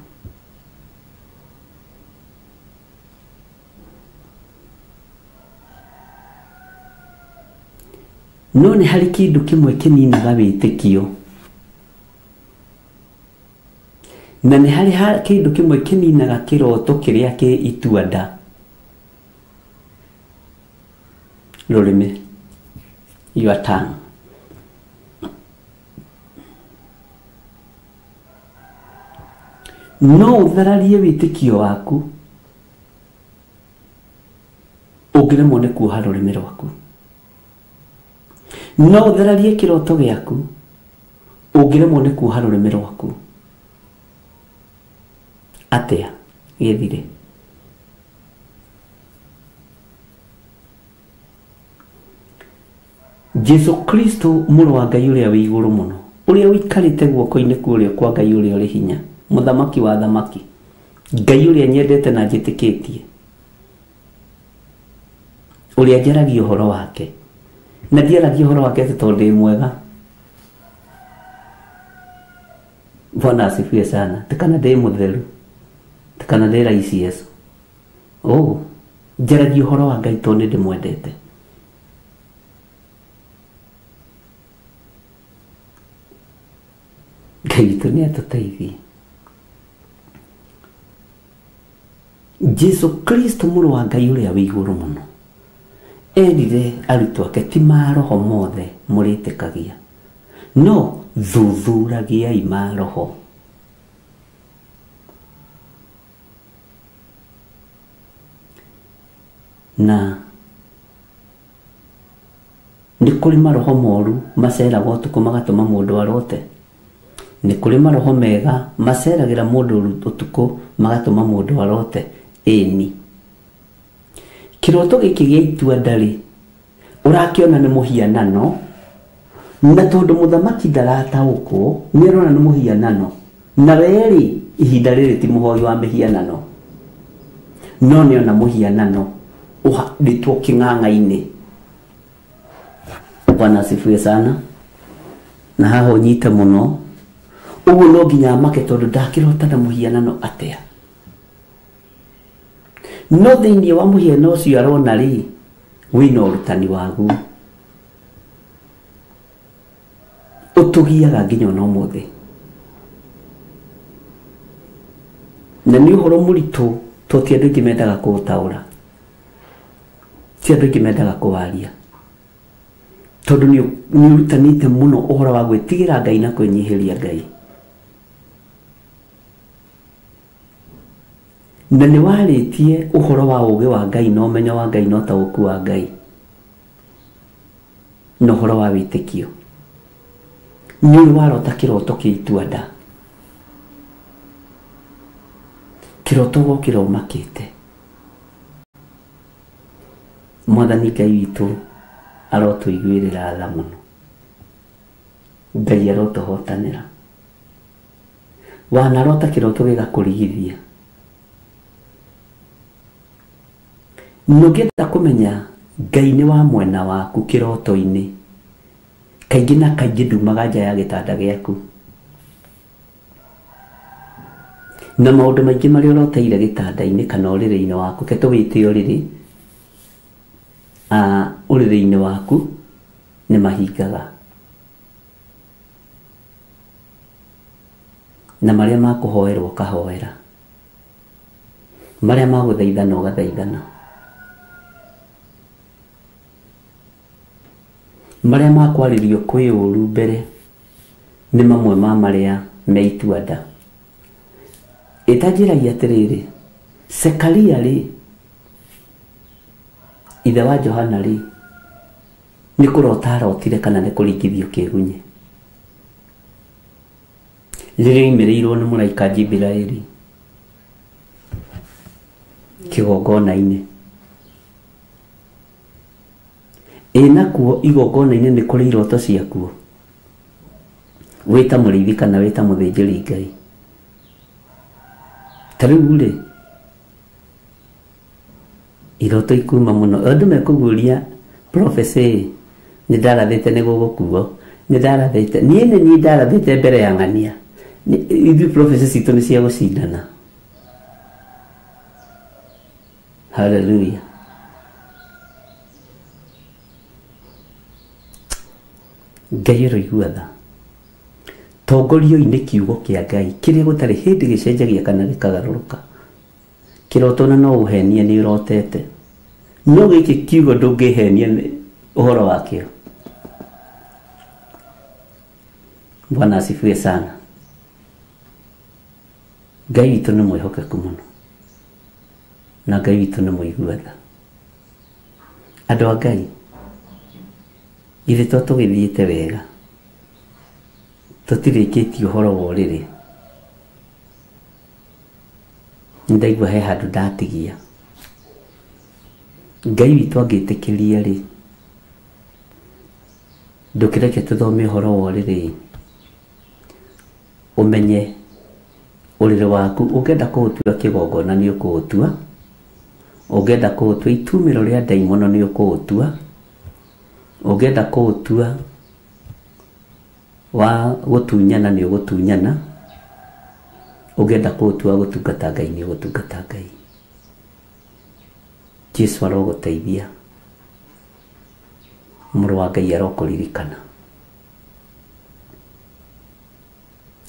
No nĩ harĩ kĩndũ kĩmwe kĩninaga wĩtĩkio, na nĩ harĩ kĩndũ kĩmwe kĩninaga kĩroto kĩrĩa kĩ itua-nda, rũrĩmĩ, your tongue. No ũthararie wĩtĩkio waku ũngĩremwo nĩ kuoha rũrĩmĩ rwaku. No ũthararie kĩroto gĩaku ũngĩremwo nĩ kuoha rũrĩmĩ rwaku. Atĩa gĩthire? Jesu Kristo mũrũ wa Ngai ũrĩa wĩ igũrũ mũno, ũrĩa ũikarĩte guoko-inĩ kwa ũrĩo kwa Ngai ũrĩa ũrĩ hinya, mũthamaki wa athamaki, Ngai ũrĩa nyendete na njĩtĩkĩtie, ũrĩa njaragia ũhoro wake, na ndiaragia ũhoro wake atĩ tondũ ndĩ mwega. Bwana asifiwe sana. Ti kana ndĩ mũtheru, ti kana ndĩ raisi Yesu. Oh, njaragia ũhoro wa Ngai tondũ nĩ ndĩmwendete. Ngai witũ nĩ atũteithie. Jesu Kristo mũrũ wa Ngai ũrĩa wĩ igũrũ mũno erire arutwo ake ti maroho mothe mũrĩtĩkagia, no thuthuragiai maroho. Na nĩ kũrĩ maroho moru maceraga ũtukũ magatũma mũndũ arote. Nĩ kũrĩ maroho mega maceragĩra mũndũ ũtukũ magatũma mũndũ arote. Ĩni kĩroto gĩkĩ gĩa itua-nda rĩ, ũrakĩona nĩ mũhianano, Na tondu muthamaki ndarataũkwo nĩ arona nĩ mũhianano na weri ihinda rĩrĩ ti mũhoi wa mĩhianano no nĩ ona mũhianano ũhandĩtwo kĩng'ang'a-inĩ. Bwana asifiwe sana. Na haha ũnyite mũno ũguo no nginya amake tondũ ndakĩrota na mũhianano atĩa. No thĩinĩ wa mũhiano ũcio arona rĩ wĩna ũrutani waguo ũtũgiaga nginya ona ũmũthĩ. Na nĩ ũhoro mũritũ to ti andũ aingĩ mendaga kũũtaũra, ti andũ aingĩ mendaga kũwaria tondũ nĩ ũrutanĩte mũno ũhoro wa gwĩtigĩra Ngai na kwĩnyihĩria Ngai. Na nĩ warĩtie ũhoro wa ũũgĩ wa Ngai na ũmenyo wa Ngai na ũtaũku wa Ngai na ũhoro wa wĩtĩkio. Nĩ ũrĩ warota kĩroto kĩa itua nda, kĩroto wokĩra ũmakĩte. Mwathani Ngai witũ arotũiguĩrĩra tha mũno, Ngai arotũhotanĩra. Wanarota kĩroto gĩgakũrigithia. Nũngĩenda kũmenya Ngai nĩ wa mwena waku kĩroto-inĩ, kaingĩ na kaingĩ ndumaga nja ya gĩtanda gĩaku. Na maũndũ maingĩ marĩa ũroteire gĩtanda-inĩ kana ũrĩrĩ-inĩ waku, ke tũwĩte ũrĩrĩ, ũrĩrĩ-inĩ waku nĩ mahingaga. Na marĩa makũhoerwo ũkahoera, marĩa magũthaithana ũgathaithana, marĩa makwarĩrio kwĩ ũru mbere nĩ mamwe ma marĩa me itua-nda. Ĩtanjĩragia atĩrĩrĩ, Zekaria rĩ, ithe wa Johana rĩ, nĩ kũrota arotire kana nĩ kũringithio kĩgunyĩ rĩrĩa oimĩrĩirwo nĩ mũraika Jibiraeli kĩgongona-inĩ. Ĩ nakuo igongona-inĩ nĩ kũrĩ iroto ciakuo wĩta mũrĩithi kana wĩta mũthĩnjĩri Ngai. Ta rĩu rĩ iroto ikuma mũno, andũ mekũguũria prophecy nĩ ndarathĩte nĩ gũgũkuo, nĩ ndarathĩte niĩ nĩ niĩ ndarathĩte mbere ya ng'ania. Ithuĩ prophecy citũ nĩ cia gũcindana. Hallelujah. Ngai aroigua tha. Tongorio-inĩ kiugo kĩa Ngai kĩrĩa gũtarĩ hĩndĩ gĩcenjagia kana gĩkagarũrũka. Kĩroto na no ũhenie nĩ ũrotete, no gĩkĩ kiugo ndũngĩhenia nĩ ũhoro wakĩo. Bwana asifiwe sana. Ngai witũ nĩ mwĩhokeku mũno na Ngai witũ nĩ mũigua tha. Andũ a Ngai, ithuĩ to tũgĩthiĩte wega, tũtirĩkĩtie ũhoro wa ũrĩrĩ. Nĩndaigua he handũ ndatigia. Ngai witũ angĩtĩkĩria rĩ, ndũkĩreke tũthome ũhoro wa ũrĩrĩ, ũmenye ũrĩrĩ waku. Ũngĩenda kũũtua kĩgongona nĩ ũkũũtua, ũngĩenda kũũtua itumĩro rĩa ndaimono nĩ ũkũũtua, ũngĩenda kũũtua wa gũtunyana nĩ ũgũtunyana, ũngĩenda kũũtua gũtungata Ngai nĩ ũgũtungata Ngai. Jesu arogũteithia, mũrũ wa Ngai arokũririkana.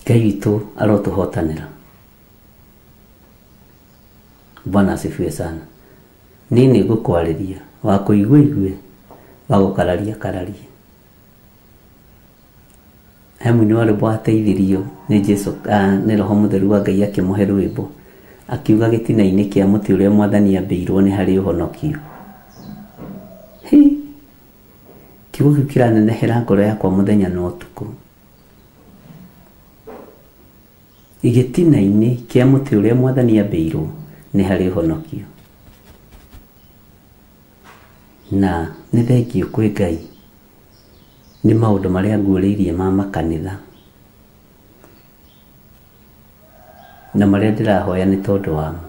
Ngai witũ arotũhotanĩra. Bwana asifiwe sana. Niĩ nĩ ngũkwarĩria, wa kũigua igue, wa gũkararia kararie. He mũini wa rwĩmbo wateithirio nĩ Jesu, nĩ Roho Mũtheru wa Ngai akĩmũhe rwĩmbo akiuga gĩtina-inĩ kĩa mũtĩ ũrĩa Mwathani ambĩirwo nĩ harĩ ũhonokio. Hi, kiugo kĩu kĩranenehera ngoro yakwa mũthenya na ũtukũ. Gĩtina-inĩ kĩa mũtĩ ũrĩa Mwathani ambĩirwo nĩ harĩ ũhonokio. Na nĩ thengio kwĩ Ngai Nĩ maũndũ marĩa nguũrĩirie ma makanitha na marĩa ndĩrahoya nĩ tondũ wamo.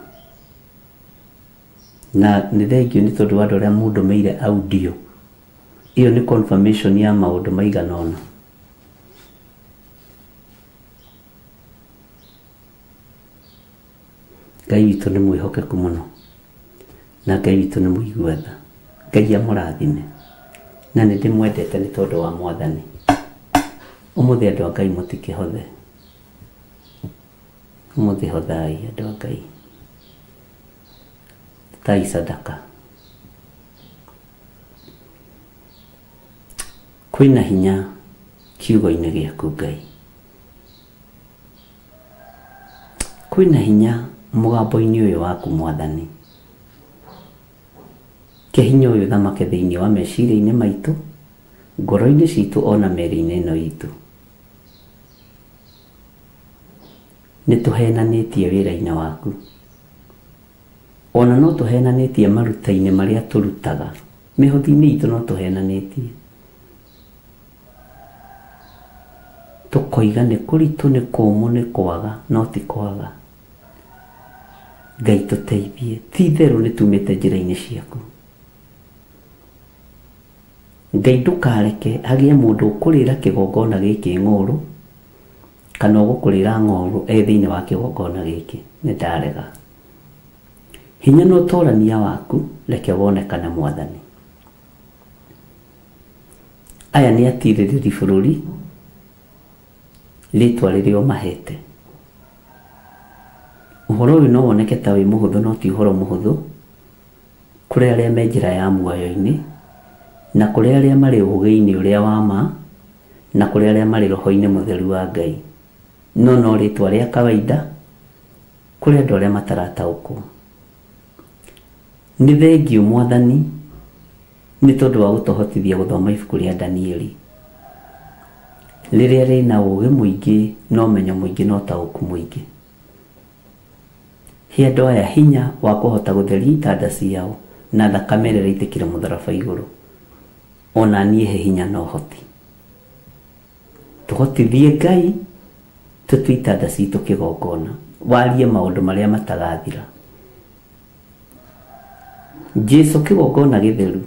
Na nĩ thengiũ nĩ tondũ wa andũ arĩa mũndũmĩire audio. Ĩyo nĩ confirmation ya maũndũ maigana ũna. Ngai witũ nĩ mwĩhokeku mũno na Ngai witũ nĩ mũigua tha. Ngai amũrathime na nĩ ndĩmwendete nĩ tondũ wa Mwathani. Ũmũthĩ andũ a Ngai mũtikĩhothe. Ũmũthĩ hothai andũ a Ngai. Tai sadaka. Kwĩna hinya kiugo-inĩ gĩaku Ngai. Kwĩna hinya mũgambo-inĩ ũyũ waku Mwathani. Ke hinya ũyũ thamake thĩinĩ wa meciria-inĩ maitũ, ngoro-inĩ citũ ona mĩĩrĩ-inĩ ĩno itũ. Nĩ tũhenanĩtie wĩra-inĩ waku. Ona no tũhenanĩtie maruta-inĩ marĩa tũrutaga. Mĩhothi-inĩ itũ no tũhenanĩtie. Tũkoiga nĩ kũritũ, nĩ kũmũ, nĩ kwaga, no ti kwaga. Ngai tũteithie. Ti itherũ nĩ tumĩte njĩra-inĩ ciaku. Ngai ndũkareke hagĩe mũndũ ũkũrĩra kĩgongona gĩkĩ ng'ũrũ kana ũgũkũrĩra ng'ũrũ e thĩinĩ wa kĩgongona gĩkĩ. Nĩ ndarega. Hinya na ũtorania waku reke wonekane Mwathani. Aya nĩ atirĩrĩri bũrũri rĩtwa rĩrĩa ũmahete. Ũhoro ũyũ no woneke ta wĩ mũhũthũ no ti ũhoro mũhũthũ kũrĩ arĩa me njĩra ya muoyo-inĩ na kũrĩ arĩa marĩ ũũgĩ-inĩ ũrĩa wa ma na kũrĩ arĩa marĩ roho-inĩ mũtheru wa Ngai. No no rĩtwa rĩa kawaida kũrĩ andũ arĩa matarataũkwo. Nĩ thengiũ Mwathani nĩ tondũ wa gũtũhotithia gũthoma ibuku rĩa Danieli rĩrĩa rĩna ũũgĩ mũingĩ na ũmenyo mũingĩ na ũtaũku mũingĩ. He andũ aya hinya wa kũhota gũtheria itanda ciao na thakame ĩrĩa ĩraitĩkire mũtharaba igũrũ. Ona niĩ he hinya na ũhoti. Tũhotithie Ngai tũtue itanda citũ kĩgongona. Warie maũndũ marĩa matagathira. Jesu kĩgongona gĩtheru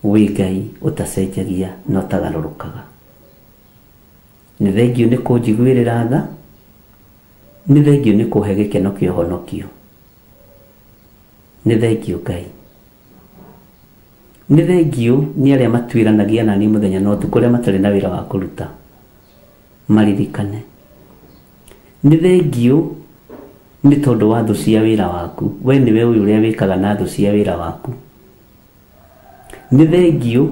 wĩ Ngai ũtacenjagia na ũtagarũrũkaga. Nĩ thengiũ nĩ kũnjiguĩrĩra tha. Nĩ thengiũ nĩ kũhe gĩkeno kĩa ũhonokio. Nĩ thengiũ Ngai. Nĩ thengiũ nĩ arĩa matuĩranagia na niĩ mũthenya na ũtukũ arĩa matarĩ na wĩra wa kũruta maririkane. Nĩ thengiũ nĩ tondũ wa thũ cia wĩra waku. We nĩwe ũyũ ũrĩa wĩkaga na thũ cia wĩra waku. Nĩ thengiũ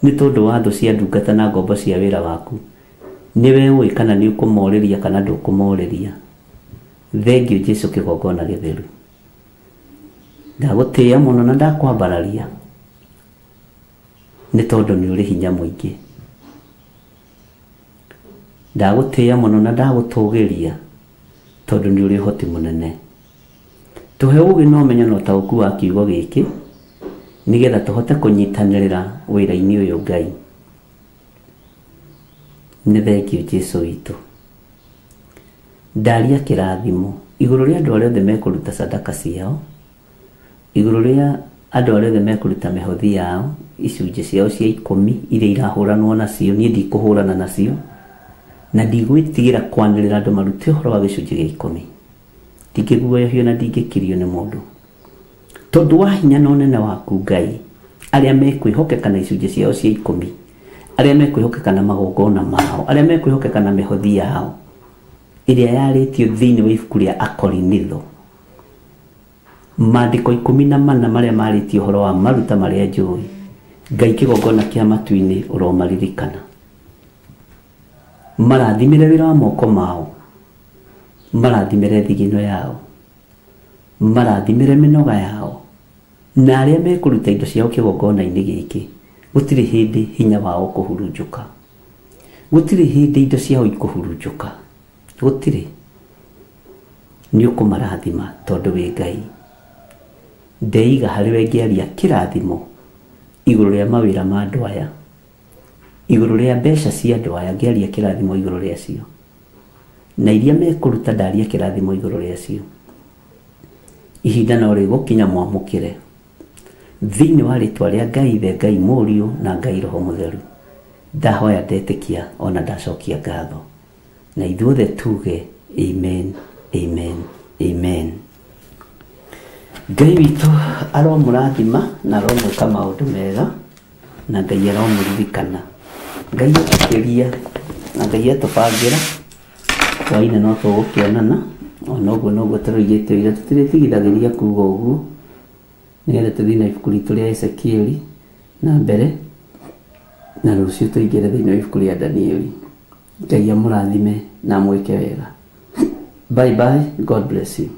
nĩ tondũ wa thũ cia ndungata na ngombo cia wĩra waku. Nĩwe ũĩ kana nĩ ũkũmorĩria kana ndũkũmorĩria. Thengiũ Jesu kĩgongona gĩtheru. Ndagũtĩĩa mũno na ndakwambararia nĩ tondũ nĩ ũrĩ hinya mũingĩ. Ndagũtĩĩa mũno na ndagũtũgĩria tondũ nĩ ũrĩ ũhoti mũnene. Tũhe ũũgĩ na ũmenyo na ũtaũku wa kiugo gĩkĩ nĩgetha tũhote kũnyitanĩrĩra wĩra-inĩ ũyũ Ngai. Nĩ thengiũ Jesu witũ. Ndaria kĩrathimo igũrũ rĩa andũ arĩa othe mekũruta sadaka ciao, igũrũ rĩa andũ arĩa othe mekũruta mĩhothi yao, icunjĩ ciao cia 10 iria irahũranwo nacio, niĩ ndikũhũrana nacio na ndigwĩtigĩra kwanĩrĩra andũ marute ũhoro wa gĩcunjĩ gĩa 10. Ndingĩguoyohio na ndingĩkirio nĩ mũndũ. Tondũ wa hinya na ũnene waku Ngai, arĩa mekwĩhokeka na icunjĩ ciao cia 10, arĩa mekwĩhokeka na magongona mao, arĩa mekwĩhokeka na mĩhothi yao ĩrĩa yarĩtio thĩinĩ wa ibuku rĩa Akorinitho, maandĩko 14 marĩa marĩtie ũhoro wa maruta marĩa njũĩ, Ngai kĩgongona kĩa matu-inĩ ũromaririkana. Marathimĩre wĩra wa moko mao, marathimĩre thigino yao, marathimĩre mĩnoga yao, na arĩa mekũruta indo ciao kĩgongona-inĩ gĩkĩ, gũtirĩ hĩndĩ hinya wao ũkũhurunjũka. Gũtirĩ hĩndĩ indo ciao ikũhurunjũka. Gũtirĩ. Nĩ ũkũmarathima tondũ wĩ Ngai. Ndeiga harĩ we ngĩaria kĩrathimo igũrũ rĩa mawĩra ma andũ aya. Igũrũ rĩa mbeca cia andũ aya ngĩaria kĩrathimo igũrũ rĩacio. Na iria mekũruta ndaria kĩrathimo igũrũ rĩacio. Ihinda no rĩgũkinya mwamũkĩre. Thĩinĩ wa rĩtwa rĩa Ngai Ithe, Ngai Mũriũ na Ngai Roho Mũtheru. Ndahoya ndetĩkia ona ndacokia ngatho. Na ithuothe tuge amen, amen, amen. Ngai witũ aromũrathima na aromwĩka maũndũ mega na Ngai aromũririkana. Ngai etĩkĩria na Ngai atũbangĩra hwaĩ-inĩ no tũgũkĩonana ona ũguo noguo tũroigĩte ira tũtirĩtigithagĩria kuga ũguo nĩgetha tũthiĩ na ibuku ritũ rĩa Ezekieli na mbere na rũciũ tũingĩre thĩinĩ wa ibuku rĩa Danieli. Ngai amũrathime na amwĩke wega. Bye bye, God bless you.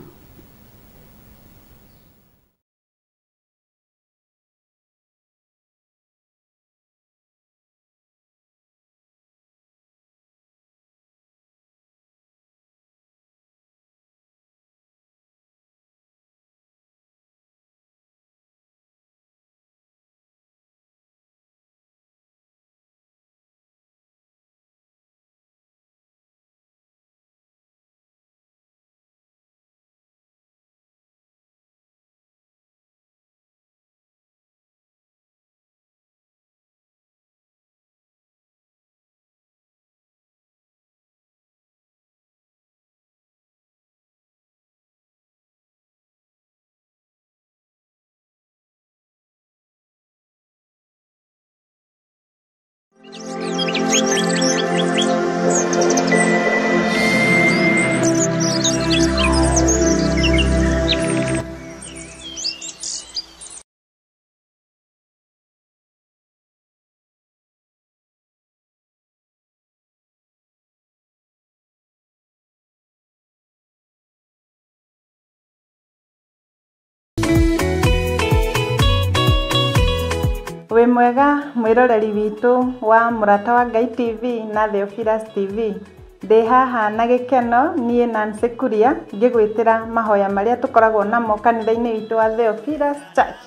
Wĩ mwega mwĩroreri witũ wa Mũrata wa Ngai TV na Theophilus TV. Ndĩ haha na gĩkeno niĩ Nancy Kuria ngĩgwĩtĩra mahoya marĩa tũkoragwo namo kanitha-inĩ witũ wa Theophilus Church,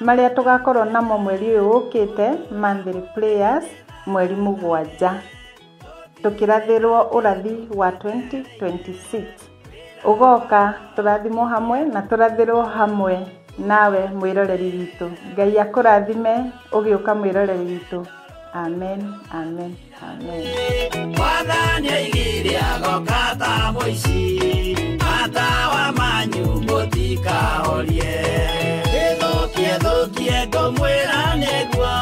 marĩa tũgakorwo namo mweri ũyũ ũkĩte, monthly prayers mweri 7, tũkĩrathĩrwo ũrathi wa 2026. Ũgoka tũrathimwo hamwe na tũrathĩrwo hamwe nawe mwĩroreri witũ. Ngai akũrathime ũgĩũka mwĩroreri witũ. Amen, amen, amen. Mwathani aigire agoka ta mũici, matawa manyu mũtikahorie. Ĩthũkie thũkie ngũmwĩra nĩguo,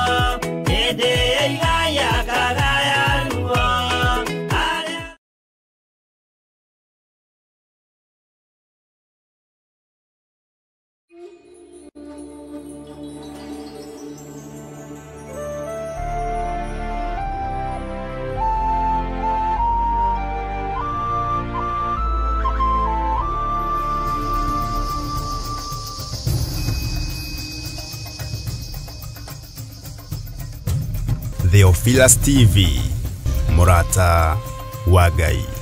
hĩndĩ ĩigaya kagaya ruo. Theophilus TV, Mũrata wa Ngai.